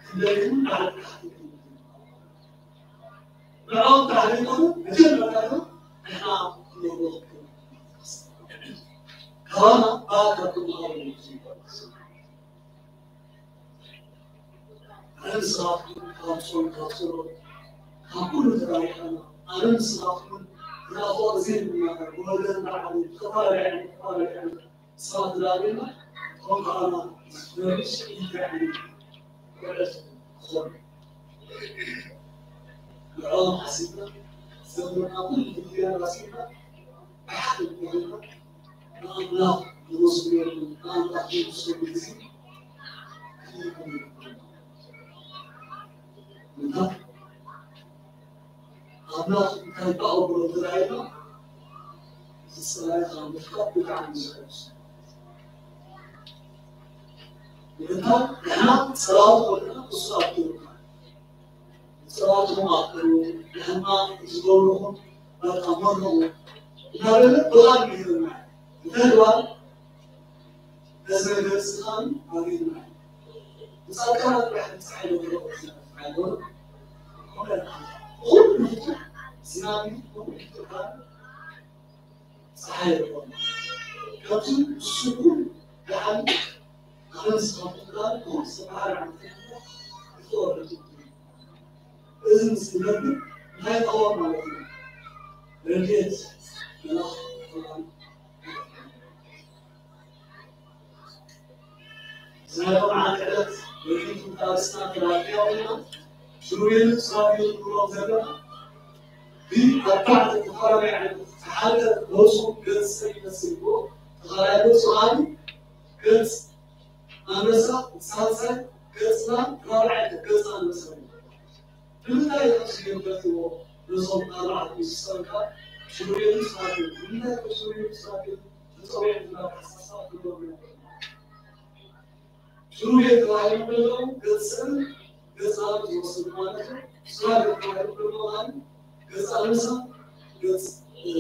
ክንደግም ላዕሊ ታሕቲ ክንብል ንዕኦም ታሪኾም መጀመርያ ንሕና ክንረኽቦ ካባና ባካ ክምሃሩ ኣነ ንስኻትኩም ካብ ጾም ካብ ጸሎት ካብ ኩሉ ተራሪሕና ኣነ ንስኻትኩም ካብኡ እዚ ድማ ብወገን በዓል ዝተፈላለዩ ዓይነት ዝተፈላለዩ ዓይነት ሰባት ዝረኣዩና፣ ከምኡ ከኣ ንመንግስቲ እንታይ ዓይነት ውዕለት ክኾኑ ንዕኦም ሓሲብና፣ ዘምርና ኩሉ ግዜ ኣሲብና፣ ብሓደ ኮይና ንኣምላኽ ንመስግነሉ፣ ንኣምላኽ ንውስሉ ግዜ ክንህብ ይግባእ። ኣምላኽ እንታይ ተኣምሮ ተራእየና፣ እዚ ጸላኢ ካብ ምፍታን ብጣዕሚ ዝሕግዝ። ንምንታይ ንሕና ጸላኢ ኮይና ንሱ ኣብ ትርካ። ጸላእትኹም ኣፍቅሩ፣ ንሕና ዝገብርኹም በቃ መርቑ እናበለ ብቓል ይህበና። ብተግባር ነዚ ነገር እዚ ኸኣ ኣግኝና። ንጻድቃን ጥራሕ ንጸሓይ ለውረቑ ኣይኮነን። ኩሉ ፍጡር ዝናቢ፣ ኩሉ ፍጡር ከኣ ጸሓይ ይኾን። ከምቲ ንሱ እውን ደሓን ኣነ ንስኻትኩም ከኣ ንኹሉ ዝተባህረ ዓመተ ምሕረት ይፈወረኩም። እዚ ምስ ንነብር እንታይ ይኸውን ማለት እዩ? ረድኤት መልኣኽ ይኸውን። እዚ ናይ ሎምዓንቲ ዕለት ወይም ኣርእስትና ተላልያ ኮይና፣ ሽሩቤልን ሱራፌልን ንብሎም ዘለና ብኣርባዕተ ዝተፈላለዩ ዓይነት፣ እቲ ሓደ ገጹ ገጽ ሰብ ይመስል እኮ፣ እቲ ካልኣይ ገጹ ከኣ ገጽ ኣንበሳ፣ ሳልሳይ ገጽ ላም፣ ራብዓይ ገጽ ኣንበሳ እዩ። ንምንታይ እዮም ዝገበርዎ ነዞም ኣርባዕተ እንስሳታት ሽሩቤልን ሱራፌልን? ንምንታይ እዮም ሽሩቤልን ሱራፌልን ተጸዊዖም ዝብል ኣተሓሳስባ ክህልዎም ይኽእል። ሽሩቤል ተባሂሎም ዘለዉ ገጽ ሰብን ገጽ ላምን ዝወሰዱ ማለት እዩ። ሱራፌል ተባሂሎም ዘለዉ ከኣ ገጽ ኣንበሳ፣ ገጽ፣ እ፣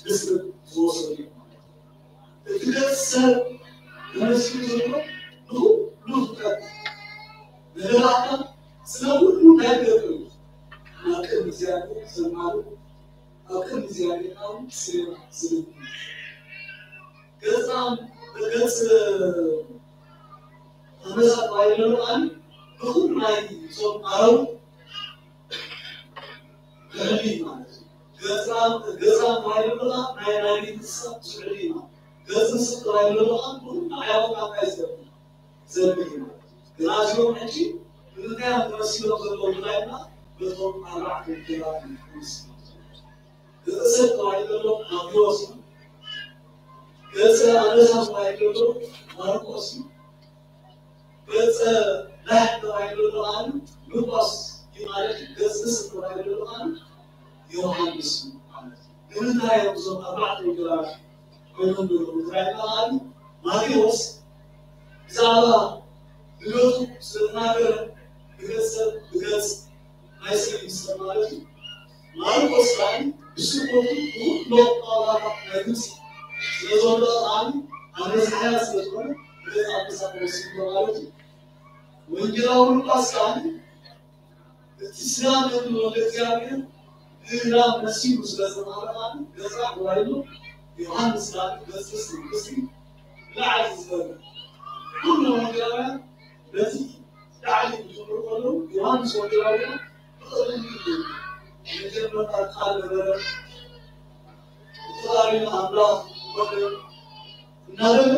ንስር ዝወሰዱ እዮም ማለት እዩ። እቲ ገጽ ሰብ ተመሲሉ ዘሎ ንኹሉ ፍጥረት ንገዛእታ ስለ ኩሉ እንታይ ይገብር እዩ? ኣብ ቅድሚ እግዚኣብሔር ዘማልእ፣ ኣብ ቅድሚ እግዚኣብሔር ከኣ ስለ ዝልምን። ገጽ ኣም-፣ ገጽ ኣንበሳ ተባሂሉ ዘሎ ከኣ ንኹሉ ናይ እዞም ኣራዊት ዝዕሊ ማለት እዩ። ገጽ ኣም-፣ ገጽ ኣም ተባሂሉ ዘሎ ከኣ ናይ፣ ናይ እንስሳ ዝዕሊ ማለት እዩ። ገጽ ንስር ተባሂሉ ዘሎ ከኣ ንኹሉ ኣዕዋፍ እንታይ ዘብል፣ ዘብል እዩ ማለት እዩ። ግና እዚኦም ሕጂ ንምንታይ እዮም ተመሲሎም ዘለዉ ኢልና በቶም ኣርባዕተ ወንጌላት ንመሲሎም። ገጸ ሰብ ተባሂሉ ዘሎ ማቴዎስ እዩ። ገጸ ኣንበሳ ተባሂሉ ዘሎ ማርቆስ እዩ። ገጸ ላሕሚ ተባሂሉ ዘሎ ከኣ ሉቃስ እዩ ማለት እዩ። ገጸ ንስር ተባሂሉ ዘሎ ከኣ ዮሃንስ እዩ ማለት እዩ። ንምንታይ እዮም እዞም ኣርባዕተ ወንጌላት ኮይኖም ዘለዉ? እንታይ ኢልና ከኣ ማቴዎስ ብዛዕባ ልደቱ ስለ ዝናገረ ብገጽ ሰብ፣ ብገጽ ናይ ሰብ ይምሰል ማለት እዩ። ማርቆስ ከኣ ብስብከቱ ብኹሎም ቋንቋታት ናይ ግብጺ ስለ ዘሎ ከኣ ኣብ መዝሓያ ስለ ዝኾነ ብገጽ ኣንበሳ ተወሲዱ ማለት እዩ። ወንጌላዊ ሉቃስ ከኣ እቲ ስጋ መግቢ ወልደ እግዚኣብሔር ብላም መሲሉ ስለ ዝተማልኣ ገጻ ተባሂሉ፣ ዮሃንስ ከኣ ገጽ ስድስቲ ንላዕሊ ዝበለ። ኩሎም ወንጌላውያን በቲ ላዕሊ ክጅምሩ ከለዉ፣ ዮሃንስ ወንጌላዊ ከኣ ብቕድሚት እዩ። መጀመርታ ቃል ነበረ፣ እቲ ቃል ኣምላኽ ኮነ እናበለ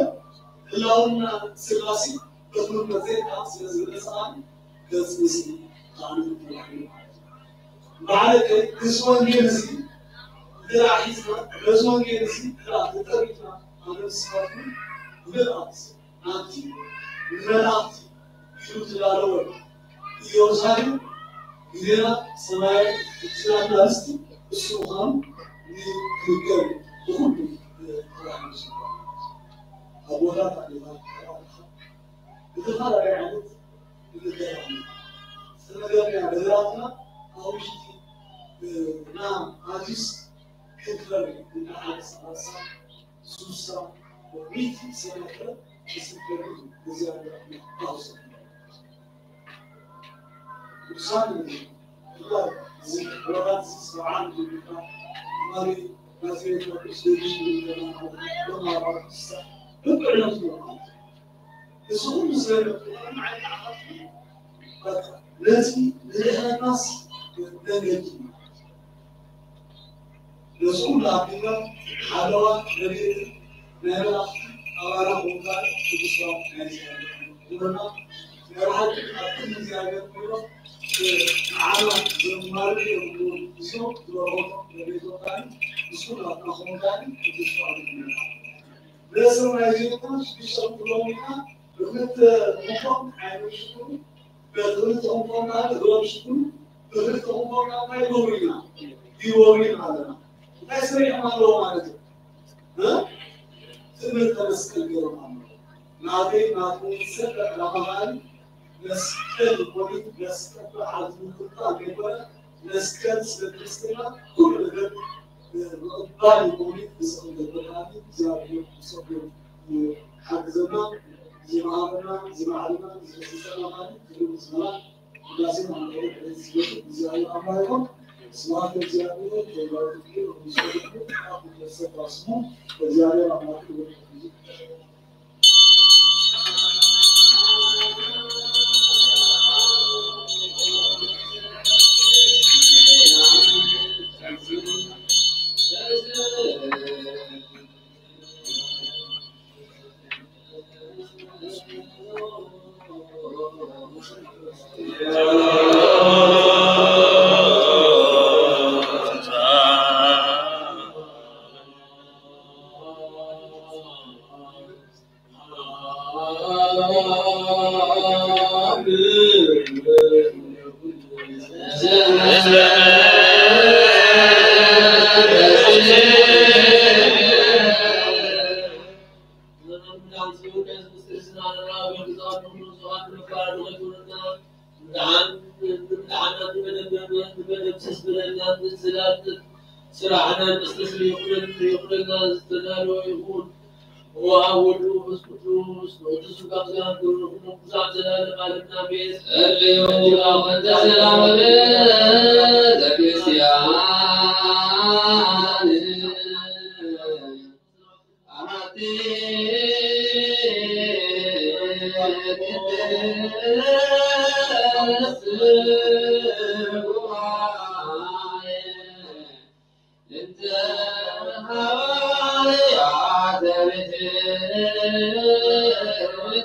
ህላውና ስላሴ በትምህርት ዘይከኣል ስለ ዝገለጸ ገጽ እዚ ኣነ ተባሂሉ ማለት እዩ። እምበኣር እዚ ወንጌል እዚ እንተ ደኣ ሒዝና፣ በዚ ወንጌል እዚ እንተ ደኣ ተጠሪፍና፣ ኣነ ንስኻትኩም ንመልኣት ናብቲ ንመላእክቲ ኢሉ ዝዳለወ ኢየሩሳሌም ግዜና ሰማያዊ እቲ ናትና ርስቲ እሱ ምዃኑ ንክንገር ብኹሉ ተባሂሉ ዝግባእ። ኣቦታት ኣዴታት ኣባላት ብዝተፈላለየ ዓይነት ንገር። ዝተነገርና ነገራትና ኣብ ውሽጢ እና ኣዲስ ክንፈሪ እንዳ ሓደ ሰላሳ ሱሳ ሚእቲ ሰነፈ ምስክር እግዚኣብሔር ኣምላኽ ኣውፅእ። ቅዱሳን ብፍላይ እዚ ወራት እዚ ሰብዓ ዝብል ትማሊ ናዝሬት ቅዱስ ጊዮርጊስ ዝብል ብዕለቱ እዚ ኩሉ ስለ በቃ ነዚ ንድሕነትናስ መንገዲ ነዚ ኩሉ ኣቢልና ሓለዋ ረድኤትን ናይ መላእኽቲ ኣባና ክውጋእ ቅዱስ ራብ ናይ እግዚኣብሔር ክብረና። ናይ ብሓቂ ኣብ ክንዲ እግዚኣብሔር ክብሮ ንዓና ዘማልኡ እዮም። እዚኦም ዝበረኸቶም ረድኤቶም ከኣ ንሱ ናትና ክኸውን ከኣ ቅዱስ ራብ ይግበረና። ብረሰብ ናይ ዜና ሽዱሽተ ክብሎም ኢና ብክልተ ክንፎም ዓይኖም ሽፍኑ በክልተ ክንፎም ከኣ እግሮም ሽፍኑ በክልተ ክንፎም ከኣ እንታይ ይገብሩ ኢና? ይወሩ ኢና ኣለና። እንታይ ሰሪሖም ኣለዉ ማለት እዩ? እ? ትእምርተ መስቀል ገይሮም ኣለዉ። ናተይ ናትኩም ዝሰብዕ ዕላማ ከኣ መስቀል ኮሪት መስቀል ብዓል ምክልካል ዘይኮነ መስቀል ስለ ክርስትና ኩሉ ነገር ምቕባል ይኸውን። ብዝቕደም ብርሃን እግዚኣብሔር ብሰፊሑ ይሓግዘና፣ ዝመሃረና፣ ዝመዓረና፣ ዝመሰጠና ማለት ክብሪ ምስጋና ውዳሴ ማምለኸ ዝገብ እግዚኣብሔር ኣምላኽ ይኹን። ስብሐት ለእግዚኣብሔር ወወላዲቱ ድንግል ወለመስቀሉ ክቡር። አብ ቅዱስ ስሙ እግዚአብሔር አምላክ ይወደድ። ስራሕና መስተስሪ ይኹነን ይኹነና ዝተዳለወ ይኹን። ወወልድ ወመንፈስ ቅዱስ ወቅዱስ ካብ ዝሃብ ግብሩ ኩሎም ብዙሕ ዘላለም ዓለምና ቤት ጸልዩ ወንተ ሰላም ቤተ ክርስቲያን አሐቲ ቅድስት ጉባኤ እንተ ሐዋርያተ ቤት ወሐዋርያተ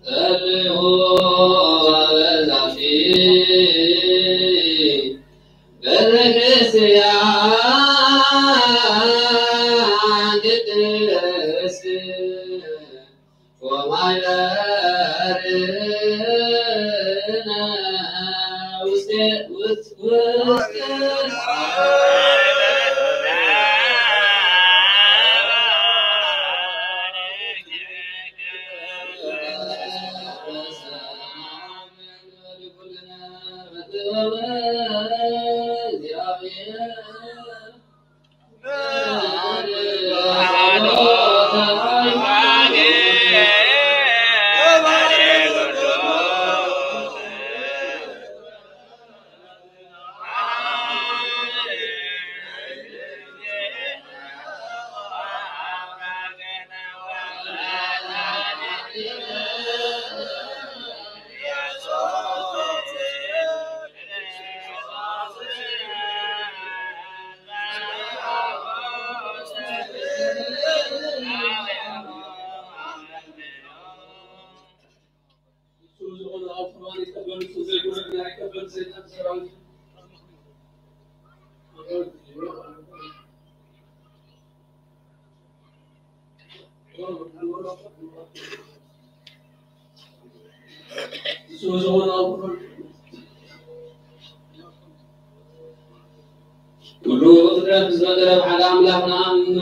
ጸልዩ በዛቲ ቤተክርስቲያን ቅድስት ወማይበርነ ውስተ ውስተ ውስተ ኩሉ ፍጥረት ብዝፈጠረ ብሓደ ኣምላኽ ንኣምን።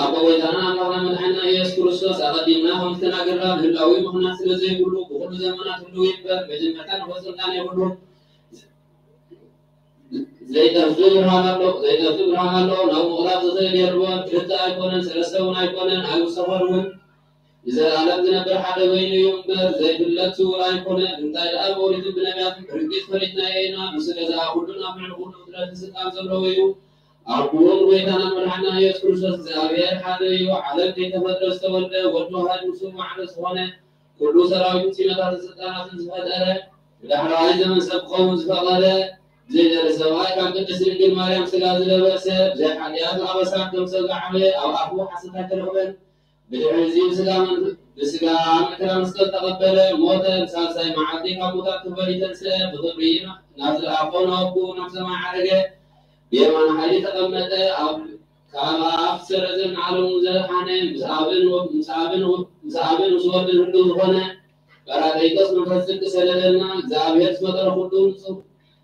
ኣብ ጎይታና ኣምላኽና መድሓኒና ኢየሱስ ክርስቶስ ኣቐዲምና ከም ዝተናገርና፣ ምህላው ምኽንያት ስለ ዘይብሉ፣ ብኹሉ ዘመናት ህልው ይንበር፣ መጀመርታን መፈጸምታን የብሉ። ዘይጠፍእ ብርሃን ኣሎ፣ ዘይጠፍእ ብርሃን ኣሎ። ናብ ምቕራብ ዝኽእል የልቦን፣ ክልተ ኣይኮነን፣ ሰለስተ እውን ኣይኮነን፣ ኣይውሰኾን እውን። ንዘለኣለም ዝነብር ሓደ በይኑ እዩ እምበር፣ ዘይፍለጥ ስውር ኣይኮነን። እንታይ ደኣ ብኦሪትን ብነቢያትን ብርግጽ ፈሊጥናዮ ኢና። ንሱ ገዛኢ ኩሉን ኣብ ልዕሊ ኩሉ ፍጥረትን ስልጣን ዘለዎ እዩ። ኣቦን ጎይታናን መድሓኒናን ኢየሱስ ክርስቶስ እግዚኣብሔር ሓደ እዩ። ዓለም ከይተፈጥረ ዝተወልደ፣ ወልድ ዋህድ፣ ንሱ ማዕረ ዝኾነ፣ ኩሉ ሰራዊትን ሲኖታትን ስልጣናትን ዝፈጠረ፣ ብዳሕረዋይ ዘመን ሰብ ክኸውን ዝፈቐደ፣ ብዘይደለ ሰብኣይ ካብ ቅድስት ድንግል ማርያም ስጋ ዝለበሰ፣ ብዘይ ሓጢኣት ኣበሳ ከም ሰብ ዝዓበየ፣ ኣብ ኣፉ ሓሰት ኣይተረኽበን። ብድሕሪ እዚ ብስጋ መን-፣ ብስጋ መከራ መስቀል ተቐበለ፣ ሞተ፣ ብሳልሳይ መዓልቲ ካብ ሙታን ተፈልዩ ተንስአ፣ ብኽብሪ ናብ ዝለኣኾ ናብ ኣቦኡ ናብ ሰማይ ዓረገ፣ ብየማን ሓይሊ ተቐመጠ፣ ኣብ ካብ ኣፍ ዝሰረዘ ንዓለሙ ዘድሓነ፣ ምስ ኣብን ወ-፣ ምስ ኣብን ወ-፣ ምስ ኣብን ምስ ወልድን ህልው ዝኾነ፣ ጳራቅሊጦስ መንፈስ ጽድቂ ሰደደልና። እግዚኣብሔር ዝፈጠረ ኩሉ ንጹህ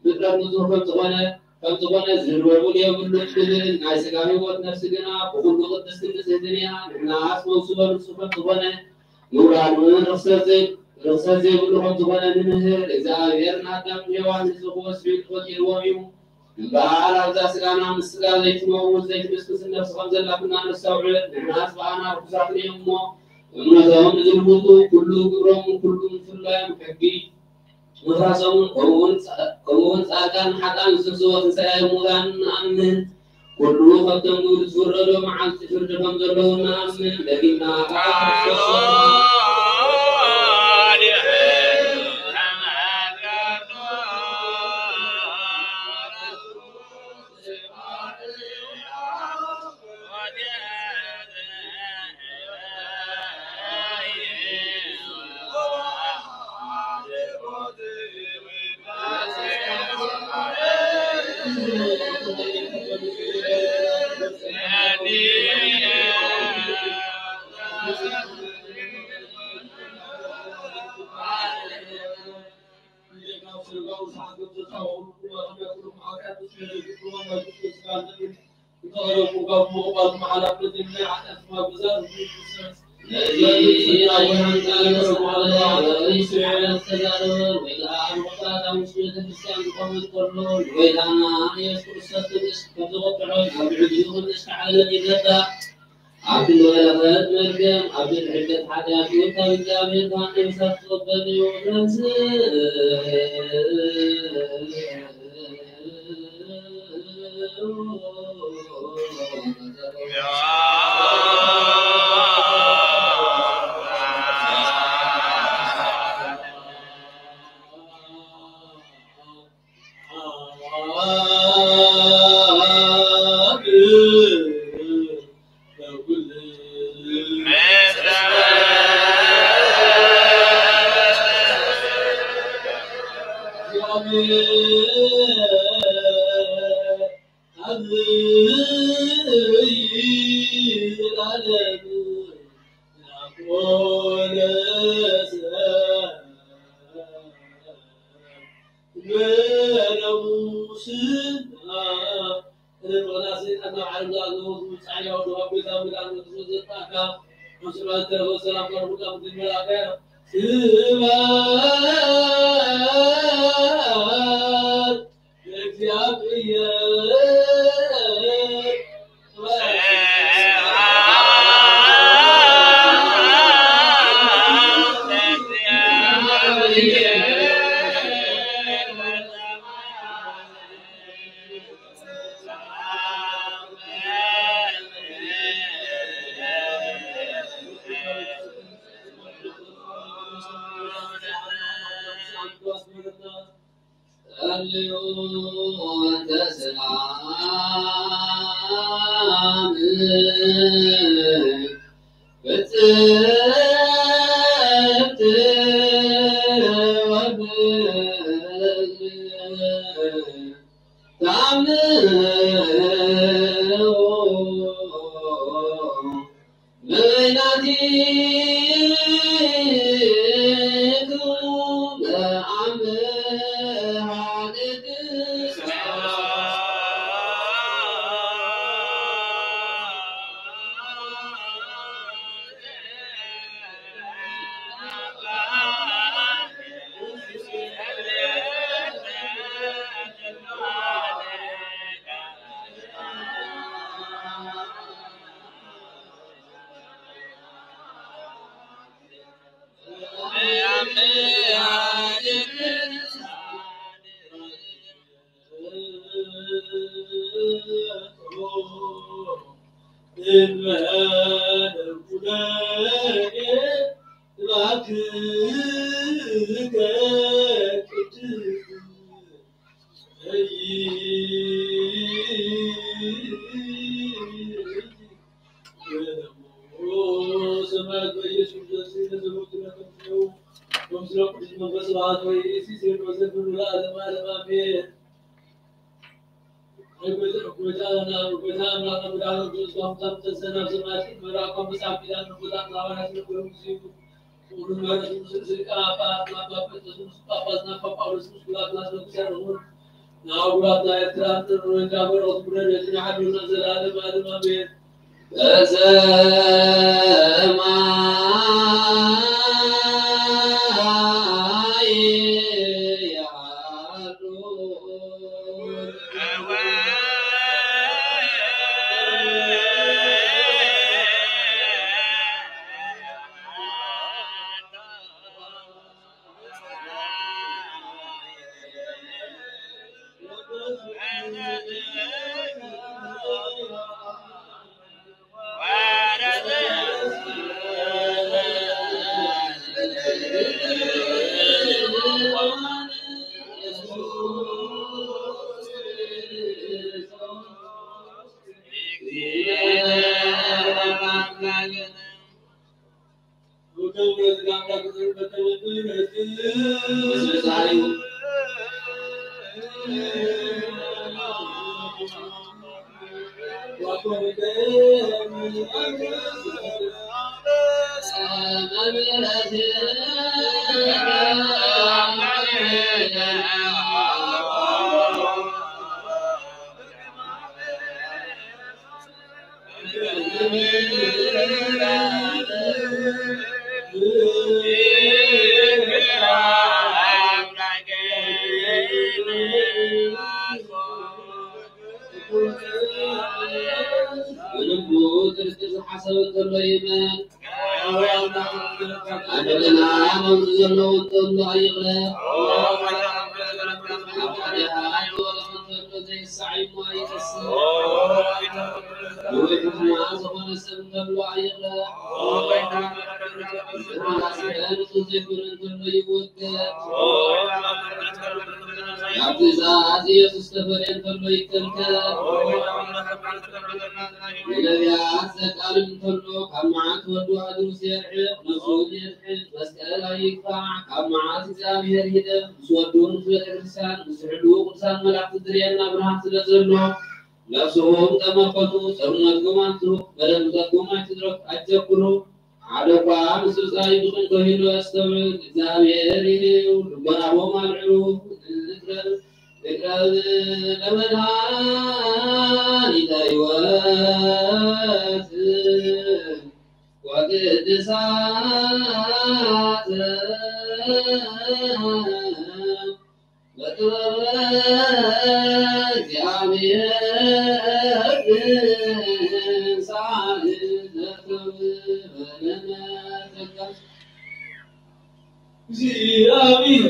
ፍጥረት ንጹህ ከም ዝኾነ፣ ከም ዝኾነ ዝድርበ የብሉን ክብል፣ ናይ ስጋ ህይወት ነፍሲ ግና ብኹሉ ቅድስትን ንጽህትን እያ። ንሕናስ መውስቦ ንጹህ ከም ዝኾነ፣ ምውራድ እውን ርኽሰት ዘይ-፣ ርኽሰት ዘይብሉ ከም ዝኾነ ንምህር። እግዚኣብሔር ንኣዳምን ሄዋን ህዝቢ ክወስድ ፈጢርዎም እዩ። እምበኣር ኣብዛ ስጋና ምስ ስጋ ዘይትመውት ዘይትምስምስ ነፍሲ ከም ዘላትና ነስተውዕል። ንሕናስ ብኣና ርኩሳት እዮም እሞ፣ እምነቶም ንዝልውጡ ኩሉ ግብሮምን ኩሉ ምፍላዮም ሕጊ ምፍራሶምን፣ ከምኡውን ጻ-፣ ከምኡውን ጻድቃን ሓጥኣን ዝትንስዎ ትንሳኤ ሙታን ንኣምን። ኩሉ ከብቶም ግብሪ ዝፍረዶ መዓልቲ ፍርዲ ከም ዘለዉ ንኣምን። ደጊምና ኣብ ክርስቶስ ኣብ ክንዲ በረኸት መርገም፣ ኣብ ክንዲ ሕድገት ሓጢኣት እውን ካብ እግዚኣብሔር ብሃንደበታ ክቕበል እዩ። ነፍስ ኣሜን። ኣብ ዘላለሙ ናፍቆ ለሰብ መለሙስና። ርብቕና ሰይጣን ናብ ዓለም ዝኣዘዞ ዝመጽእ ሓያው ድኻም ጌታ መድኃኒት ክርስቶስ ዘጥፋእካ፣ ኣብ ስብሐት ተረፈ ሰላም ተረፉ ካብ ምድር መላእከ። ስብሐት ለእግዚኣብሔር። ጸልዩ እንተ ሰላም ብጽብት ወብል ታምነው በይናቲክሙ በአምሃ ቅድስት ሰማያት በኢየሱስ ክርስቶስ ስም ዘመልኩ ነፈስው ወምስለ ቅዱስ መንፈስ ስብሐት ወይ ኢየሱስ ወዘክሩ ለዓለመ ዓለም አሜን። ጎይታ፣ ጎይታ፣ ጎይታ አምላክ መድኃኒት ክርስቶስ ካፍታም ተሰናብ ሰማያት መራቆም በጻም ኪዳን ንጉታ ላዋናት ነግሩ ሲቡ ብልቡ ጥርጥር ዝሓሰበ እንተሎ ይመን። ኣደለና መምዝ ዘለዎ እንተሎ ኣይቕረ። ኣብ ሓደ ሃገር እንተሎ ዘይሳዕ እሞ ኣይጠስእ። ወይ ድማ ዝኾነ ሰብ እንተሎ ኣይቕረ። ንጹህ ዘይኮነ እንተሎ ይወገድ። ትእዛዝ ኢየሱስ ተፈልየ እንተሎ ይከልከል። ንነቢያት ዘቃልል እንተሎ ካብ መዓት ወዱ ኣድሩስ የርሕቕ፣ ነፍሱን የድሕን፣ መስቀል ኣይግፋዕ። ካብ መዓት እግዚኣብሔር ይደም፣ ምስ ወዱ ምስ ቤተ ክርስቲያን፣ ምስ ሕሉ ቅዱሳን መላእክቲ ዝርእየና ብርሃን ስለ ዘሎ፣ ነፍስኹም ተመልከቱ፣ ቸርነትኩም ኣንጽሁ፣ መደንግጸትኩም ኣይትድረፍ-፣ ኣይትዘክሩ። ሓደ እኳ ምስ ብጻይ ብቕን ከይኑ ኣስተውዕል፣ እግዚኣብሔር እዩ፣ ልቦናኹም ኣልዕሉ። ንቅረብ፣ ንቅረብ ለመድኃኒተ ሕይወት ወቅድሳት በጥበበ እግዚአብሔር ሳህል ዘተውበ ለነ ጸጋ። እግዚአብሔር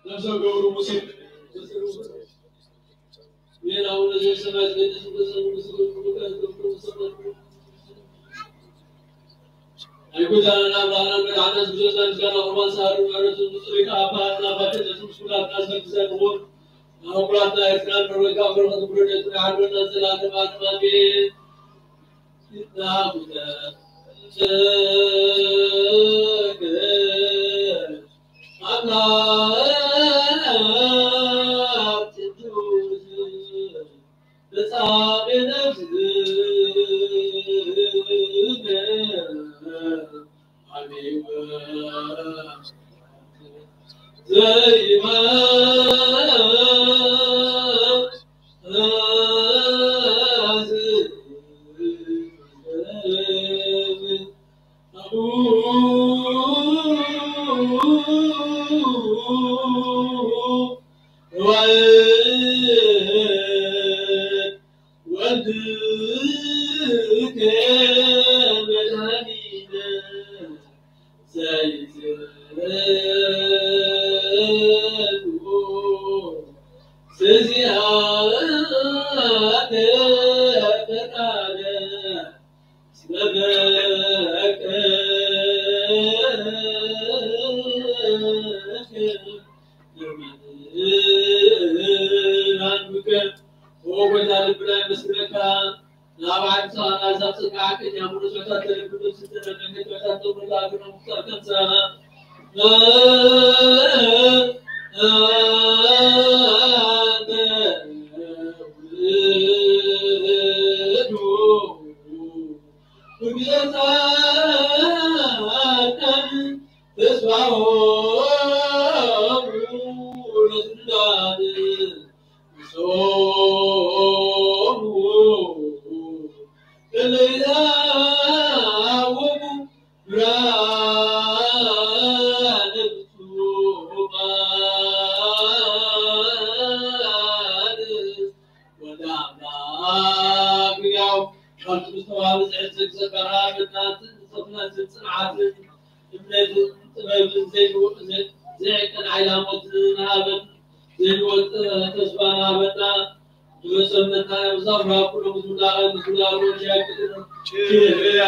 ነፍሰ ገበሩ ሙሴ፣ ይህን አቡነ ዘበሰማያት ቅዱስ ስምህ ይትቀደስ፣ መንግስትህ ትምጣ፣ ፈቃድህ በሰማይ እንደሆነች በምድር ትሁን። ኣይጎዳእና እምበኣር ንሓግዝ ብዘዝና ምስጋና ቁርባን ሳህሉ ምሕረቱ ንጹር ይካ ኣባ ኣትና ኣባቴ ዘስምስ ኩላትና ስለ ክሰንዎ ኣሁን ኩላትና ኤርትራን በረካ በረከት ብረደት ያህሉና ዘላለም ዓለም ኣሜን። ወደ አምላክ ያው ከብት ምስተዋሉ ዝዕዝግ ዘበራ ብናትን ጽፍነትን ጽንዓትን እምነትን ጥበብን ዘይንወ- ዘ- ዘይዕቀን ዓይላሞት ንሃበን ዘይንወልጥ ተስፋ ንሃበና ንበሰመታ ብዛብራ ኩሎም ዝብላቐ ዝብላሉ ሻግር ኪርያ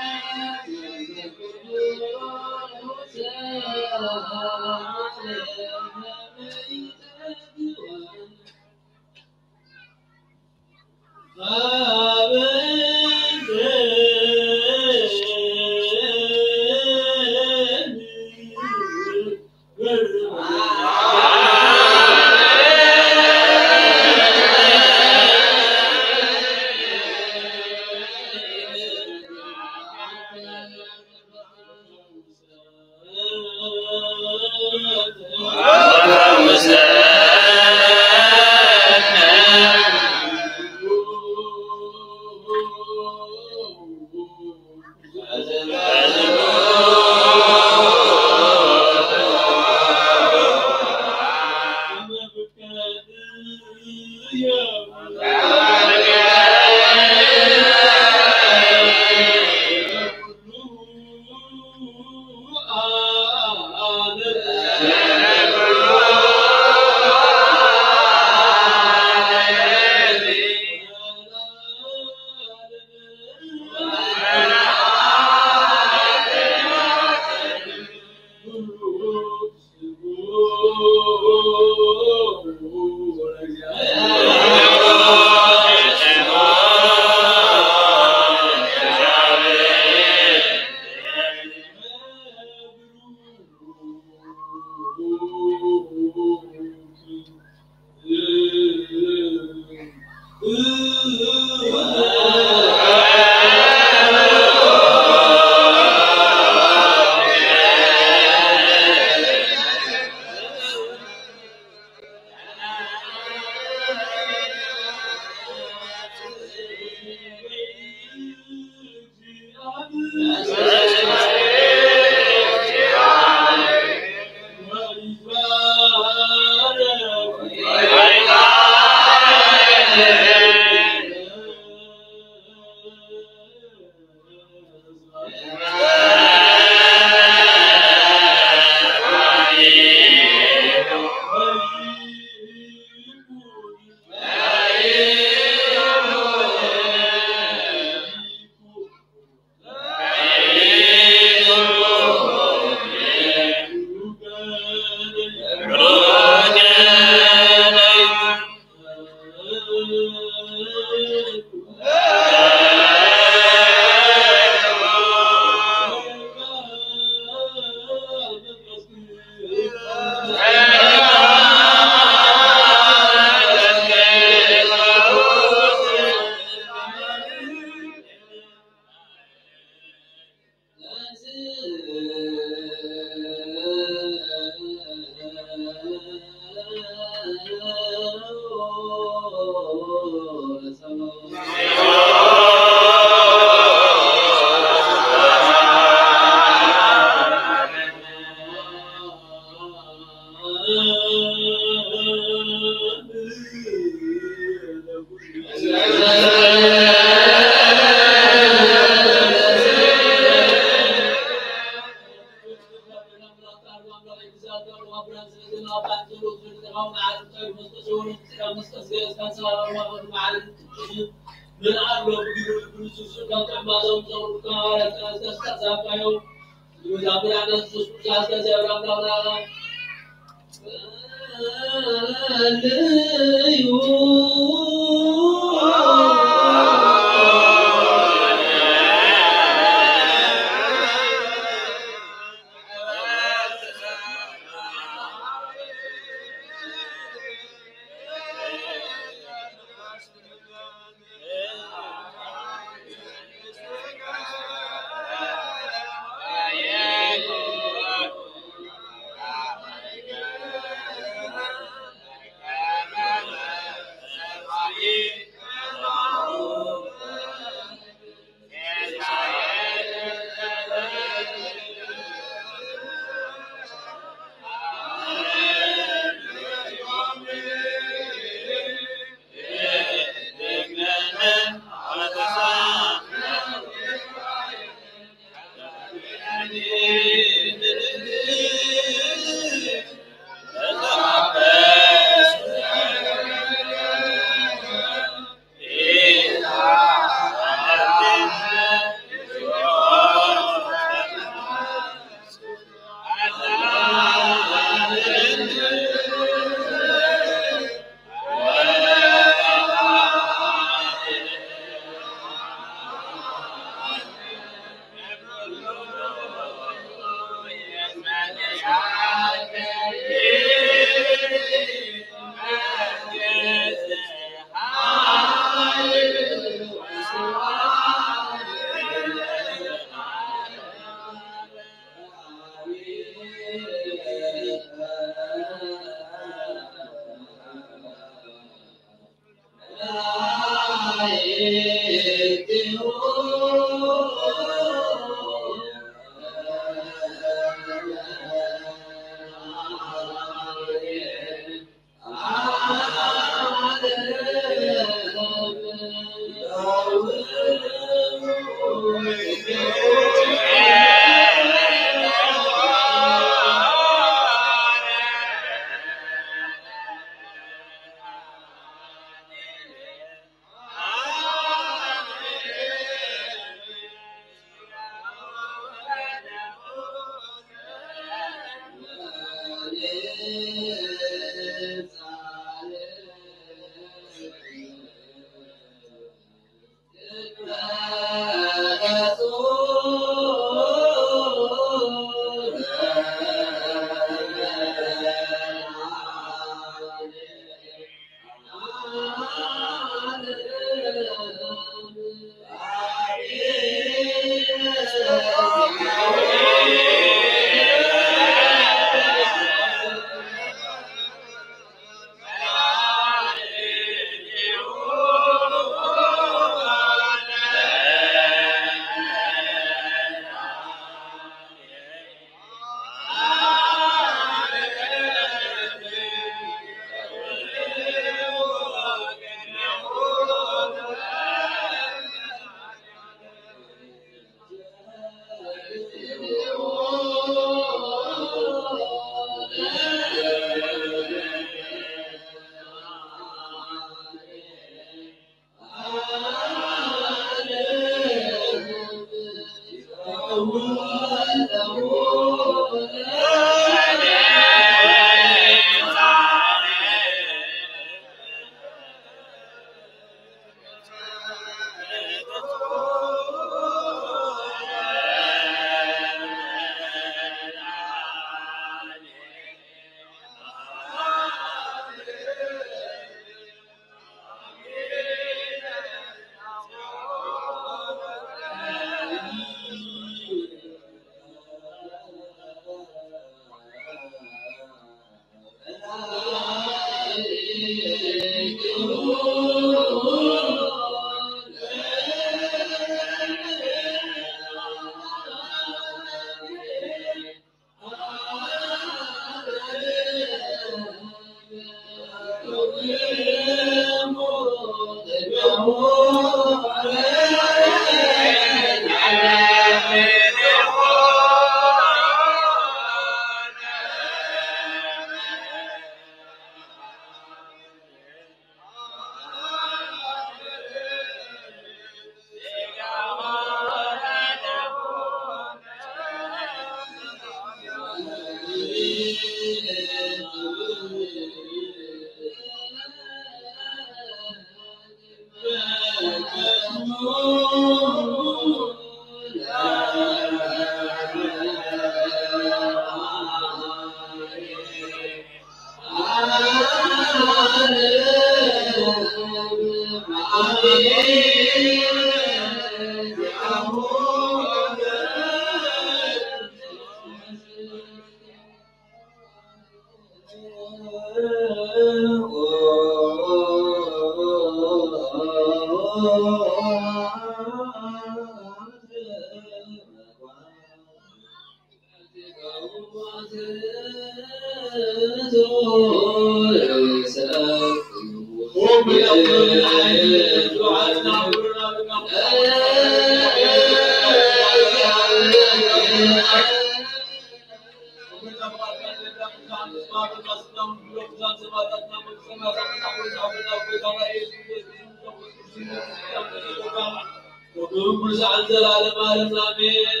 ወክብር ሙሉእ ሰዓት ዘላለም ዓለም ኣሜን።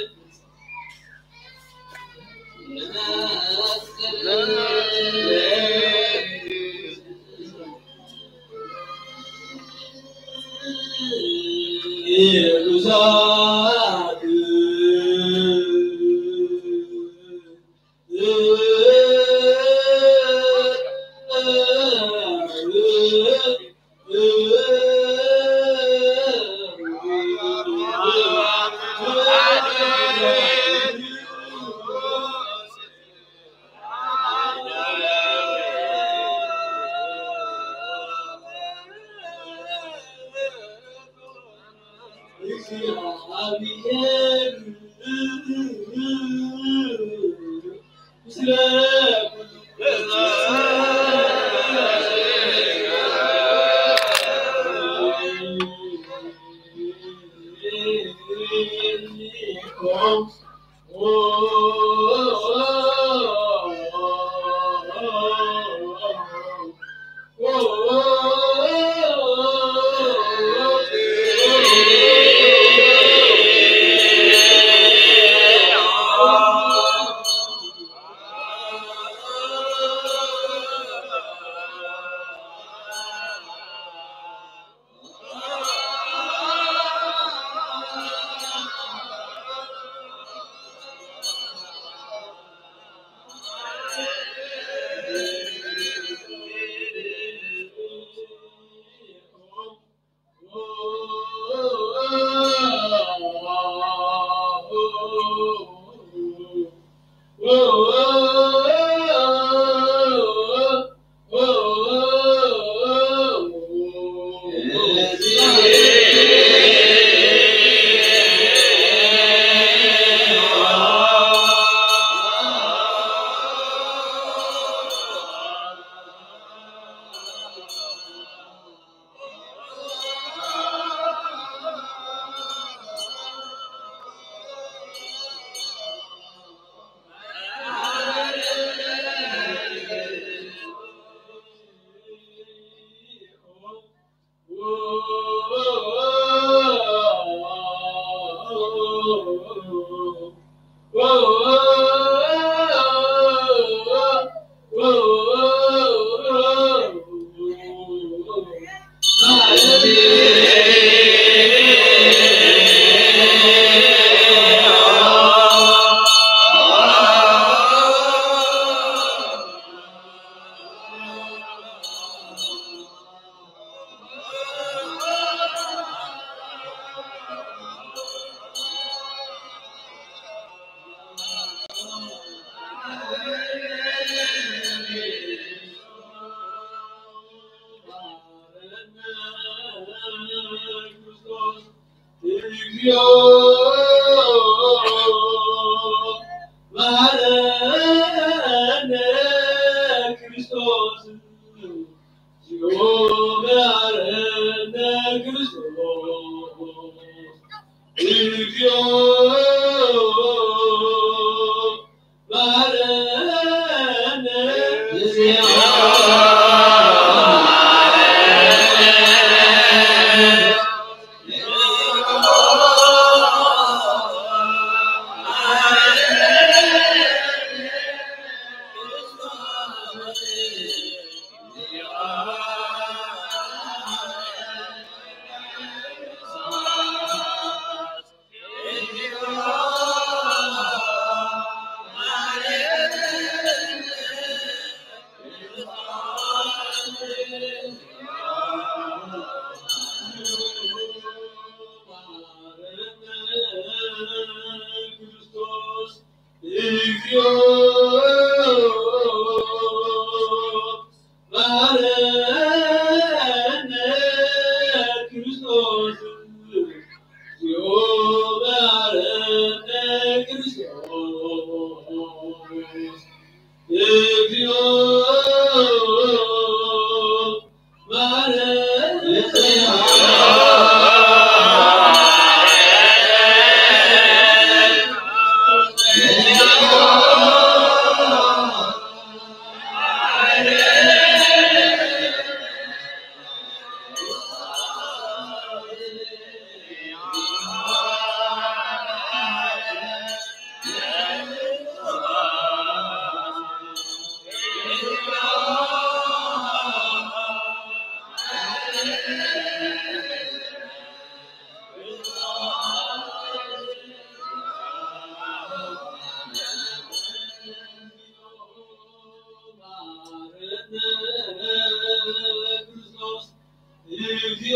ክርስቶስ እግዚኦ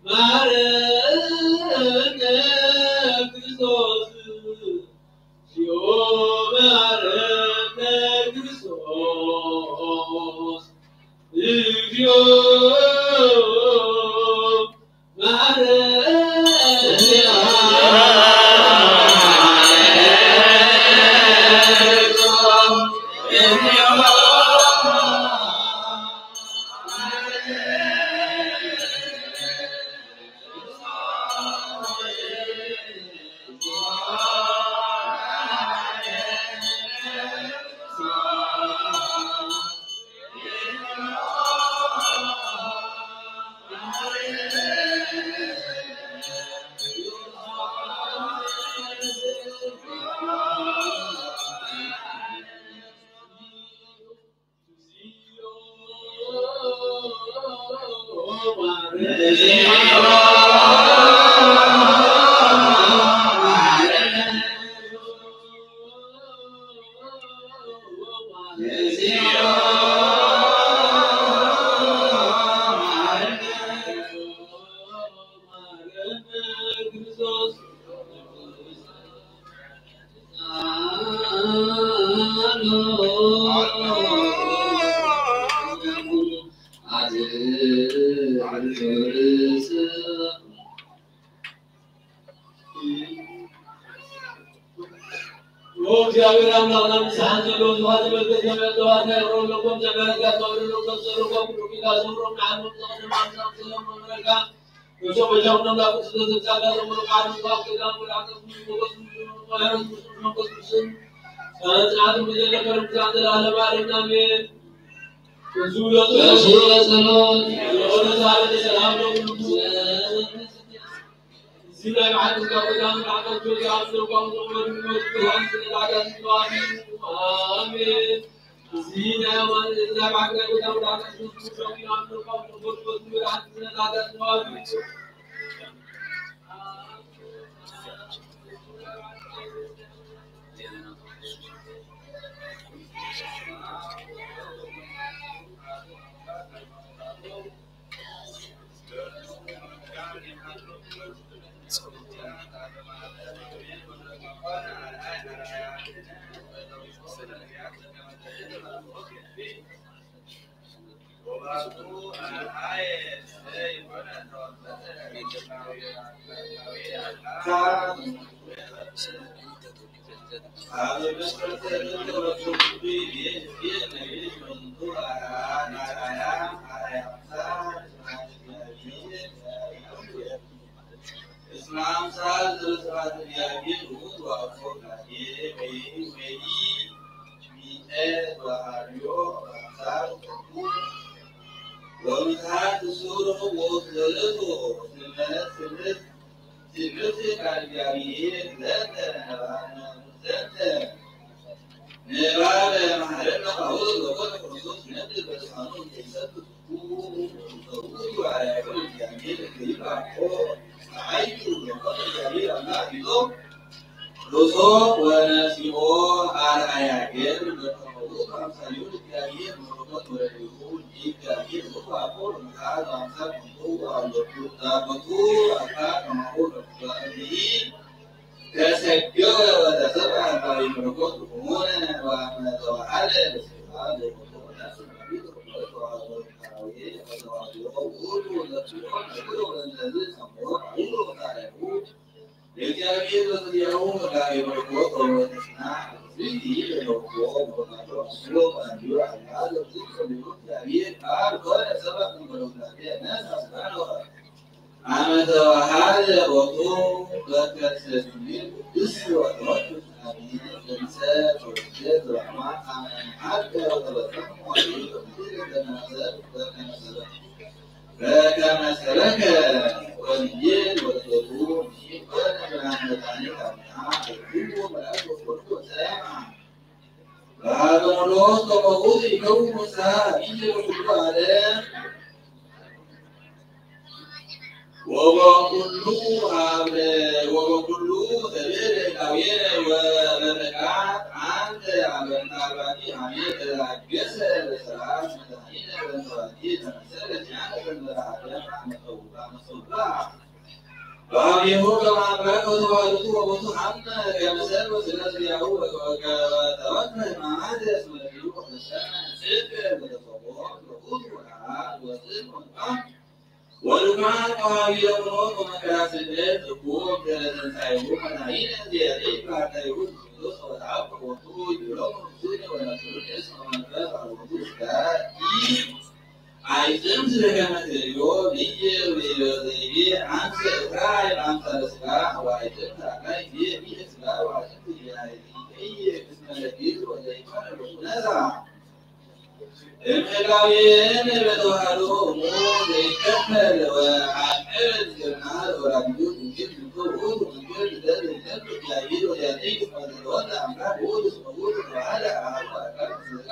መሐረነ ክርስቶስ፣ እግዚኦ መሐረነ ክርስቶስ፣ እግዚኦ መሐረነ። ኦ እግዚኣብሔር ኣምላኽና፣ ምሳሕን ዘለዎ ዝባን ዝበልከ እግዚኣብሔር፣ ተባረኸ፣ የቕረበለኩም፣ እግዚኣብሔር፣ እግዚኣብሔር፣ ተባረኸ፣ ተባረኸ፣ ኩሉ ጌታ ዘምሮ፣ ንዓለም ዘቕድም ኣምላኽ፣ ሰላም፣ መመረካ፣ እስመ አምሳል ዘበስብሐት እግዚአብሔር ውእቱ ወአኮ ቃልየ ወይ ወይ ሚጠ ወሐርዮ አምሳል ወምትሃት ሱር ወስለቶ ስመ ስምት ስምት ቃል እግዚአብሔር ዘንተ ነባነ ዘንተ ንባብ መሓረና ካብኡ ዘለኮነ ክርስቶስ ነቲ በስማኑ እንተይሰብኩ፣ ተውቱ ኣርያኩም እግዚኣብሔር ከይባርኮ፣ ሰዓይቱ ዘለኮነ እግዚኣብሔር ኣምላኽ ይዞ፣ ርእሶ ወነሲኦ ኣርኣያ ገር በተኸውቱ ኣምሳሊኡ እግዚኣብሔር መለኮት ወረዲኡ፣ እግዚኣብሔር ዝኳ ኩሉ ምትሓዝ ኣምሳል ምንቱ ኣለኩ፣ ዳበቱ ኣካ ከማሁ ለኩ፣ ተሰገወ ወተሰብአ ዳዊት መለኮት ሆነ ወአመ ተዋሃደ በስጋ ዘይሞተ ወነፍስ መሪት ወቆረት ተዋህዶ ካራዊ ወተዋህዶ ውእቱ ለኩሎ ነግሮ በእንተዝ ሰምዖ አውሎ ወታረቁ ለእግዚአብሔር በዚያሁ ዳዊት መለኮት ወበተስና ዝይ ለለውቆ ወበናዶ አስሎ ወአንዲዮ አላ ለብዝት ወሊሁ እግዚአብሔር ቃል ኮነ ሰብአ እንበለ እግዚአብሔር ነፍስ አስጋነ ወአብ አመ ተዋሃደ ቦቱ በከርሰ ድንግል ቅድስት ወተወልድ አሜን። ለሊሰ ተወልደ ዘበአማ አመ መዓልተ ወተበሰሙ ወአሜን። በከመ ሰበከ ወንጌል ወልደቱ ኮነ ብርሃነ መድኃኒት አምና እኩ መልአክ ወኩሉ ሰማ በሃበ ኖሎስ ከመኡዝ ይከውን ፍስሓ አብይ በኩሉ ዓለም ወበኩሉ ሀብረ ወበኩሉ ዘቤት እላዌነ ወበረካት አንተ አበንታ ባቲ ሐሜት ተላገሰ በሰላም መድኃኒነ በንተዋቲ ተመሰለ ኪያነ ዘንበረ ሀገር አመፀውባ መፀውባ በአብየሁ ከመ አምላክ ወተዋህዶ ወቦቱ ሐመ ከመ ሰብ ወስጋ ዚአሁ ወተወክፈ ሕማማት እስመ ለሊሁ ወተሰመ ጽድቅ ወተፈቅሮ ለኩሉ ወለዓድ ወጽድቅ ወንቃም ወልማን ወሃቢ ለሞት ወመከራ ስደት እኩ እምድረ ትንሳኤሁ መድኃኒነ ዘያድይ ባህታይሁ ቅዱስ ወተአብ ቦቱ ይብሎም ርሱን ወነስሩን እስመ መንፈስ አልቦቱ ስጋ ኢ አይጽም ስለከመ ትርእዮ ብዬ ዘይቤ አንሰ እትራይ አምሳለ ስጋ ወአይጽም ታካይ ብዬ ብዬ ስጋ ወአይጽም ብዬ ብዬ እስመ ለጊዝ ወዘይኮነ በኩነዛ እምህላዌን በተዋህዶ እሙ ዘይከፈል ወአቅል ዝግርና ወላዲቱ ድንግል ምክር ውእቱ መንገድ ልደት ዘይከፍል እግዚአብሔር ወያደይ እስመ ዘለወት አምላክ ውእቱ እስመ ውእቱ ተዋህደ አሐዱ አካል ስጋ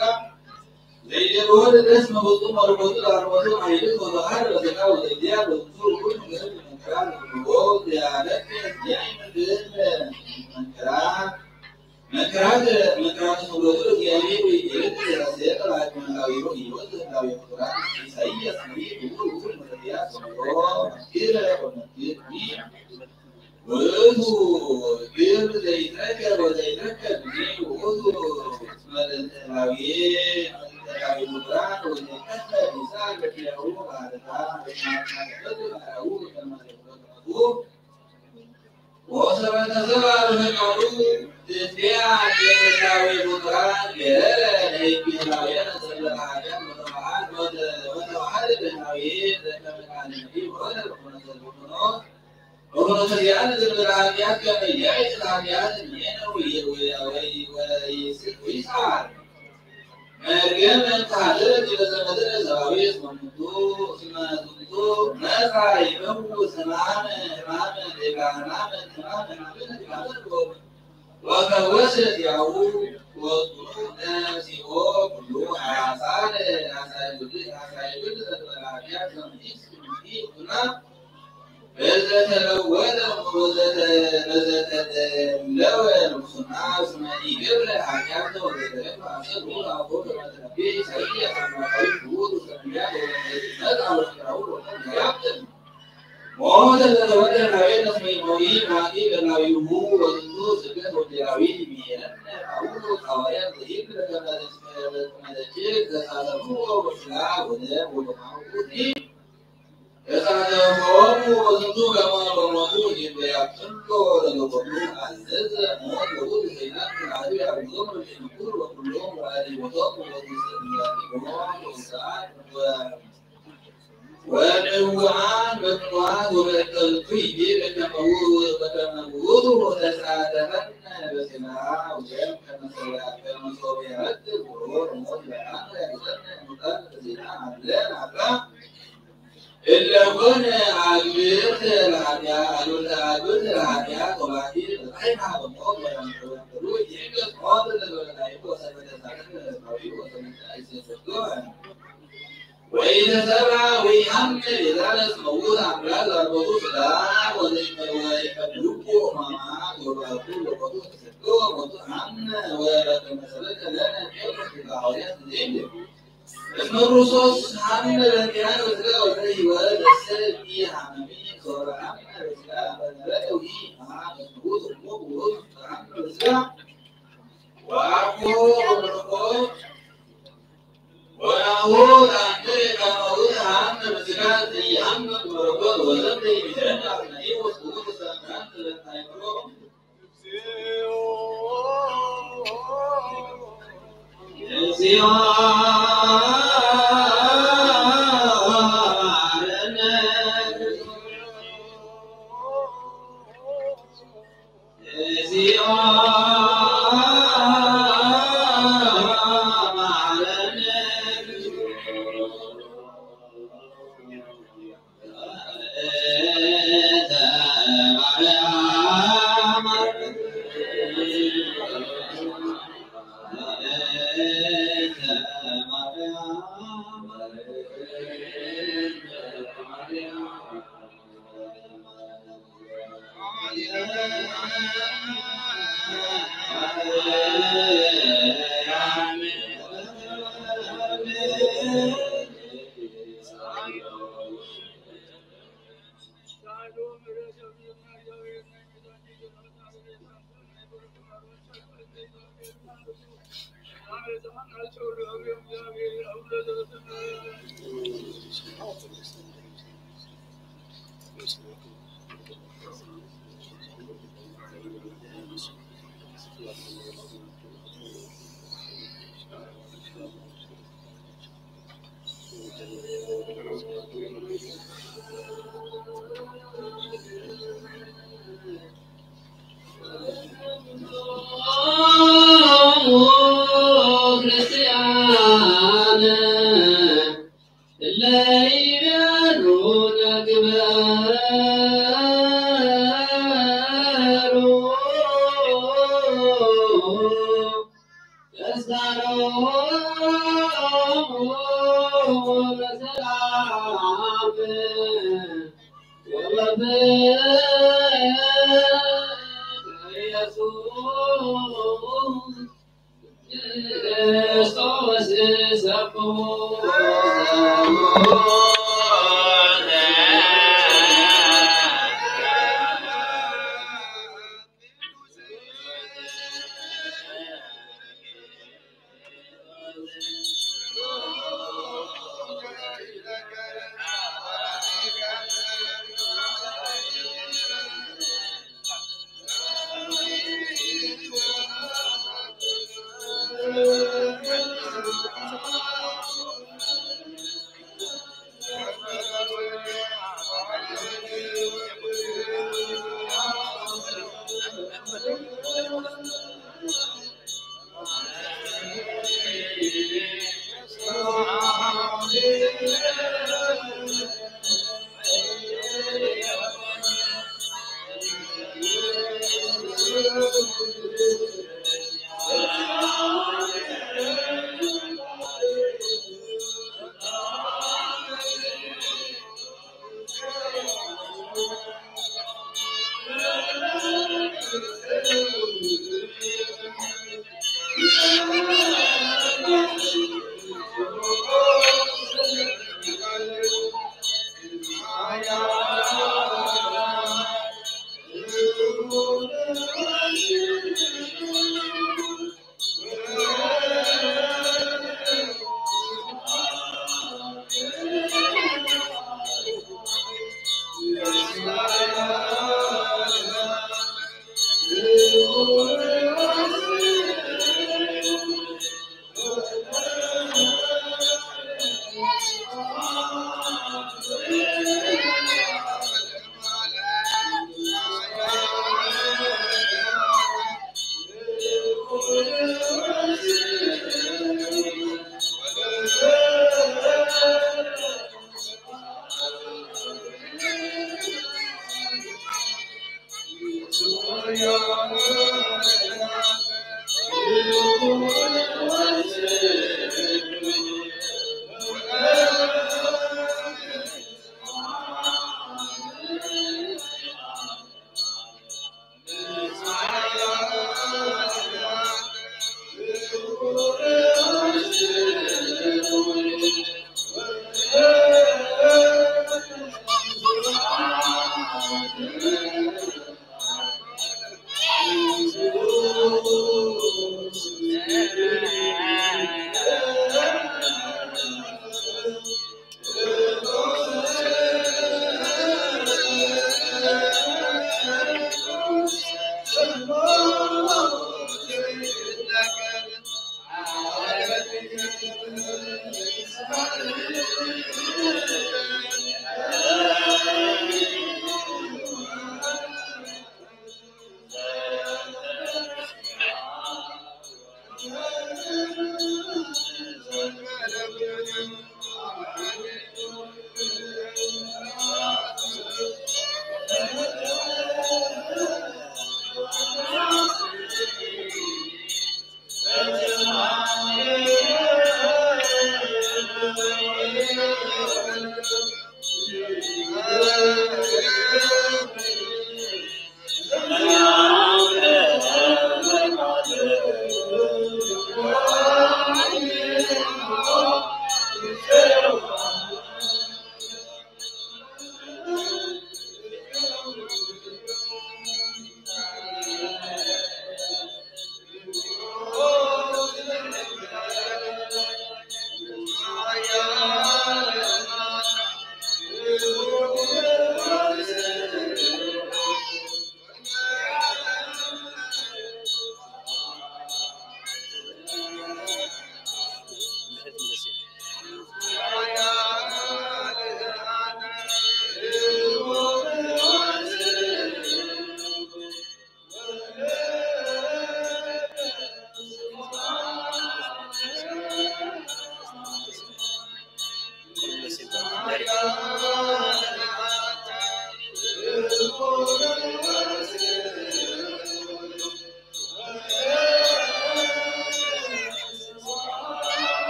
ዘይደልዎ ልደት መፈጹም መለኮቱ ለአርወቱ ኃይልን ወተዋህደ በስጋ ወዘእግዚአብሔር በዝንቱ ኩሉ ገጽ መከራ ለምንዎ ዚያለቅስ የአይምድን መከራ መከራት መከራት ንብረቱ ለእግዚአብሔር ወይቤርት የራሴ ጠባቂ መላዊሮ ሕይወት ለህላዊ ፍጡራን ኢሳይያስ ነቢይ ብኩር ውር መረያ ሰምሮ መስኪረ ወመስኪር ውእቱ ግብር ዘይትረከብ ወዘይትረከብ ጊዜ ውእቱ መለንተናዊ መለንተናዊ ምሁራን ወዘይቀሰ ሊሳን በኪያሁ ባህርታ ወይማናተፈቱ ባህራዊ ከማዘፈቱ ወሰበተ ሰብአ በፈቃዱ እዚያ የመላዊ ምሁራን ገረረ ለይቤላውያን ዘበለ ሀገር ወተዋሃድ ወተዋሃድ በላዊ ዘከመቃል ነቢ ወረ በኮነ ዘልቦኖ በኮነ ሰዚያን ዘበለ ኃጢአት ከመያይ ስለ ኃጢአት እኔነ ወይስአል መርገም እንተ ሀደረ ዲበ ዘመድረ ሰራዊት ወምንቱ እስመ ዝንቱ መጻ ይፈውስ ሕማመ ሕማመ ሌላ ሕማመ ሕማመ ሕማመ ሕማመ ወፈወሰ ዚአሁ ወጽኑ ነሲኦ ኩሉ አሳረ አሳይዱድ አሳይዱድ ዘበራቢያ ዘምዲስ ምዲ ኩና በዘተለወጠ በዘተደለወ ሙስና እስመ ኢገብረ ኃጢአተ ወዘተረፈ አሰሩ አቦ በመትረፌ ኢሳይያስ አማካዊ ክቡር ሰሚያ በወንጌል መጣ ወስራው ወቀም ያብጥን ሞተ ለተወልደ ናቤ ተስመይ ሞይ ማቲ በላዊሁ ወዝንቱ ስብከት ወንጌላዊ ሚሄረነ አቡነ ሐዋርያ ዘይብል ለተመለስመለችል ዘሳተፉ ወስላ ወደ ወደማውቁ እሳተፎሙ ወዝንቱ ከመ በሞቱ ይቤያትሎ ለዘቦቱ አዘዘ ሞት ለኩሉ ሰይጣን ከመ አሐዱ ያርግዞሙ ለሸንኩር ወኩሎም ወአድኅኖቶሙ ወትስእያቲሆሙ ወውሳን ወንውዓን በቅንዋት ወበእንተ ዝንቱ ይቤ በከመ ውእቱ ተሳተፈነ በስጋ ወደም ከመ ሶበ ያረክብ ወሮ ለሞት ለአነ ያግዘነ ሙታን ለዜና አለን አላ እለ ኮነ አግብርት ለኃጢአት፣ አግብርተ አግብርት ለኃጢአት ወባቲ በጻሕና በሞት ወለምሕረት ኩሉ ይሕገዝ ሞት ለዘበለ ላይኩ ወሰንበተ ሳልስት ለመንፈሳዊ ወሰንበተ አይሴ ስርግወ። ወኢተሰብአ ወኢሐምል የዛለስ መውት አምላክ ዛርበቱ ስጋ ወዘይቀ-፣ ወዘይቀብልዎ ሕማማት ወባቱ ለቆቱ ተሰዶ ሞቱ አምነ ወረከመ ሰበከ ለነ ጴጥሮስ ሊቀ ሐዋርያት ዘይብል። እስመ ክርስቶስ ሐመ በእንቲአነ በስጋ ወዘህይወት እሰ ኢሐመሚ ሶበ ሐመ በስጋ በነበረ ወኢሐመ በስጋ ወአኮ ወናሁ ተአምር ከመ ውእቱ ሐመ በስጋ ዘኢሐመ በመለኮት ወዘንተ ይምህረነ አጽናዒ ወስውእ ሰምረን ስለታይምሮ። ክርስቲያን እለ ይቤሉ ንግበሩ ተስካሮሙ በሰላም ወበፍቅር ኢየሱስ ክርስቶስ ሰብሖ።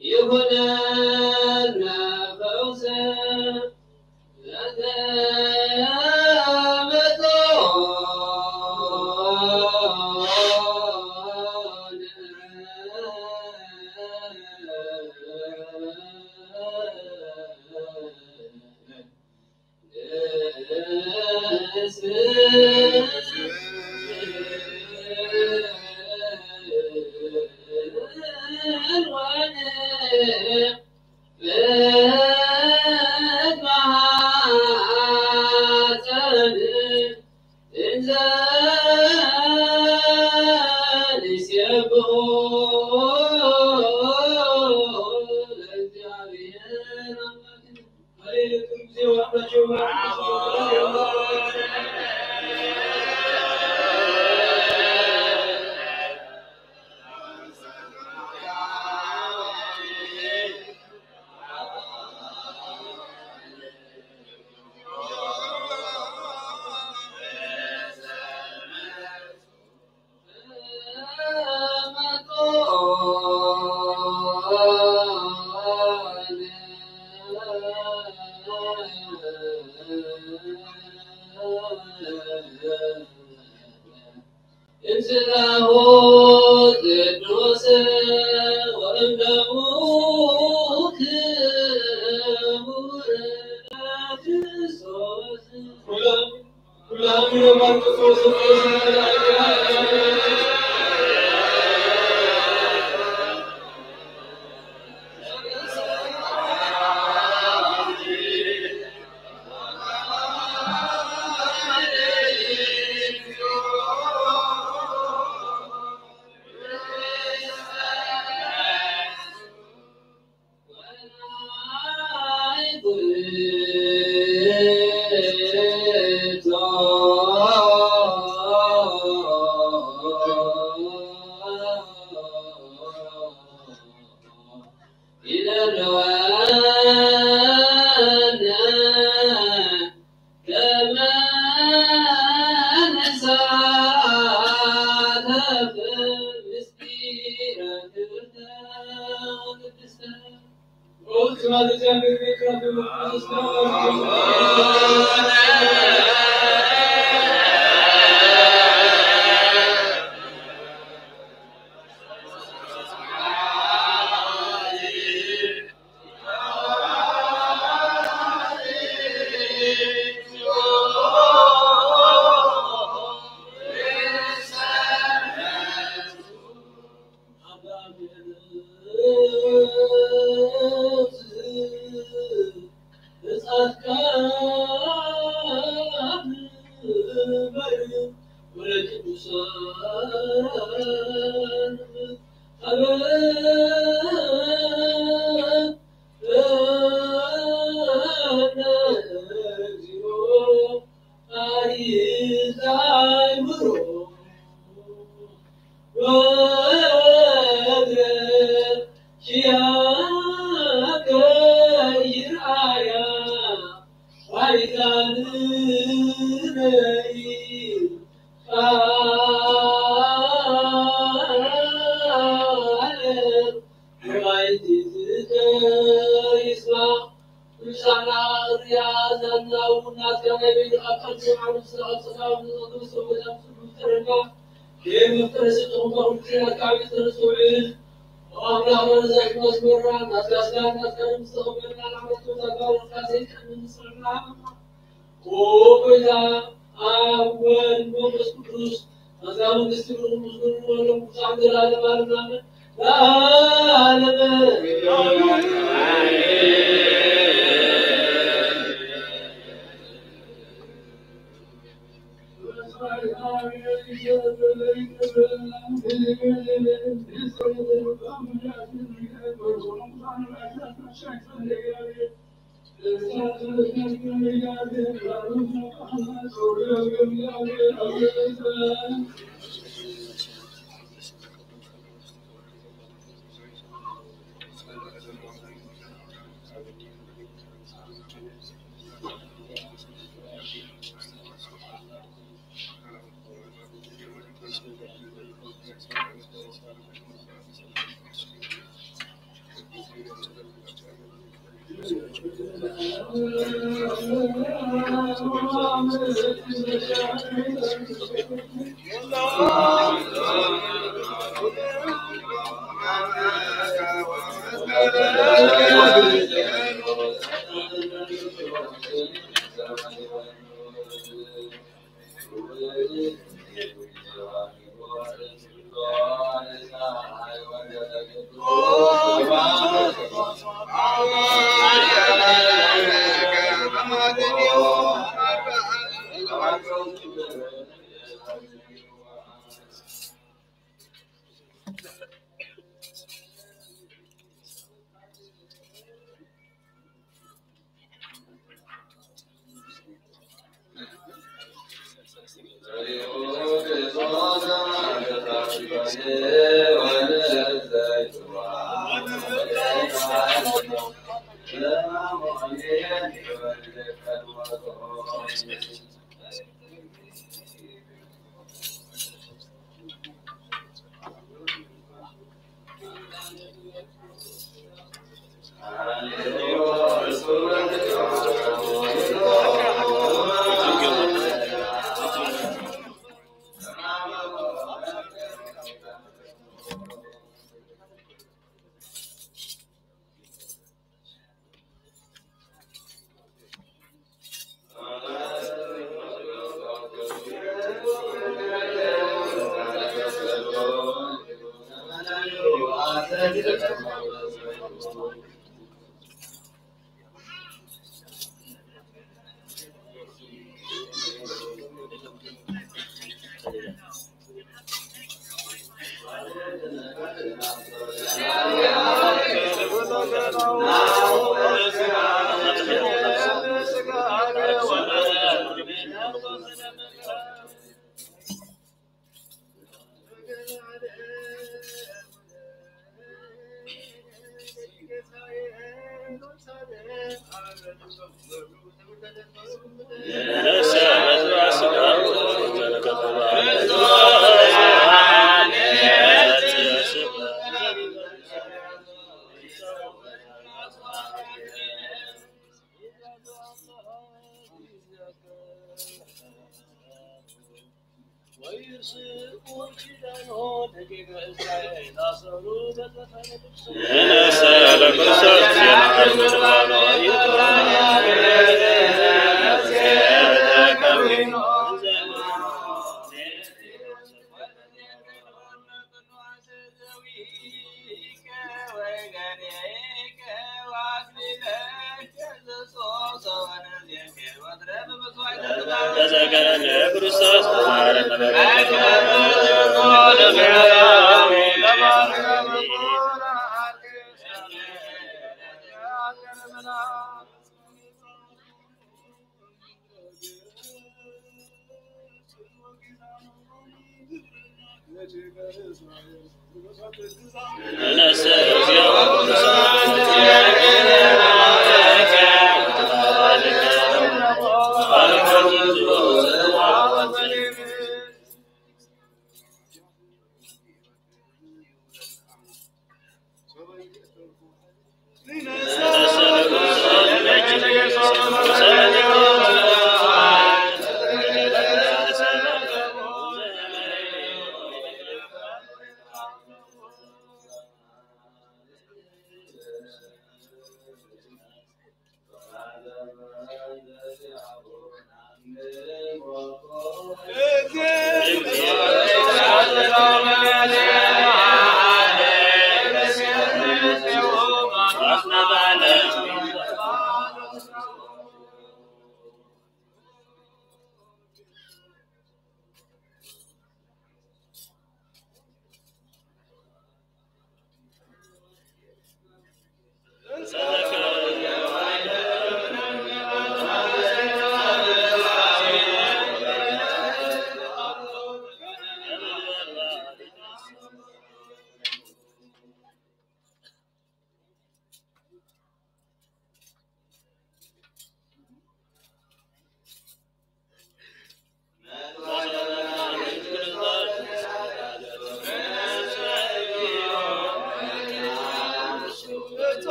ይኹነና ፈውሰ ዘተመጦነ። እንስሳሁ ቅዱስ ወእምደሙ ክቡር ለክርስቶስ። ኦ ጎይታ፣ ኣብ ወልድ መንፈስ ቅዱስ፣ መዝራ መንግስቲ ብሩኽ ምስጉን ይኹን፣ ብዙሕ ዘላለማዊ ኣምላኽ ለዓለመ ዓለምን።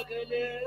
ቅድሚ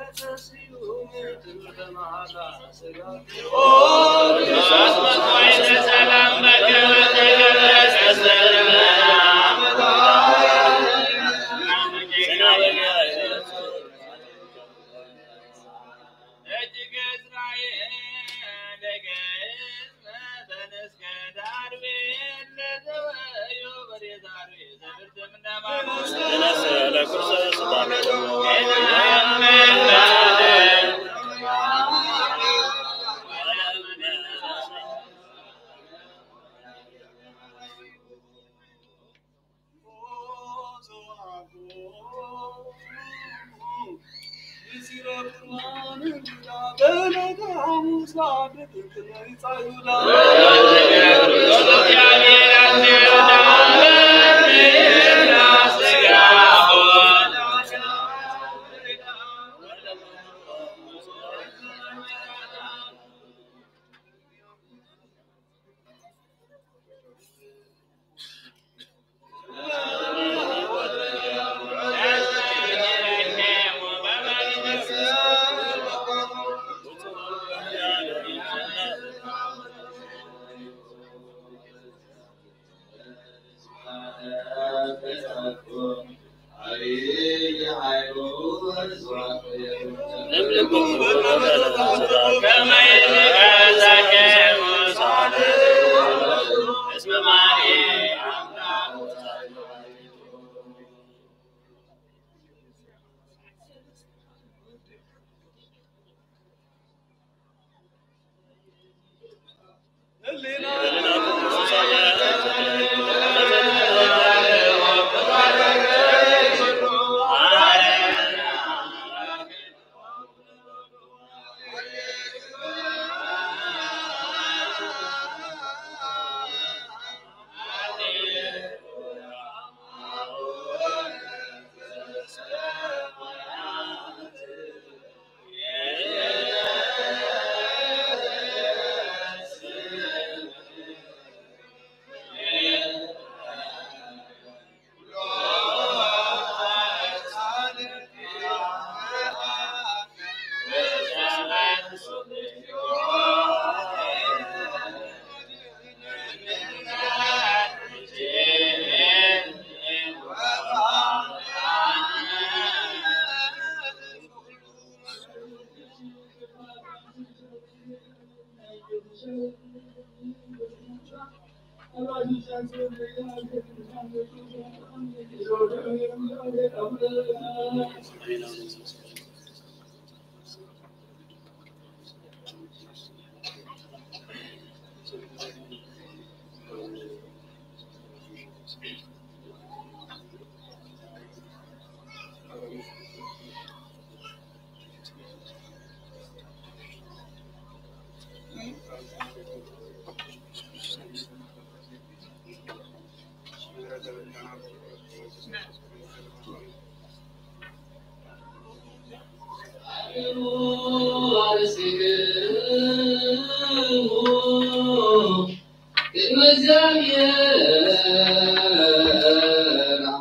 እግዚኣብሔር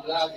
ኣምላክ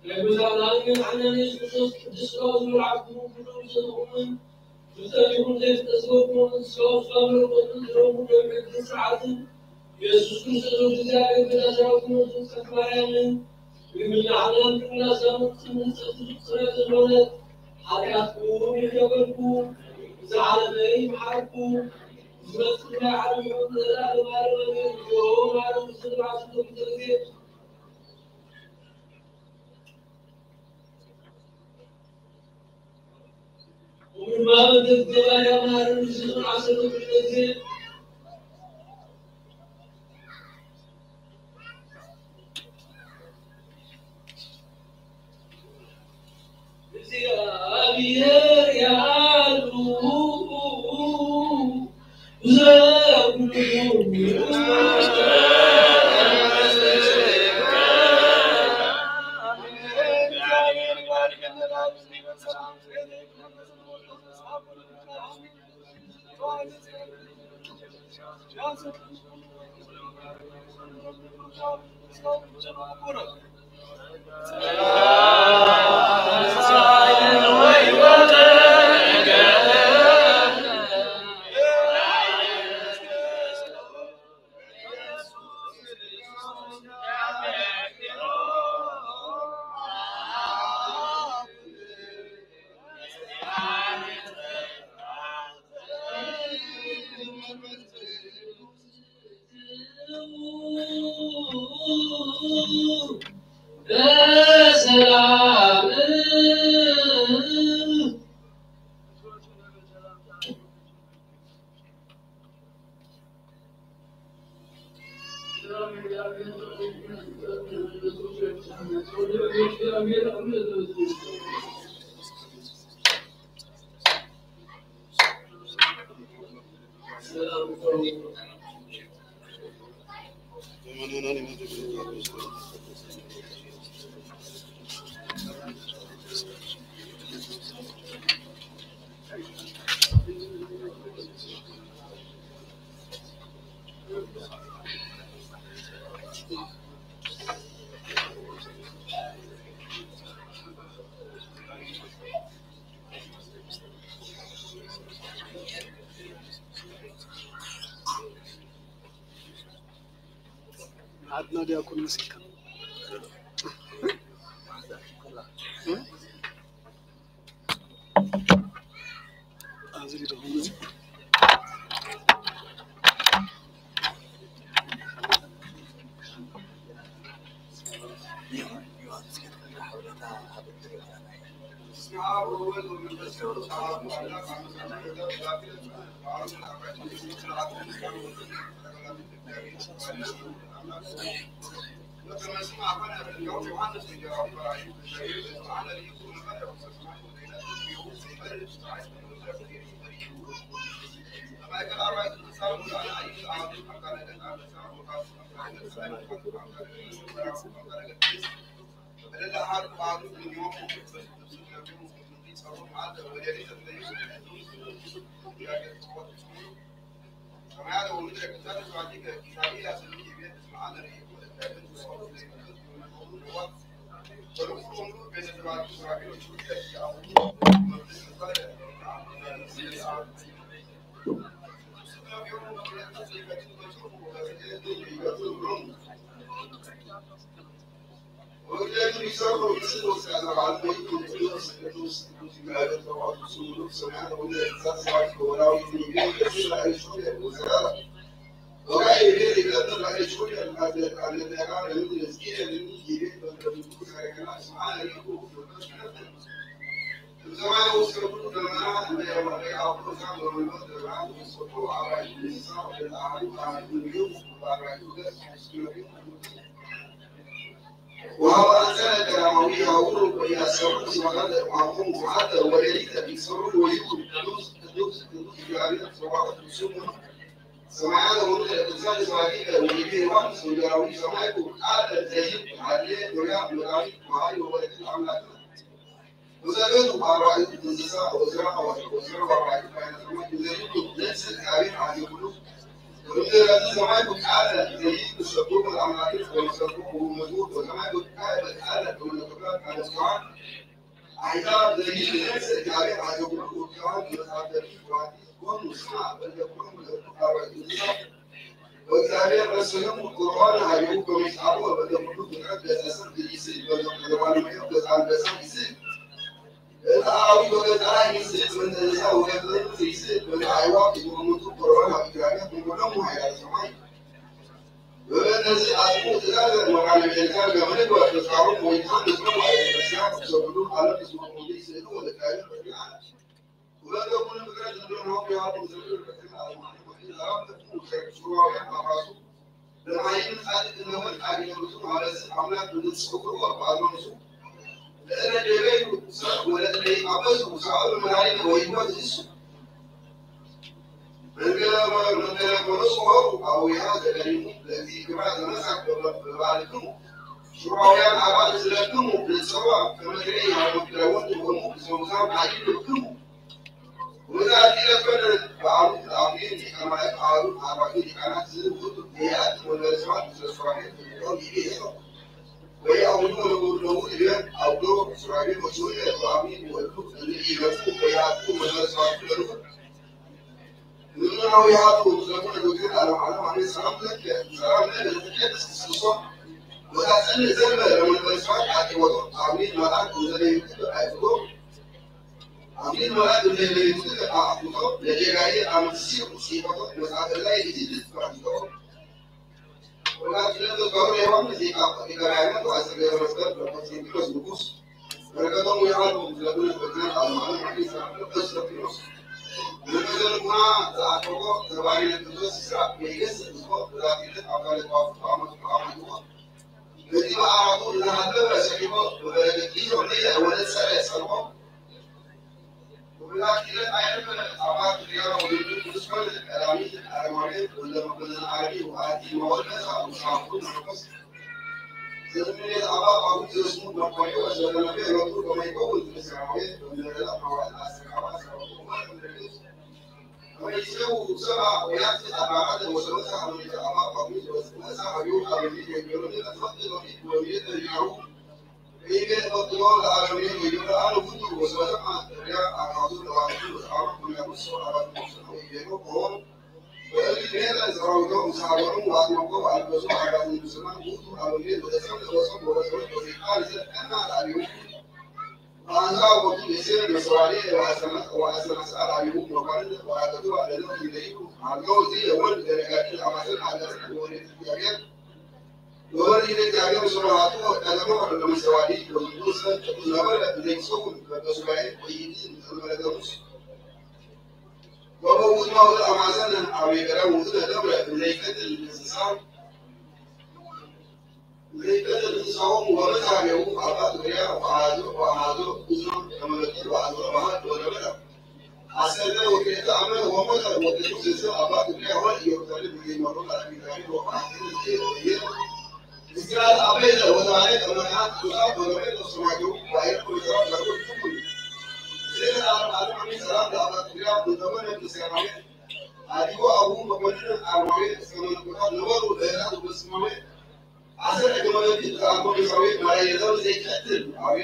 ናይ ጎይታናን መድሓኒናን የሱስ ክርስቶስ ቅዱስ ስጋኡ ዝብልዓኩም ኩሉ ዝሰተኹምን ብልተት ይኹን ዘይፍለጥ ዝበልኩምን ስጋኡ ስጋ መለኮትን ዝረቡ ናይ ሕግን ስርዓትን የሱስ ክርስቶስ ወዲ እግዚኣብሔር ቤዛ ሰራዊት ንጽሕቲ ማርያምን ድንግል ንዓናን ድንግል ኣስላምን ጽምንጽሕቲ ፍጹም ዝኾነት ሓጢኣትኩም ይሕደገልኩም፣ ዝዓለመ ይምሓርኩም፣ ዝመጽእ ናይ ዓለም ሕይወት ንዘለኣለም ዓለም ኣሜን። ኦ ማርያም ዝብልዓኩም ክልተ ግዜ ዓድና ዲያቆን መሲልካ። ኣብዚ ዲኹም እዚ? وهو أنزل كلامه يهور ويسر سبحانه وتعالى وليس بسر ويكون قدوس قدوس قدوس جاري سبحانه وتعالى. سمعنا ومن الإنسان إسرائيل ويبيه وأمس وجراوي سمعكم آدم زيد عليه ويا مدعي وهاي وولد الأملاك. وزادوا أربعة إنسان وزرع وزرع أربعة كان سمعت زيد نفس الكارثة عن يقولوا. ومن الذي سمعكم آدم زيد تسبب الأملاك ومسبب ومزود وسمعكم آدم آدم ومن القرآن على السؤال. عذاب زيد نفس الكارثة عن يقولوا وكان يتعذب وعدي. ወእግዚኣብሔር ረሰዮም ቁርባን ሃቢኡ ከመይትኣልዎ በደ ኩሉ ፍጥረት ገጸ ሰብ ይስእል በደ ቁርባን መዮ ገጻን ገጻ ይስእል። እታ ኣራዊት ወገጻ ይስእል በደ እንስሳ ወገጸ ይስእል በደ ኣዕዋፍ ይመሙቱ ቁርባን ኣብ እግዚኣብሔር ኩሎም ሓይላት ሰማይ። ወበነዚ ኣጥሙ ትእዛዘ መቃነ ቤልካ ገመድ ወተጻሩ ሞይታ ንስሎም ኣይተስያ ሰብሉ ኣለም ስመሙሉ ይስእሉ ወለካዩ በዲዓና። ሽዑራውያን ኣባል ስለክሙ ንጽዋ ከመ ትሬ ይሃቡ ክለወጡ ክሙ ብሰውሳም ኣይብልክሙ። ወዛ ዲረ ፈነ በዓሉ አብሪን ሊቀ መላእክት አሮን አባቱ ሊቃናት ዝህብ ውእቱ። የአት ወልደ ስብሐት ምስለ ሱራፌል ትልቆም ይቤ ሄኖ። ወየአውዱ ወለወዱ ለውድ ይቤ አውዶ ሱራፌል ወኪወደ ወአብሪን ወእሉ እለ ኢረፉ ወየአቱ ወልደ ስብሐት ለልዑል። ምድራዊ ሀብቱ ዘመነ ዶክተር አለማለም አቤት ሰላም ለከ ሰላም ለከ ለተቀደስ ክርስቶስ ወታጸን ዘንበ ለመንበስፋት አቂወቶ አብሪን መላእክት ወዘለ ይክብ አይፍሎ። አብሪን መላእክት ወዘለ ይክብ አአፍቶ ለጌጋዬ አመሲር ጽፎቶ መጻፈ ላይ እጅ ልትፈራጅቶ። ወላኪን ለተዝከሩ ለዮሐንስ ሊቀ ሊቀ ካህናት ወአስር ገብረ መስቀል ለቆስጠንጢኖስ ንጉስ። በረከቶም ይሃሉ ለብነ በግነት አለማለም አዲስ አበባ በስተፊኖስ። ለመዘንጉና ዘአቆቆ ተባሪ ለክርስቶስ ስራ የገስ ንስቆ ዛቲነት አባለ ቋፍቶ አመት አመት። በዚህ በአራቱ ለሃለበ ሰቂቆ በበረከት ይዞ ለየ ወለጸረ ጸልቆ። ወበውእቱ አማሰነ አቤ ቀደም ውእቱ ለገብረ ዘይቀትል እንስሳ ዘይቀትል እንስሳሆሙ ወመጻብዔሁ አባ ትግርያ ወአሃዞ ወአሃዞ እዝኖም ከመ በኪር ወአዞረ ባህር ወነበረ አሰርተ ወክልኤተ ዓመት ወሞተ ወቅዱስ ስም አባ ትግርያ ወልድ ኢየሩሳሌም ዘይመሩ አረጋዊ ወአሃዞ እስራኤል አበይተ ወተባለ ከመርሃት ቁሳት ወገበይ ተሰማጆ ዋይር ወይራ ለቁ ዝክሩ። ዜና ዓለም ዓለም አሜን ሰላም ለአባ ትግርያ ወዘመነ ክርስቲያናዊ አዲጎ አቡ መኮንን አርማዊ እስከ መለኮታት ነበሩ ለህላት ወበስማዊ አሰር እግመለቲ ተአምሮ ሰዊ ማራ የዘው ዘይቀትል አዊ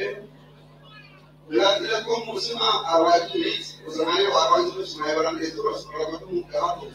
ولكنكم مسمى أرواحكم ليس وسمعي وأرواحكم سمعي ولم يدرس ولكم كهاتم.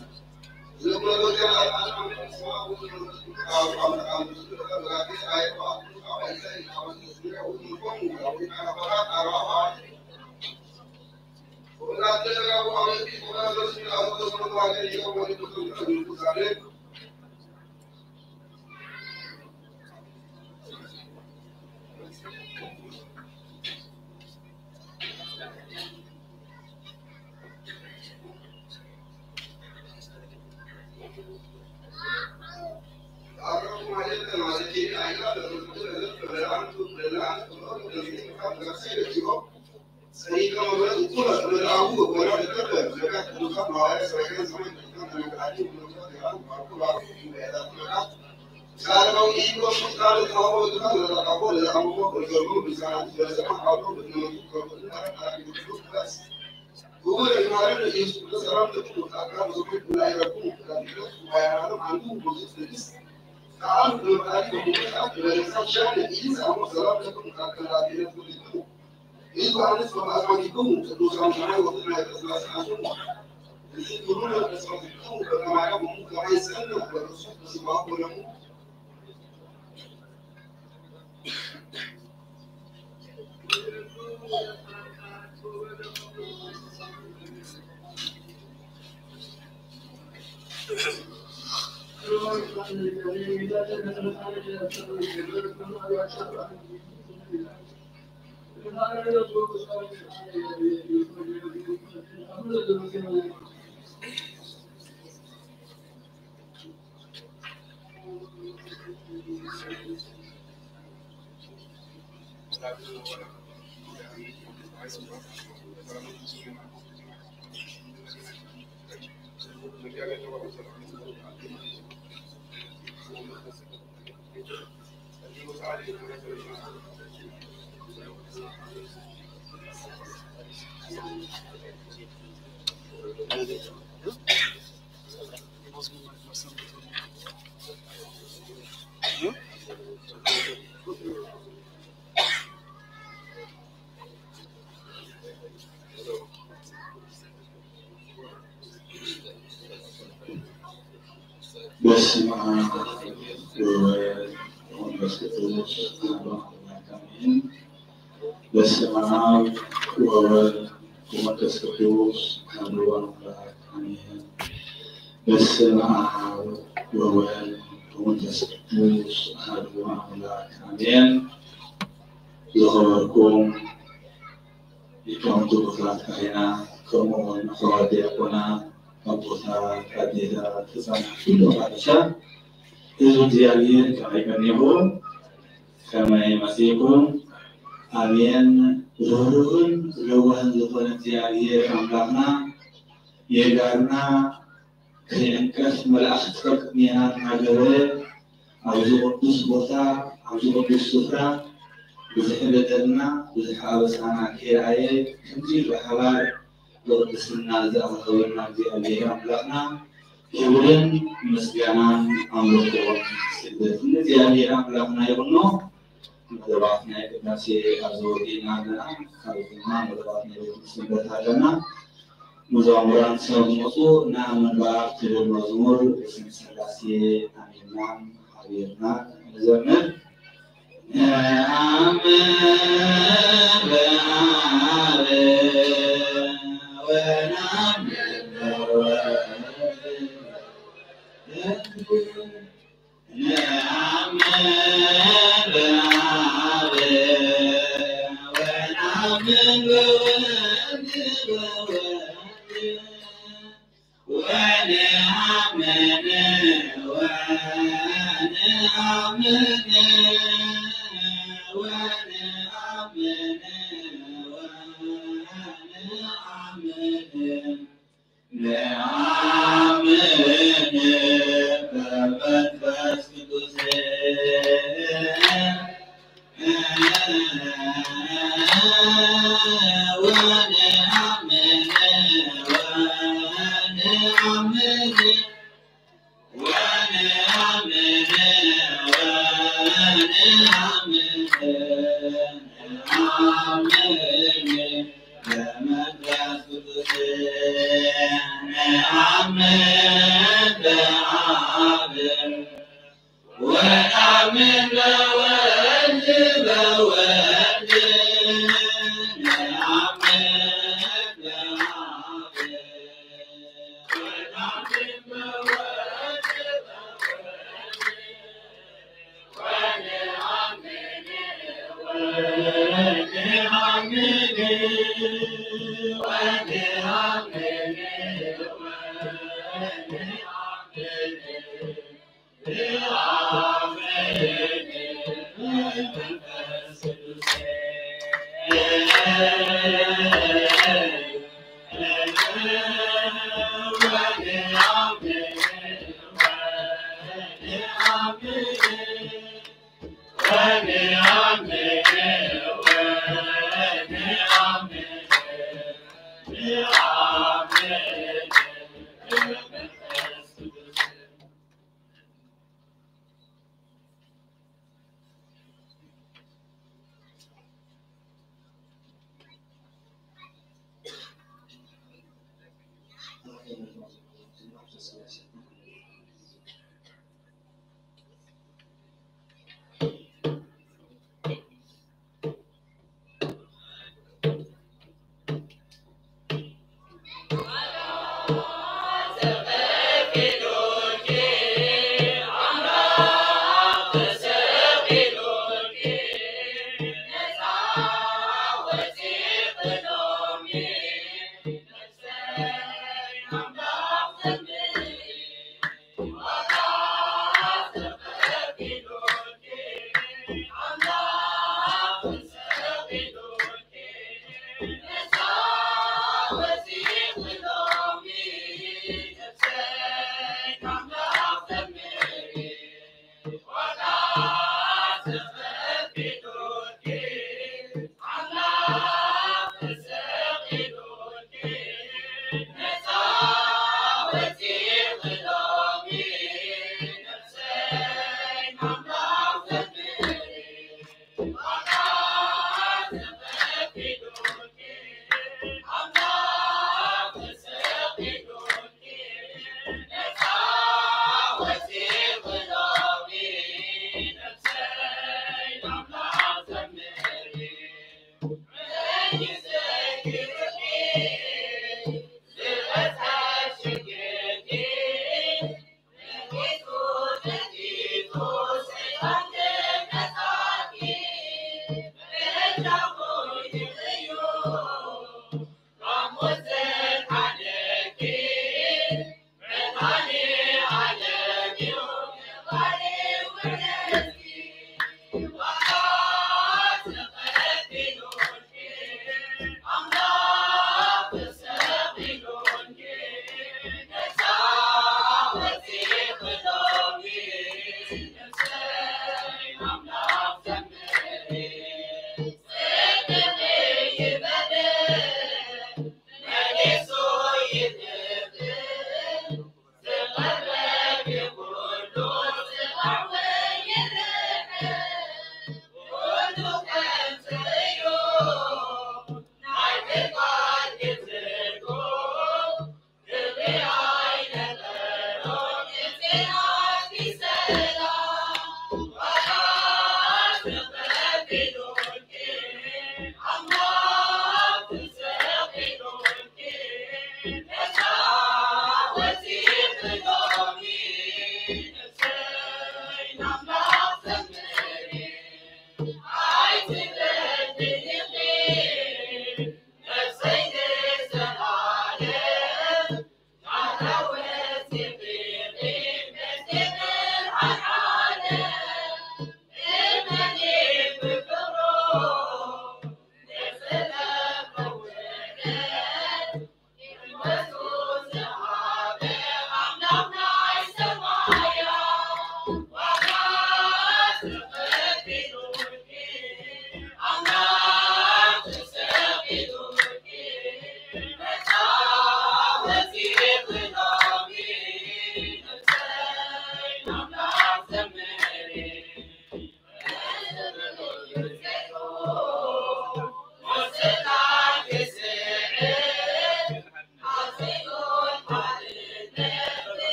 በስመ አብ ወወልድ ወመንፈስ ቅዱስ አሐዱ አምላክ አሜን። በስመ አብ ወወልድ ወመንፈስ ቅዱስ አሐዱ አምላክ አሜን። በስመ አብ ወወልድ ወመንፈስ ቅዱስ አሐዱ አምላክ አሜን። ዝኸበርኩም ሊቃውንት፣ ክቡራት ካህናት፣ ከምኡ እውን ኣሕዋት ዲያቆናት፣ ኣቦታት፣ ኣዴታት፣ ህፃናት፣ ኩሉ ቃልሳ ህዝቢ እግዚኣብሔር ከመይ ቀኒኹም? ከመይ መፂእኩም? ኣሜን። ርህሩህን ለዋህን ዝኾነ እግዚኣብሔር ኣምላኽና የጋርና ከይዕንቀፍ መላእኽቲ ቅድሜና እናገበረ ኣብዚ ቅዱስ ቦታ፣ ኣብዚ ቅዱስ ስፍራ ብዙሕ በደልና፣ ብዙሕ ኣበሳና ከይረኣየ ከምዚ ብሓባር ብቅድስና ዝኣኸበና እግዚኣብሔር ኣምላኽና ክብርን ምስጋናን ኣምልኾን ስግደትን ንእግዚኣብሔር ኣምላኽና ይኹኖ። መደባት ናይ ቅዳሴ ኣብዚ ወዲእና ኣለና። ካብዚ ድማ መደባት ናይ ቤተ ሰንበት ኣለና። መዛሙራን ክሳብ ዝመፁ ንኣምን በኣብ ትብል መዝሙር ብስም ሥላሴ ኣሚንና ሓቢርና ንዘምር። ነአምን በአብ ወነአምን በወልድ ነአምን በመንፈስ ቅዱስ ወነአምን ወነአምን ወነአምን ወነአምን በመንፈስ ቅዱስ ነአምን በአብ ወነአምን በወልድ በወልድ ነአምን በአብ ወነአምን በወልድ በወልድ ወነአምን ወነአምን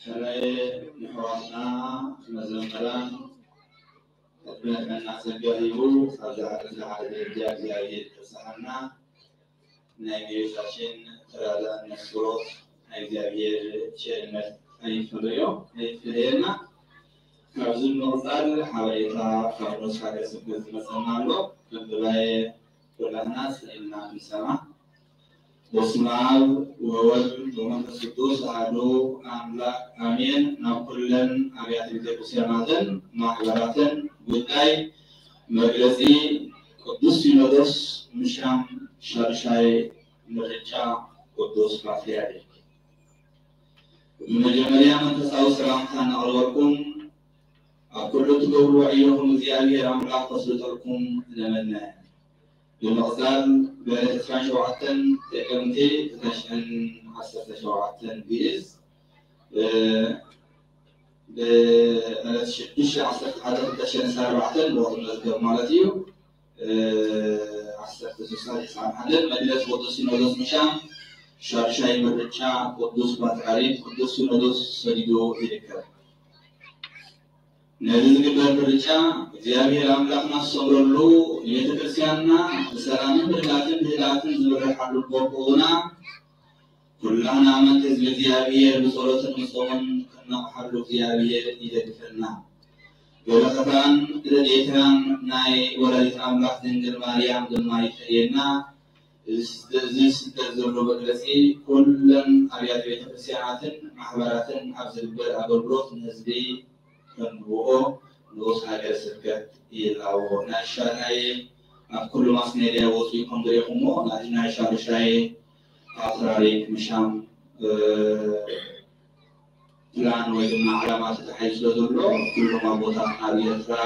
ሕራይ ንሕዋትና መዘመራ ዕድመ ጥዕና ጸጋ ሂቡ ኣብዚ ዓለም ዝሓለፈ ደረጃ እግዚኣብሔር ይብጽሓና። ናይ እመቤታችን ተራዳእነት ጸሎት ናይ እግዚኣብሔር ቸርነት ኣይፈለዮ ኣይፈለየና። ካብዚ ንምቕጻል ሓበሬታ ካብ ንኡስ ሃገረ ስብከት ዝመጸና ኣሎ። ከም ጉባኤ ኩላትና ስኢልና ክንሰማ። በስመ አብ ወወልድ ወመንፈስ ቅዱስ አሐዱ አምላክ አሜን። ናብ ኩለን አብያተ ቤተክርስቲያናትን ማሕበራትን ጉዳይ መግለጺ ቅዱስ ሲኖዶስ ምሻም ሻድሻይ ምርጫ ቅዱስ ፓትርያርክ። ብመጀመርያ መንፈሳዊ ሰላምታ እናቕረበልኩም ኣብ ኩሉ እትገብርዎ ዕዮኹም እግዚኣብሔር ኣምላኽ ከስልጠልኩም እለመነ። ብምቕጻል ብዕለት ዕስራን ሸውዓተን ጥቅምቲ ክልተ ሽሕን ዓሰርተ ሸውዓተን ግእዝ፣ እ፣ ብዕለት ሽዱሽተ ዓሰርተ ሓደ ክልተ ሽሕን ዓሰርተ ኣርባዕተን ብወቕቲ መዝገብ ማለት እዩ። እ፣ ዓሰርተ ስሳ ተስዓን ሓደን መግለጺ ቅዱስ ሲኖዶስ ምሻም ሻድሻይ ምርጫ ቅዱስ ፓትርያርክ ቅዱስ ሲኖዶስ ሰዲዱ ይርከብ። ነዚ ዝግበር ምርጫ እግዚኣብሔር ኣምላኽና ዝሰምረሉ፣ ንቤተ ክርስቲያንና ብሰላምን ብርጋትን ብህድኣትን ዝምርሓሉ ቦቅኡና፣ ኩላህና ኣመንቲ ህዝቢ እግዚኣብሔር ብጸሎትን ብጾምን ከነቕሓሉ እግዚኣብሔር ይደግፈና። በረኸታን ረድኤታን ናይ ወላዲት ኣምላኽ ድንግል ማርያም ድማ ይፈድየና። እዚ ስደት ዘሎ መግለጺ ኩለን ኣብያተ ቤተ ክርስቲያናትን ማሕበራትን ኣብ ዝግበር ኣገልግሎት ንህዝቢ ከንብቦ ንኡስ ሃገረ ስብከት ይላዎ። ናይ ሻ-፣ ናይ ኣብ ኩሉ ማስ ሜድያ ወፂኡ ከም ዝሪእኹሞ ናይ፣ ናይ ሻዱሻይ ፓትርያርክ ምሻም፣ እ፣ ፕላን ወይ ድማ ዓላማ ተታሒዙ ስለ ዘሎ ኩሎም ኣቦታትና ኣብ ኤርትራ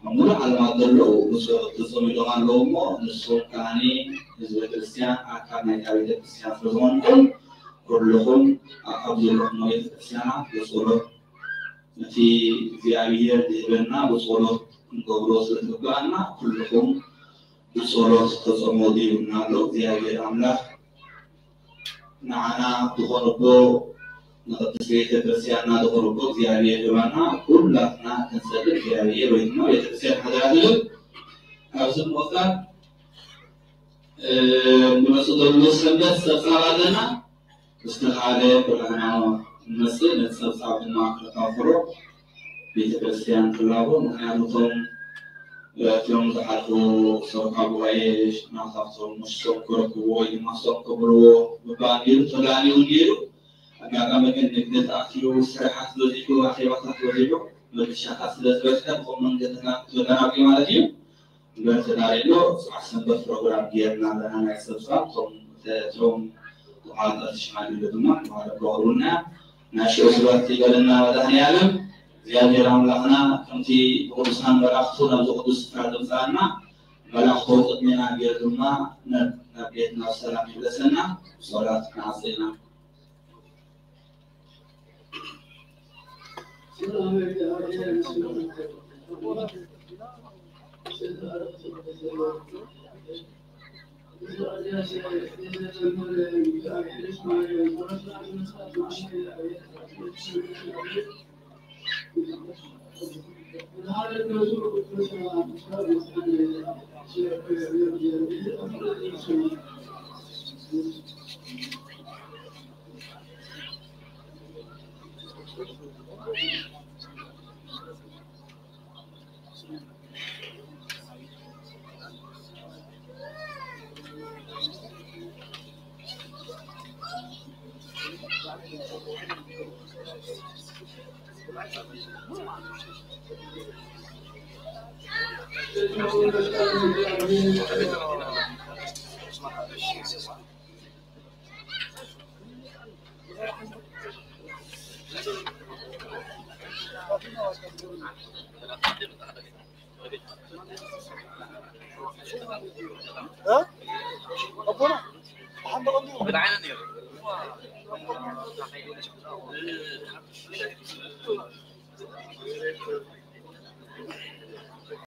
ኣብ ሙሉእ ዓለማት ዘለዉ ብፁዕ ተጸሚዶም ኣለዉ እሞ ንስኹም ከኣኒ ህዝበ ክርስቲያን ኣካል ናይታ ቤተ ክርስቲያን ስለ ዝኾንኩም ኩልኹም ኣብ ዘለኹሞ ቤተ ክርስቲያናት ብጸሎት እቲ እግዚኣብሔር ዝህበና ብጸሎት ክንገብሮ ስለ ዝግብኣና ኩልኹም ብጸሎት ተጸመዱ ይብልና ኣሎ። እግዚኣብሔር ኣምላኽ ንዓና ዝኾነ ኣቦ ንቅድስት ቤተ ክርስቲያንና ዝኾነ ኣቦ እግዚኣብሔር ይህባና። ኩላትና ክንጸልእ እግዚኣብሔር ወይ ድማ ቤተ ክርስቲያን ሓደራ ትብል። ኣብዚ ምቕጻል፣ እ፣ ንመጽእ ዘሎ ሰንበት ጸብጻብ ኣለና። ዝተኻለ ኩላህና ንመጽእ ነቲ ጸብጻብ ድማ ክነካፍሎ ቤተ ክርስቲያን ትላቦ። ምኽንያቱ እቶም፣ እቶም ዝሓልፉ ሰበካ ጉባኤ ናብታቶም ንሶም ክረክብዎ ወይ ድማ ንሶም ከብርዎ ምባል ነይሩ፣ ተዳልዩ እውን ነይሩ። ኣጋጣሚ ግን ንግዲ ተኣትዩ፣ ስራሓት በዚሑ፣ ኣኼባታት በዚሑ፣ መገሻታት ስለ ዝበዝሐ ብኸም መንገድና ተደናጒ ማለት እዩ። እምበር ተዳልዩ ኣሎ። ጽባሕ ሰንበት ፕሮግራም ጌርና ኣለና ናይ ሰብሳብ እቶም፣ እቶም ተቋዳደርቲ ሽማግለ ድማ ተባረክ ወቅርቡና። ናይ ሽዑ ስባት ይበለና መድኃኔዓለም እግዚኣብሔር ኣምላኽና ከምቲ ብቅዱሳን መላእኽቱ ናብዚ ቅዱስ ስፍራ ዘምጽኣና መላእኽቱ ቅድሜና ገይሩ ድማ ናብ፣ ናብ ቤትና ብሰላም ይምለሰና። ብጸሎት ንዓጽ ኢና።